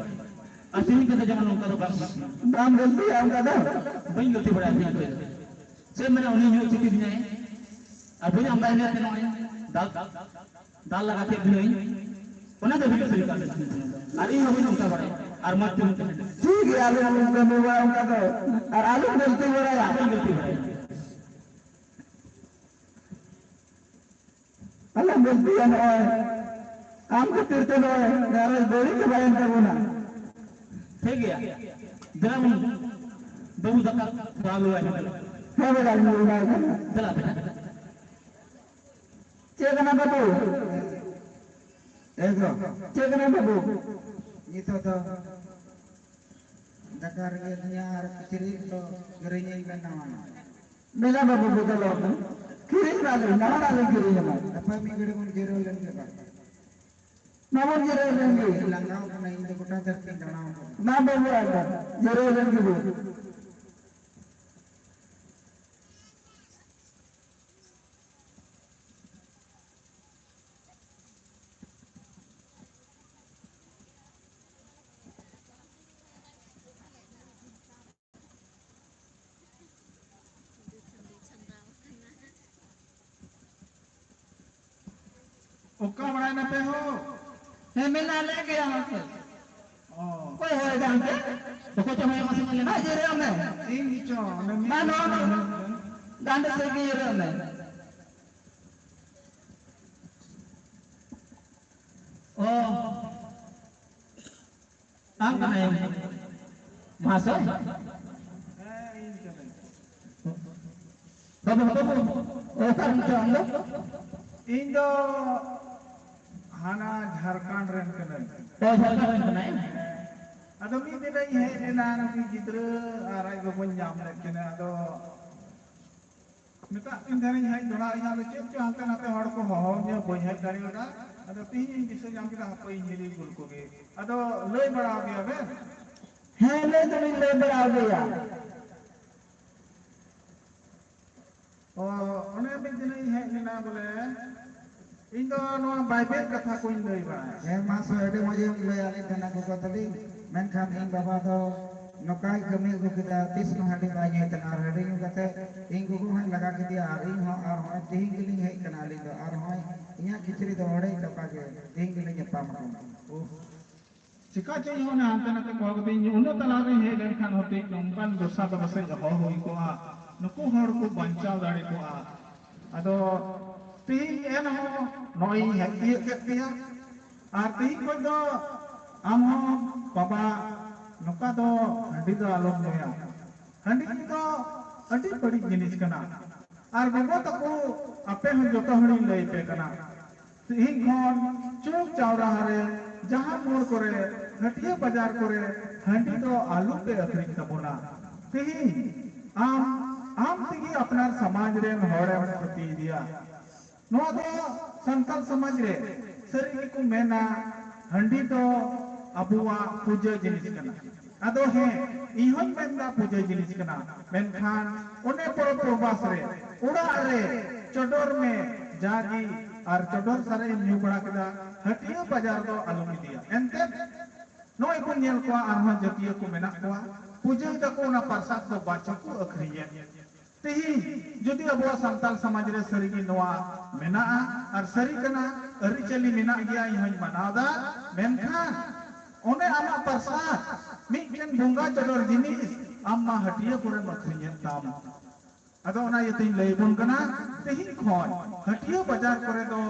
ᱟᱨ ᱛᱮᱦᱮᱧ ᱠᱟᱛᱮ ᱡᱮᱢᱚᱱ ᱱᱚᱝᱠᱟ ᱫᱚ ᱵᱟᱝ ᱦᱩᱭᱩᱜ ᱢᱟ᱾ ᱵᱟᱢ ᱜᱟᱹᱞᱛᱤᱭᱟ ᱚᱱᱠᱟ ᱫᱚ᱾ ᱵᱟᱹᱧ ᱜᱟᱹᱞᱛᱤ ᱵᱟᱲᱟᱭᱟ ᱛᱮᱦᱮᱧ ᱠᱟᱛᱮ᱾ ᱪᱮᱫ ᱢᱮᱱᱟ, ᱩᱱᱤ ᱧᱩ ᱪᱤᱴᱤ ᱫᱤᱧᱟᱭ᱾ ᱟᱨ ᱵᱟᱹᱧ ᱟᱢᱫᱟ ᱮᱱᱮᱡ ᱛᱮ ᱱᱚᱜᱼᱚᱭ ᱫᱟᱞ, ᱫᱟᱞ ᱞᱟᱜᱟ ᱠᱮᱫ ᱫᱤᱧᱟᱹᱧ᱾ ᱚᱱᱟ ᱫᱚ ᱦᱩᱭᱩᱜ ᱥᱟᱹᱨᱤ ᱠᱟᱱ ᱛᱤᱧᱟ᱾ ᱟᱨ ᱤᱧ ᱦᱚᱸ ᱵᱟᱹᱧ ᱚᱱᱠᱟ ᱵᱟᱲᱟᱭᱟ᱾ ᱟᱨ ᱢᱚᱡᱽ ᱛᱮ ᱴᱷᱤᱠ ᱜᱮᱭᱟ, ᱟᱞᱚᱢ ᱠᱟᱹᱢᱤ ᱵᱟᱲᱟ ᱚᱱᱠᱟ ᱫᱚ᱾ ᱟᱨ ᱟᱞᱚᱢ ᱜᱟᱹᱞᱛᱤ ᱵᱟᱲᱟᱭᱟ᱾ ᱵᱟᱹᱧ ᱜᱟᱹᱞᱛᱤ ᱵᱟᱲᱟᱭᱟ᱾ ᱟᱞᱮ ᱵᱟᱹᱲᱛᱤᱭᱟ ᱱᱚᱜᱼᱚᱭ᱾ ᱟᱢ ᱠᱷᱟᱹᱛᱤᱨ ᱛᱮ ᱱᱚᱜᱼᱚᱭ ᱜᱷᱟᱨᱚᱸᱡᱽ ᱵᱟᱹᱲᱤᱡ ᱪᱟᱵᱟᱭᱮᱱ ᱛᱟᱵᱚᱱᱟ᱾ ᱴᱷᱤᱠ ᱜᱮᱭᱟ᱾ ᱫᱮᱞᱟ ᱵᱚᱱ ᱵᱟᱹᱵᱩ ᱫᱟᱠᱟ ᱛᱷᱚᱲᱟ ᱞᱩ ᱟᱭ ᱢᱮ᱾ ᱦᱮᱸ ᱵᱮᱴᱟ, ᱤᱧ ᱞᱩ ᱟᱭ ᱠᱟᱱᱟ᱾ ᱫᱮᱞᱟ ᱵᱮᱴᱟ᱾ ᱪᱮᱫ ᱠᱟᱱᱟ ᱵᱟᱹᱵᱩ? ᱮᱠᱫᱚᱢ᱾ ᱪᱮᱫ ᱠᱟᱱᱟ ᱵᱟᱹᱵᱩ? ᱱᱤᱛᱚᱜ ᱫᱚ ᱫᱟᱠᱟ ᱨᱮᱸᱜᱮᱡ ᱫᱤᱧᱟ ᱟᱨ ᱠᱤᱪᱨᱤᱡ ᱫᱚ ᱠᱤᱨᱤᱧ ᱤᱧ ᱵᱮᱱᱟᱣᱟ᱾ ᱢᱮᱞᱟ ᱵᱟᱹᱵᱩ ᱵᱚᱫᱚᱞᱚᱜ ᱢᱮ᱾ ᱠᱤᱨᱤᱧ ᱢᱟ ᱞᱟᱹᱭ, ᱱᱟᱣᱟ ᱱᱟᱜ ᱞᱟᱹᱭ ᱠᱤᱨᱤᱧ ᱟᱢᱟ᱾ ᱜᱟᱯᱟ ᱢᱤᱫ ᱜᱷᱟᱹᱲᱤ ᱵᱚᱱ ᱡᱤᱨᱟᱹᱣ ᱞᱮᱱ ᱜᱮ ᱵᱟᱝ? ᱢᱟᱵᱚᱱ ᱡᱤᱨᱟᱹᱣ ᱞᱮᱱ ᱜᱮ᱾ ᱞᱟᱸᱜᱟᱣ ᱠᱟᱱᱟ, ᱤᱧ ᱫᱚ ᱜᱚᱴᱟ ᱫᱷᱟᱹᱨᱛᱤᱧ ᱫᱟᱬᱟᱣ ᱠᱟᱫᱟ᱾ ᱢᱟ ᱵᱟᱹᱵᱩ ᱟᱫᱚ ᱡᱤᱨᱟᱹᱣ ᱞᱮᱱ ᱜᱮ ᱵᱚᱱ᱾ ᱚᱠᱟ ᱵᱟᱲᱟᱭ ᱱᱟᱯᱮ ᱦᱳ? ᱦᱮᱸ, ᱢᱮᱱᱟᱜ ᱞᱮ ᱜᱮᱭᱟ ᱦᱚᱲ ᱠᱚ᱾ ᱚ᱾ ᱚᱠᱚᱭ ᱦᱚᱲ ᱠᱟᱱ ᱛᱮ? ᱚᱠᱚᱭ ᱪᱚ ᱦᱚᱲ ᱢᱟᱥᱮ ᱧᱮᱞ ᱞᱮ ᱢᱮ᱾ ᱢᱟ ᱡᱤᱨᱟᱹᱜ ᱢᱮ᱾ ᱤᱧ ᱜᱮᱪᱚ, ᱚᱱᱮ ᱢᱤᱫ ᱢᱟ ᱱᱚᱣᱟ ᱫᱚ ᱰᱟᱸᱰᱟ ᱥᱮᱫ ᱜᱮ ᱡᱤᱨᱟᱹᱜ ᱢᱮ᱾ ᱚ᱾ ᱟᱢ ᱠᱟᱱᱟᱭᱮᱢ ᱢᱟᱦᱟᱥᱚᱭ? ᱦᱮᱸ, ᱤᱧ ᱠᱟᱹᱱᱟᱹᱧ᱾ ᱵᱟᱹᱵᱩ, ᱵᱟᱹᱵᱩ, ᱚᱠᱟ ᱨᱮᱱ ᱪᱚ ᱟᱢ ᱫᱚ? ᱤᱧ ᱫᱚ ᱦᱟᱱᱟ ᱡᱷᱟᱲᱠᱷᱚᱸᱰ ᱨᱮᱱ ᱠᱟᱹᱱᱟᱹᱧ᱾ ᱚ, ᱡᱷᱟᱲᱠᱷᱚᱸᱰ ᱨᱮᱱ ᱠᱟᱱᱟᱭ? ᱦᱮᱸ᱾ ᱟᱫᱚ ᱢᱤᱫ ᱫᱤᱱ ᱤᱧ ᱦᱮᱡ ᱞᱮᱱᱟ, ᱱᱩᱠᱤᱱ ᱜᱤᱫᱽᱨᱟᱹ ᱟᱨ ᱟᱡ ᱜᱚᱜᱚᱧ ᱧᱟᱢ ᱞᱮᱫ ᱠᱤᱱᱟ᱾ ᱟᱫᱚ ᱢᱮᱛᱟᱜ ᱠᱤᱱ ᱛᱟᱦᱮᱱᱤᱧ ᱦᱮᱡ ᱫᱚᱲᱦᱟᱜ ᱤᱧ, ᱟᱫᱚ ᱪᱮᱫ ᱪᱚ ᱦᱟᱱᱛᱮ ᱱᱟᱛᱮ ᱦᱚᱲ ᱠᱚ ᱦᱚᱦᱚ ᱟᱹᱧᱟ, ᱵᱟᱹᱧ ᱦᱮᱡ ᱫᱟᱲᱮᱭᱟᱫᱟ᱾ ᱟᱫᱚ ᱛᱤᱦᱤᱧ ᱤᱧ ᱫᱤᱥᱟᱹ ᱧᱟᱢ ᱠᱮᱫᱟ, ᱦᱟᱯᱮ ᱤᱧ ᱦᱤᱨᱤ ᱜᱩᱞ ᱠᱚᱜᱮ᱾ ᱟᱫᱚ ᱞᱟᱹᱭ ᱵᱟᱲᱟ ᱟᱯᱮᱭᱟ ᱵᱮᱱ? ᱦᱮᱸ, ᱞᱟᱹᱭ ᱫᱚᱞᱤᱧ ᱞᱟᱹᱭ ᱵᱟᱲᱟ ᱟᱯᱮᱭᱟ᱾ ᱚ, ᱚᱱᱮ ᱢᱤᱫ ᱫᱤᱱᱤᱧ ᱦᱮᱡ ᱞᱮᱱᱟ ᱵᱚᱞᱮ, ᱤᱧ ᱫᱚ ᱱᱚᱣᱟ ᱵᱟᱭᱵᱮᱞ ᱠᱟᱛᱷᱟ ᱠᱚᱧ ᱞᱟᱹᱭ ᱵᱟᱲᱟᱭᱟ᱾ ᱦᱮᱸ, ᱢᱟ ᱥᱮ, ᱟᱹᱰᱤ ᱢᱚᱡᱽ ᱮᱢ ᱞᱟᱹᱭ ᱟᱞᱮ ᱠᱟᱱᱟ ᱜᱚᱜᱚ ᱛᱟᱹᱞᱤᱧ᱾ ᱢᱮᱱᱠᱷᱟᱱ ᱤᱧ ᱵᱟᱵᱟ ᱫᱚ ᱱᱚᱝᱠᱟᱭ ᱠᱟᱹᱢᱤ ᱟᱹᱜᱩ ᱠᱮᱫᱟ, ᱛᱤᱥ ᱦᱚᱸ ᱦᱟᱺᱰᱤ ᱵᱟᱭ ᱧᱩᱭ ᱛᱟᱦᱮᱱᱟ᱾ ᱟᱨ ᱦᱟᱺᱰᱤ ᱧᱩ ᱠᱟᱛᱮ ᱤᱧ ᱜᱚᱜᱚ ᱦᱚᱸᱭ ᱞᱟᱜᱟ ᱠᱮᱫᱮᱭᱟ᱾ ᱟᱨ ᱤᱧ ᱦᱚᱸ, ᱟᱨ ᱦᱚᱸᱜᱼᱚᱭ ᱛᱮᱦᱮᱧ ᱜᱮᱞᱤᱧ ᱦᱮᱡ ᱠᱟᱱᱟ ᱟᱹᱞᱤᱧ ᱫᱚ᱾ ᱟᱨ ᱦᱚᱸᱜᱼᱚᱭ ᱤᱧᱟᱹᱜ ᱠᱤᱪᱨᱤᱡ ᱫᱚ ᱚᱸᱰᱮ ᱜᱟᱯᱟ ᱜᱮ, ᱛᱮᱦᱮᱧ ᱜᱮᱞᱤᱧ ᱧᱟᱯᱟᱢ ᱟᱠᱟᱱᱟ᱾ ᱩᱦ, ᱪᱮᱠᱟ ᱪᱚ ᱤᱧ ᱦᱚᱸ ᱚᱱᱮ ᱦᱟᱱᱛᱮ ᱱᱟᱛᱮ ᱠᱚ ᱦᱚᱦᱚ ᱠᱟᱛᱮ ᱤᱧ ᱚᱱᱟ ᱛᱟᱞᱟ ᱨᱤᱧ ᱦᱮᱡ ᱞᱮᱱᱠᱷᱟᱱ ᱦᱚᱛᱮᱡ ᱱᱚᱝᱠᱟᱱ ᱫᱚᱥᱟ ᱫᱚ ᱯᱟᱥᱮᱡ ᱦᱚᱦᱚ ᱦᱩᱭ ᱠᱚᱜᱼᱟ, ᱱᱩᱠᱩ ᱦᱚᱲ ᱠᱚ ᱵᱟᱧᱪᱟᱣ ᱫᱟᱲᱮ ᱠᱚᱜᱼᱟ᱾ ᱟᱫᱚ ᱛᱮᱦᱮᱧ ᱮᱱᱦᱚᱸ ᱱᱚᱜᱼᱚᱭ ᱤᱧ ᱦᱮᱡ ᱛᱤᱭᱟᱹᱜ ᱠᱮᱫ ᱯᱮᱭᱟ᱾ ᱟᱨ ᱛᱮᱦᱮᱧ ᱠᱷᱚᱱ ᱫᱚ ᱟᱢ ᱦᱚᱸ ᱵᱟᱵᱟ ᱱᱚᱝᱠᱟ ᱫᱚ ᱦᱟᱺᱰᱤ ᱫᱚ ᱟᱞᱚᱢ ᱧᱩᱭᱟ᱾ ᱦᱟᱺᱰᱤ ᱧᱩ ᱫᱚ ᱟᱹᱰᱤ ᱵᱟᱹᱲᱤᱡ ᱡᱤᱱᱤᱥ ᱠᱟᱱᱟ᱾ ᱟᱨ ᱜᱚᱜᱚ ᱛᱟᱠᱚ, ᱟᱯᱮ ᱦᱚᱸ ᱡᱚᱛᱚ ᱦᱚᱲᱤᱧ ᱞᱟᱹᱭ ᱯᱮ ᱠᱟᱱᱟ, ᱛᱮᱦᱮᱧ ᱠᱷᱚᱱ ᱪᱩᱠ ᱪᱟᱣᱨᱟᱦᱟ ᱨᱮ, ᱡᱟᱦᱟᱸ ᱢᱳᱲ ᱠᱚᱨᱮ, ᱦᱟᱹᱴᱤᱭᱟᱹ ᱵᱟᱡᱟᱨ ᱠᱚᱨᱮ ᱦᱟᱺᱰᱤ ᱫᱚ ᱟᱞᱚ ᱯᱮ ᱟᱹᱠᱷᱨᱤᱧ ᱛᱟᱵᱚᱱᱟ᱾ ᱛᱮᱦᱮᱧ ᱟᱢ, ᱟᱢ ᱛᱮᱜᱮ ᱟᱯᱱᱟᱨ ᱥᱚᱢᱟᱡᱽ ᱨᱮᱱ ᱦᱚᱲᱮᱢ ᱠᱷᱚᱛᱤᱭᱮᱫᱮᱭᱟ᱾ ᱱᱚᱣᱟ ᱫᱚ ᱥᱟᱱᱛᱟᱲ ᱥᱚᱢᱟᱡᱽ ᱨᱮ ᱥᱟᱹᱨᱤ ᱜᱮᱠᱚ ᱢᱮᱱᱟ, ᱦᱟᱺᱰᱤ ᱫᱚ ᱟᱵᱚᱣᱟᱜ ᱯᱩᱡᱟᱹ ᱡᱤᱱᱤᱥ ᱠᱟᱱᱟ᱾ ᱟᱫᱚ ᱦᱮᱸ, ᱤᱧ ᱦᱚᱸᱧ ᱢᱮᱱᱫᱟ ᱯᱩᱡᱟᱹ ᱡᱤᱱᱤᱥ ᱠᱟᱱᱟ, ᱢᱮᱱᱠᱷᱟᱱ ᱚᱱᱮ ᱯᱚᱨᱚᱵᱽ ᱯᱚᱨᱵᱟᱥ ᱨᱮ, ᱚᱲᱟᱜ ᱨᱮ ᱪᱚᱰᱚᱨ ᱢᱮ ᱡᱟᱜᱮ, ᱟᱨ ᱪᱚᱰᱚᱨ ᱥᱟᱨᱮᱡ ᱮᱢ ᱧᱩ ᱵᱟᱲᱟ ᱠᱮᱫᱟ, ᱦᱟᱹᱴᱤᱭᱟᱹ ᱵᱟᱡᱟᱨ ᱫᱚ ᱟᱞᱚᱢ ᱤᱫᱤᱭᱟ᱾ ᱮᱱᱛᱮᱫ ᱱᱚᱜᱼᱚᱭ ᱵᱚᱱ ᱧᱮᱞ ᱠᱚᱣᱟ, ᱟᱨᱦᱚᱸ ᱡᱟᱹᱛᱤᱭᱟᱹ ᱠᱚ ᱢᱮᱱᱟᱜ ᱠᱚᱣᱟ, ᱯᱩᱡᱟᱹᱭ ᱫᱟᱠᱚ, ᱚᱱᱟ ᱯᱨᱚᱥᱟᱫ ᱫᱚ ᱵᱟᱪᱚ ᱠᱚ ᱟᱹᱠᱷᱨᱤᱧᱮᱫ᱾ ᱛᱮᱦᱮᱧ ᱡᱩᱫᱤ ᱟᱵᱚᱣᱟᱜ ᱥᱟᱱᱛᱟᱲ ᱥᱚᱢᱟᱡᱽ ᱨᱮ ᱥᱟᱹᱨᱤᱜᱮ ᱱᱚᱣᱟ ᱢᱮᱱᱟᱜᱼᱟ ᱟᱨ ᱥᱟᱹᱨᱤ ᱠᱟᱱᱟ, ᱟᱹᱨᱤᱪᱟᱹᱞᱤ ᱢᱮᱱᱟᱜ ᱜᱮᱭᱟ, ᱤᱧ ᱦᱚᱧ ᱢᱟᱱᱟᱣ ᱮᱫᱟ, ᱢᱮᱱᱠᱷᱟᱱ ᱚᱱᱮ ᱟᱢᱟᱜ ᱯᱨᱚᱥᱟᱫ ᱢᱤᱫᱴᱮᱱ ᱵᱚᱸᱜᱟ ᱪᱚᱰᱚᱨ ᱡᱤᱱᱤᱥ ᱟᱢ ᱢᱟ ᱦᱟᱹᱴᱤᱭᱟᱹ ᱠᱚᱨᱮᱢ ᱟᱹᱠᱷᱨᱤᱧᱮᱫ ᱛᱟᱢ᱾ ᱟᱫᱚ ᱚᱱᱟ ᱤᱭᱟᱹᱛᱮᱧ ᱞᱟᱹᱭ ᱟᱵᱚᱱ ᱠᱟᱱᱟ, ᱛᱮᱦᱮᱧ ᱠᱷᱚᱱ ᱦᱟᱹᱴᱤᱭᱟᱹ ᱵᱟᱡᱟᱨ ᱠᱚᱨᱮ ᱫᱚ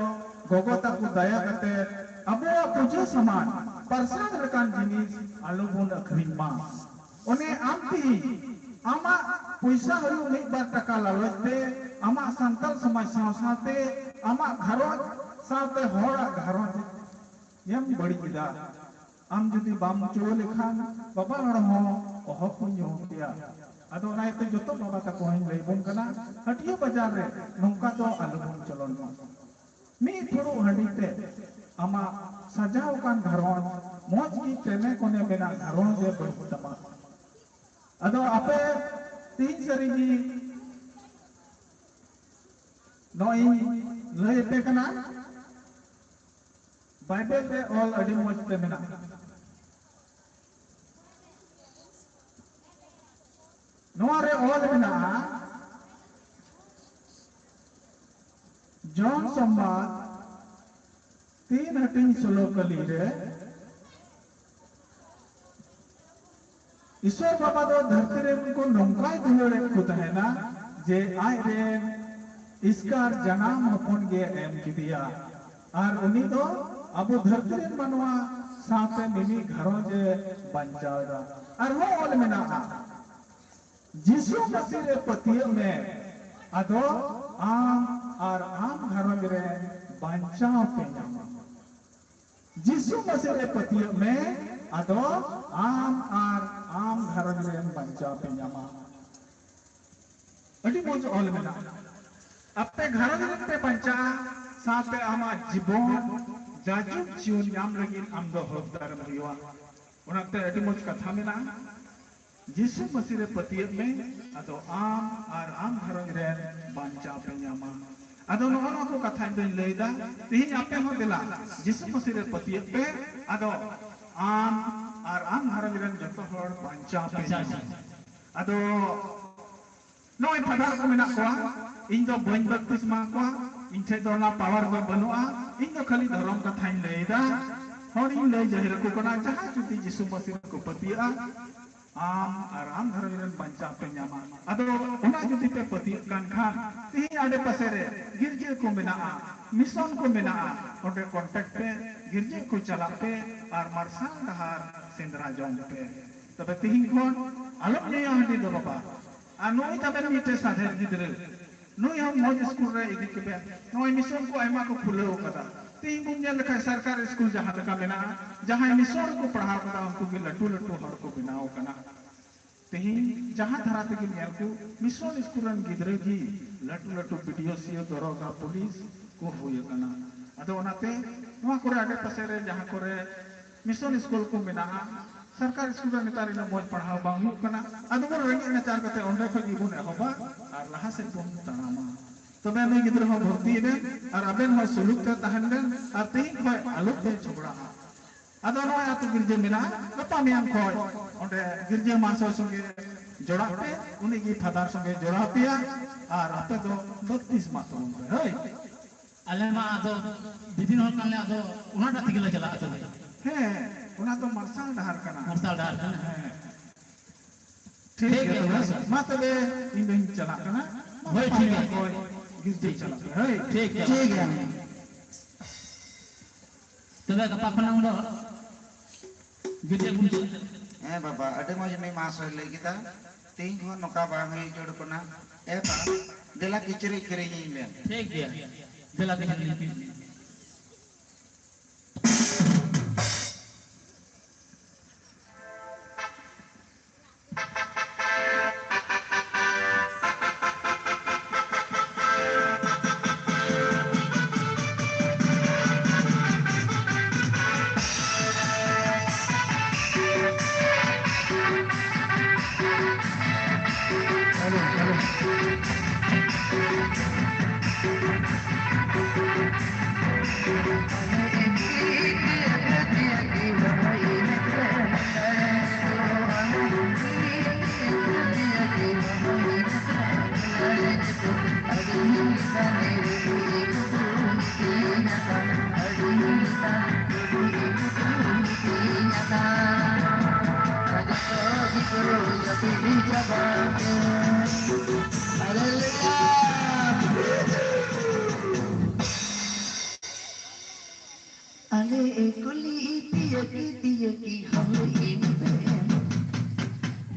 ᱜᱚᱜᱚ ᱛᱟᱠᱚ ᱫᱟᱭᱟ ᱠᱟᱛᱮ ᱟᱵᱚᱣᱟᱜ ᱯᱩᱡᱟᱹ ᱥᱟᱢᱟᱱ, ᱯᱨᱚᱥᱟᱫ ᱞᱮᱠᱟᱱ ᱡᱤᱱᱤᱥ ᱟᱞᱚ ᱵᱚᱱ ᱟᱹᱠᱷᱨᱤᱧ ᱢᱟ᱾ ᱚᱱᱮ ᱟᱢ ᱛᱮᱦᱮᱧ ᱟᱢᱟᱜ ᱯᱚᱭᱥᱟ ᱦᱩᱭᱩᱜ ᱢᱤᱫ ᱵᱟᱨ ᱴᱟᱠᱟ ᱞᱟᱞᱚᱪ ᱛᱮ ᱟᱢᱟᱜ ᱥᱟᱱᱛᱟᱲ ᱥᱚᱢᱟᱡᱽ ᱥᱟᱶ ᱥᱟᱶᱛᱮ ᱟᱢᱟᱜ ᱜᱷᱟᱨᱚᱸᱡᱽ ᱥᱟᱶᱛᱮ ᱦᱚᱲᱟᱜ ᱜᱷᱟᱨᱚᱸᱡᱽ ᱮᱢ ᱵᱟᱹᱲᱤᱡ ᱮᱫᱟ᱾ ᱟᱢ ᱡᱩᱫᱤ ᱵᱟᱢ ᱪᱩᱣᱟᱹ ᱞᱮᱠᱷᱟᱱ ᱵᱟᱵᱟ ᱦᱚᱲ ᱦᱚᱸ ᱚᱦᱚ ᱠᱚ ᱧᱩ ᱠᱮᱭᱟ᱾ ᱟᱫᱚ ᱚᱱᱟ ᱤᱭᱟᱹᱛᱮ ᱡᱚᱛᱚ ᱵᱟᱵᱟ ᱛᱟᱠᱚ ᱦᱚᱸᱧ ᱞᱟᱹᱭ ᱟᱵᱚᱱ ᱠᱟᱱᱟ, ᱦᱟᱹᱴᱤᱭᱟᱹ ᱵᱟᱡᱟᱨ ᱨᱮ ᱱᱚᱝᱠᱟ ᱫᱚ ᱟᱞᱚᱵᱚᱱ ᱪᱚᱞᱚᱱ ᱢᱟ᱾ ᱢᱤᱫ ᱯᱷᱩᱲᱩᱜ ᱦᱟᱺᱰᱤ ᱛᱮ ᱟᱢᱟᱜ ᱥᱟᱡᱟᱣ ᱟᱠᱟᱱ ᱜᱷᱟᱨᱚᱸᱡᱽ, ᱢᱚᱡᱽ ᱜᱮ ᱛᱮᱱᱮ ᱠᱚᱱᱮ ᱢᱮᱱᱟᱜ ᱜᱷᱟᱨᱚᱸᱡᱽ ᱮ ᱵᱟᱹᱲᱤᱡ ᱛᱟᱢᱟ᱾ ᱟᱫᱚ ᱟᱯᱮ ᱛᱤᱦᱤᱧ ᱥᱟᱹᱨᱤ ᱜᱮ ᱱᱚᱜᱼᱚᱭ ᱤᱧ ᱞᱟᱹᱭ ᱟᱯᱮ ᱠᱟᱱᱟ, ᱵᱟᱭᱵᱮᱞ ᱨᱮ ᱚᱞ ᱟᱹᱰᱤ ᱢᱚᱡᱽ ᱛᱮ ᱢᱮᱱᱟᱜᱼᱟ᱾ ᱱᱚᱣᱟ ᱨᱮ ᱚᱞ ᱢᱮᱱᱟᱜᱼᱟ, ᱡᱚᱱ ᱥᱚᱢᱵᱟᱫ ᱛᱤᱱ ᱦᱟᱹᱴᱤᱧ ᱥᱳᱞᱳ ᱠᱟᱹᱞᱤ ᱨᱮ, ᱤᱥᱚᱨ ᱵᱟᱵᱟ ᱫᱚ ᱫᱷᱟᱹᱨᱛᱤ ᱨᱮᱱ ᱠᱚ ᱱᱚᱝᱠᱟᱭ ᱫᱩᱞᱟᱹᱲᱮᱫ ᱠᱚ ᱛᱟᱦᱮᱱᱟ ᱡᱮ ᱟᱡ ᱨᱮᱱ ᱤᱥᱠᱟᱨ ᱡᱟᱱᱟᱢ ᱦᱚᱯᱚᱱ ᱜᱮ ᱮᱢ ᱠᱮᱫᱮᱭᱟ᱾ ᱟᱨ ᱩᱱᱤ ᱫᱚ ᱟᱵᱚ ᱫᱷᱟᱹᱨᱛᱤ ᱨᱮᱱ ᱢᱟᱱᱣᱟ ᱥᱟᱶᱛᱮ ᱢᱤᱢᱤᱫ ᱜᱷᱟᱨᱚᱸᱡᱽ ᱮ ᱵᱟᱧᱪᱟᱣ ᱮᱫᱟ᱾ ᱟᱨᱦᱚᱸ ᱚᱞ ᱢᱮᱱᱟᱜᱼᱟ, ᱡᱤᱥᱩ ᱢᱟᱹᱥᱤ ᱨᱮ ᱯᱟᱹᱛᱭᱟᱹᱜ ᱢᱮ, ᱟᱫᱚ ᱟᱢ ᱟᱨ ᱟᱢ ᱜᱷᱟᱨᱚᱸᱡᱽ ᱨᱮ ᱵᱟᱧᱪᱟᱣ ᱯᱮ ᱧᱟᱢᱟ᱾ ᱡᱤᱥᱩ ᱢᱟᱹᱥᱤ ᱨᱮ ᱯᱟᱹᱛᱭᱟᱹᱜ ᱢᱮ, ᱟᱫᱚ ᱟᱢ ᱟᱨ ᱟᱢ ᱜᱷᱟᱨᱚᱸᱡᱽ ᱨᱮᱱ ᱵᱟᱧᱪᱟᱣ ᱯᱮ ᱧᱟᱢᱟ᱾ ᱟᱹᱰᱤ ᱢᱚᱡᱽ ᱚᱞ ᱢᱮᱱᱟᱜᱼᱟ᱾ ᱟᱯᱮ ᱜᱷᱟᱨᱚᱸᱡᱽ ᱨᱮᱱ ᱯᱮ ᱵᱟᱧᱪᱟᱜᱼᱟ, ᱥᱟᱶᱛᱮ ᱟᱢᱟᱜ ᱡᱤᱵᱚᱱ ᱡᱟᱡᱩᱜ ᱡᱤᱭᱚᱱ ᱧᱟᱢ ᱞᱟᱹᱜᱤᱫ ᱟᱢ ᱫᱚ ᱦᱚᱠᱫᱟᱨᱮᱢ ᱦᱩᱭᱩᱜᱼᱟ᱾ ᱚᱱᱟᱛᱮ ᱟᱹᱰᱤ ᱢᱚᱡᱽ ᱠᱟᱛᱷᱟ ᱢᱮᱱᱟᱜᱼᱟ, ᱡᱤᱥᱩ ᱢᱟᱹᱥᱤ ᱨᱮ ᱯᱟᱹᱛᱭᱟᱹᱜ ᱢᱮ, ᱟᱫᱚ ᱟᱢ ᱟᱨ ᱟᱢ ᱜᱷᱟᱨᱚᱸᱡᱽ ᱨᱮᱱ ᱵᱟᱧᱪᱟᱣ ᱯᱮ ᱧᱟᱢᱟ᱾ ᱟᱫᱚ ᱱᱚᱜᱼᱚ ᱱᱚᱣᱟ ᱠᱚ ᱠᱟᱛᱷᱟ ᱤᱧ ᱫᱚᱧ ᱞᱟᱹᱭᱫᱟ, ᱛᱮᱦᱮᱧ ᱟᱯᱮ ᱦᱚᱸ ᱫᱮᱞᱟ ᱡᱤᱥᱩ ᱢᱟᱹᱥᱤ ᱨᱮ ᱯᱟᱹᱛᱭᱟᱹᱜ ᱯᱮ, ᱟᱫᱚ ᱟᱢ ᱟᱨ ᱟᱢ ᱜᱷᱟᱨᱚᱸᱡᱽ ᱨᱮᱱ ᱡᱚᱛᱚ ᱦᱚᱲ ᱵᱟᱧᱪᱟᱣ ᱯᱮ ᱧᱟᱢᱟ᱾ ᱟᱫᱚ ᱱᱚᱜᱼᱚᱭ ᱯᱷᱟᱫᱟᱨ ᱠᱚ ᱢᱮᱱᱟᱜ ᱠᱚᱣᱟ, ᱤᱧ ᱫᱚ ᱵᱟᱹᱧ ᱵᱟᱯᱛᱤᱥᱢᱟ ᱠᱚᱣᱟ, ᱤᱧ ᱴᱷᱮᱡ ᱫᱚ ᱚᱱᱟ ᱯᱟᱣᱟᱨ ᱫᱚ ᱵᱟᱹᱱᱩᱜᱼᱟ, ᱤᱧ ᱫᱚ ᱠᱷᱟᱹᱞᱤ ᱫᱷᱚᱨᱚᱢ ᱠᱟᱛᱷᱟᱧ ᱞᱟᱹᱭ ᱮᱫᱟ, ᱦᱚᱲᱤᱧ ᱞᱟᱹᱭ ᱡᱟᱹᱦᱤᱨ ᱟᱠᱚ ᱠᱟᱱᱟ, ᱡᱟᱦᱟᱸᱭ ᱡᱩᱫᱤ ᱡᱤᱥᱩ ᱢᱟᱹᱥᱤ ᱨᱮᱠᱚ ᱯᱟᱹᱛᱭᱟᱹᱜᱼᱟ, ᱟᱢ ᱟᱨ ᱟᱢ ᱫᱷᱟᱨᱟ ᱨᱮᱱ ᱵᱟᱧᱪᱟᱣ ᱯᱮ ᱧᱟᱢᱟ᱾ ᱟᱫᱚ ᱚᱱᱟ ᱡᱩᱫᱤ ᱯᱮ ᱯᱟᱹᱛᱭᱟᱹᱜ ᱠᱟᱱ ᱠᱷᱟᱱ, ᱛᱮᱦᱮᱧ ᱟᱰᱮ ᱯᱟᱥᱮ ᱨᱮ ᱜᱤᱨᱡᱟᱹ ᱠᱚ ᱢᱮᱱᱟᱜᱼᱟ, ᱢᱤᱥᱚᱱ ᱠᱚ ᱢᱮᱱᱟᱜᱼᱟ, ᱚᱸᱰᱮ ᱠᱚᱱᱴᱟᱠᱴ ᱯᱮ, ᱜᱤᱨᱡᱟᱹ ᱠᱚ ᱪᱟᱞᱟᱜ ᱯᱮ ᱟᱨ ᱢᱟᱨᱥᱟᱞ ᱰᱟᱦᱟᱨ ᱥᱮᱸᱫᱽᱨᱟ ᱡᱚᱝ ᱯᱮ᱾ ᱛᱚᱵᱮ ᱛᱮᱦᱮᱧ ᱠᱷᱚᱱ ᱟᱞᱚᱢ ᱧᱩᱭᱟ ᱦᱟᱺᱰᱤ ᱫᱚ ᱵᱟᱵᱟ᱾ ᱟᱨ ᱱᱩᱭ ᱛᱟᱵᱮᱱ ᱢᱤᱫᱴᱮᱡ ᱥᱟᱫᱷᱮᱨ ᱜᱤᱫᱽᱨᱟᱹ, ᱱᱩᱭ ᱦᱚᱸ ᱢᱚᱡᱽ ᱥᱠᱩᱞ ᱨᱮ ᱤᱫᱤ ᱠᱚᱵᱮᱱ᱾ ᱱᱚᱜᱼᱚᱭ ᱢᱤᱥᱚᱱ ᱠᱚ ᱟᱭᱢᱟ ᱠᱚ ᱠᱷᱩᱞᱟᱹᱣ ᱠᱟᱫᱟ᱾ ᱛᱮᱦᱮᱧ ᱵᱚᱱ ᱧᱮᱞ ᱞᱮᱠᱷᱟᱱ ᱥᱚᱨᱠᱟᱨ ᱥᱠᱩᱞ ᱡᱟᱦᱟᱸ ᱞᱮᱠᱟ ᱢᱮᱱᱟᱜᱼᱟ, ᱡᱟᱦᱟᱸᱭ ᱢᱤᱥᱚᱱ ᱨᱮᱠᱚ ᱯᱟᱲᱦᱟᱣ ᱠᱟᱫᱟ, ᱩᱱᱠᱩ ᱜᱮ ᱞᱟᱹᱴᱩ ᱞᱟᱹᱴᱩ ᱦᱚᱲ ᱠᱚ ᱵᱮᱱᱟᱣ ᱠᱟᱱᱟ᱾ ᱛᱮᱦᱮᱧ ᱡᱟᱦᱟᱸ ᱫᱷᱟᱨᱟ ᱛᱮᱜᱮ ᱧᱮᱞ ᱠᱚ, ᱢᱤᱥᱚᱱ ᱥᱠᱩᱞ ᱨᱮᱱ ᱜᱤᱫᱽᱨᱟᱹ ᱜᱮ ᱞᱟᱹᱴᱩ ᱞᱟᱹᱴᱩ ᱵᱤ ᱰᱤ ᱳ, ᱥᱤ ᱳ, ᱫᱚᱨᱚᱜᱟ, ᱯᱩᱞᱤᱥ ᱠᱚ ᱦᱩᱭ ᱟᱠᱟᱱᱟ᱾ ᱟᱫᱚ ᱚᱱᱟᱛᱮ ᱱᱚᱣᱟ ᱠᱚᱨᱮ ᱟᱰᱮ ᱯᱟᱥᱮ ᱨᱮ ᱡᱟᱦᱟᱸ ᱠᱚᱨᱮ ᱢᱤᱥᱚᱱ ᱥᱠᱩᱞ ᱠᱚ ᱢᱮᱱᱟᱜᱼᱟ, ᱥᱚᱨᱠᱟᱨ ᱥᱠᱩᱞ ᱨᱮ ᱱᱮᱛᱟᱨ ᱤᱱᱟᱹᱜ ᱢᱚᱡᱽ ᱯᱟᱲᱦᱟᱣ ᱵᱟᱝ ᱦᱩᱭᱩᱜ ᱠᱟᱱᱟ᱾ ᱟᱫᱚ ᱵᱚᱱ ᱨᱮᱸᱜᱮᱡ ᱱᱟᱪᱟᱨ ᱠᱟᱛᱮ ᱚᱸᱰᱮ ᱠᱷᱚᱡ ᱜᱮᱵᱚᱱ ᱮᱦᱚᱵᱟ ᱟᱨ ᱞᱟᱦᱟ ᱥᱮᱫ ᱵᱚᱱ ᱛᱟᱲᱟᱢᱟ᱾ ᱛᱚᱵᱮ ᱱᱩᱭ ᱜᱤᱫᱽᱨᱟᱹ ᱦᱚᱸ ᱵᱷᱚᱨᱛᱤᱭᱮ ᱵᱮᱱ ᱟᱨ ᱟᱵᱮᱱ ᱦᱚᱸ ᱥᱩᱞᱩᱠ ᱛᱮ ᱛᱟᱦᱮᱱ ᱵᱮᱱ ᱟᱨ ᱛᱮᱦᱮᱧ ᱠᱷᱚᱡ ᱟᱞᱚ ᱯᱮ ᱡᱷᱚᱜᱽᱲᱟᱜᱼᱟ᱾ ᱟᱫᱚ ᱱᱚᱜᱼᱚᱭ ᱟᱹᱛᱩ ᱜᱤᱨᱡᱟᱹ ᱢᱮᱱᱟᱜᱼᱟ, ᱜᱟᱯᱟ ᱢᱮᱭᱟᱝ ᱠᱷᱚᱡ ᱚᱸᱰᱮ ᱜᱤᱨᱡᱟᱹ ᱢᱟᱦᱟᱥᱚᱭ ᱥᱚᱸᱜᱮ ᱡᱚᱲᱟᱜ ᱯᱮ, ᱩᱱᱤ ᱜᱮ ᱯᱷᱟᱫᱟᱨ ᱥᱚᱸᱜᱮ ᱡᱚᱲᱟᱣ ᱯᱮᱭᱟ ᱟᱨ ᱟᱯᱮ ᱫᱚ ᱵᱟᱯᱛᱤᱥᱢᱟ ᱛᱟᱵᱚᱱ ᱯᱮ᱾ ᱦᱳᱭ᱾ ᱟᱞᱮ ᱢᱟ ᱟᱫᱚ ᱵᱤᱫᱤᱱ ᱦᱚᱲ ᱠᱟᱱᱞᱮ, ᱟᱫᱚ ᱚᱱᱟᱴᱟᱜ ᱛᱮᱜᱮ ᱞᱮ ᱪᱟᱞᱟᱜᱼᱟ ᱛᱚᱵᱮ᱾ ᱦᱮᱸ, ᱚᱱᱟ ᱫᱚ ᱢᱟᱨᱥᱟᱞ ᱰᱟᱦᱟᱨ ᱠᱟᱱᱟ᱾ ᱢᱟᱨᱥᱟᱞ ᱰᱟᱦᱟᱨ ᱠᱟᱱᱟ᱾ ᱦᱮᱸ᱾ ᱴᱷᱤᱠ ᱴᱷᱤᱠ ᱜᱮᱭᱟ, ᱜᱮᱭᱟ, ᱛᱚᱵᱮ᱾ ᱢᱟ᱾ ᱢᱟ ᱛᱚᱵᱮ ᱤᱧ ᱫᱚᱧ ᱪᱟᱞᱟᱜ ᱠᱟᱱᱟ᱾ ᱢᱟ ᱦᱳᱭ, ᱜᱟᱯᱟ ᱴᱷᱤᱠ ᱜᱮᱭᱟ᱾ ᱢᱮᱭᱟᱝ ᱠᱷᱚᱡ ᱜᱤᱨᱡᱟᱹ ᱪᱟᱞᱟᱜ ᱯᱮ᱾ ᱦᱳᱭ᱾ ᱴᱷᱤᱠ ᱜᱮᱭᱟ᱾ ᱴᱷᱤᱠ ᱜᱮᱭᱟ᱾ ᱛᱚᱵᱮ ᱜᱟᱯᱟ ᱠᱷᱚᱱᱟᱜ ᱫᱚ ᱜᱤᱨᱡᱟᱹ ᱵᱚᱱ ᱪᱟᱞᱟᱜᱼᱟ᱾ ᱦᱮᱸ ᱵᱟᱵᱟ, ᱟᱹᱰᱤ ᱢᱚᱡᱽ ᱱᱩᱭ ᱢᱟᱦᱟᱥᱚᱭ ᱞᱟᱹᱭ ᱠᱮᱫᱟ᱾ ᱛᱮᱦᱮᱧ ᱠᱷᱚᱱ ᱱᱚᱝᱠᱟ ᱵᱟᱝ ᱦᱩᱭ ᱦᱚᱪᱚ ᱠᱟᱱᱟ᱾ ᱮ ᱵᱟ, ᱫᱮᱞᱟ ᱠᱤᱪᱨᱤᱡ ᱠᱤᱨᱤᱧ ᱤᱧ ᱵᱮᱱ᱾ ᱴᱷᱤᱠ ᱜᱮᱭᱟ, ᱫᱮᱞᱟ ᱠᱤᱪᱨᱤᱡ ᱠᱤᱨᱤᱧ᱾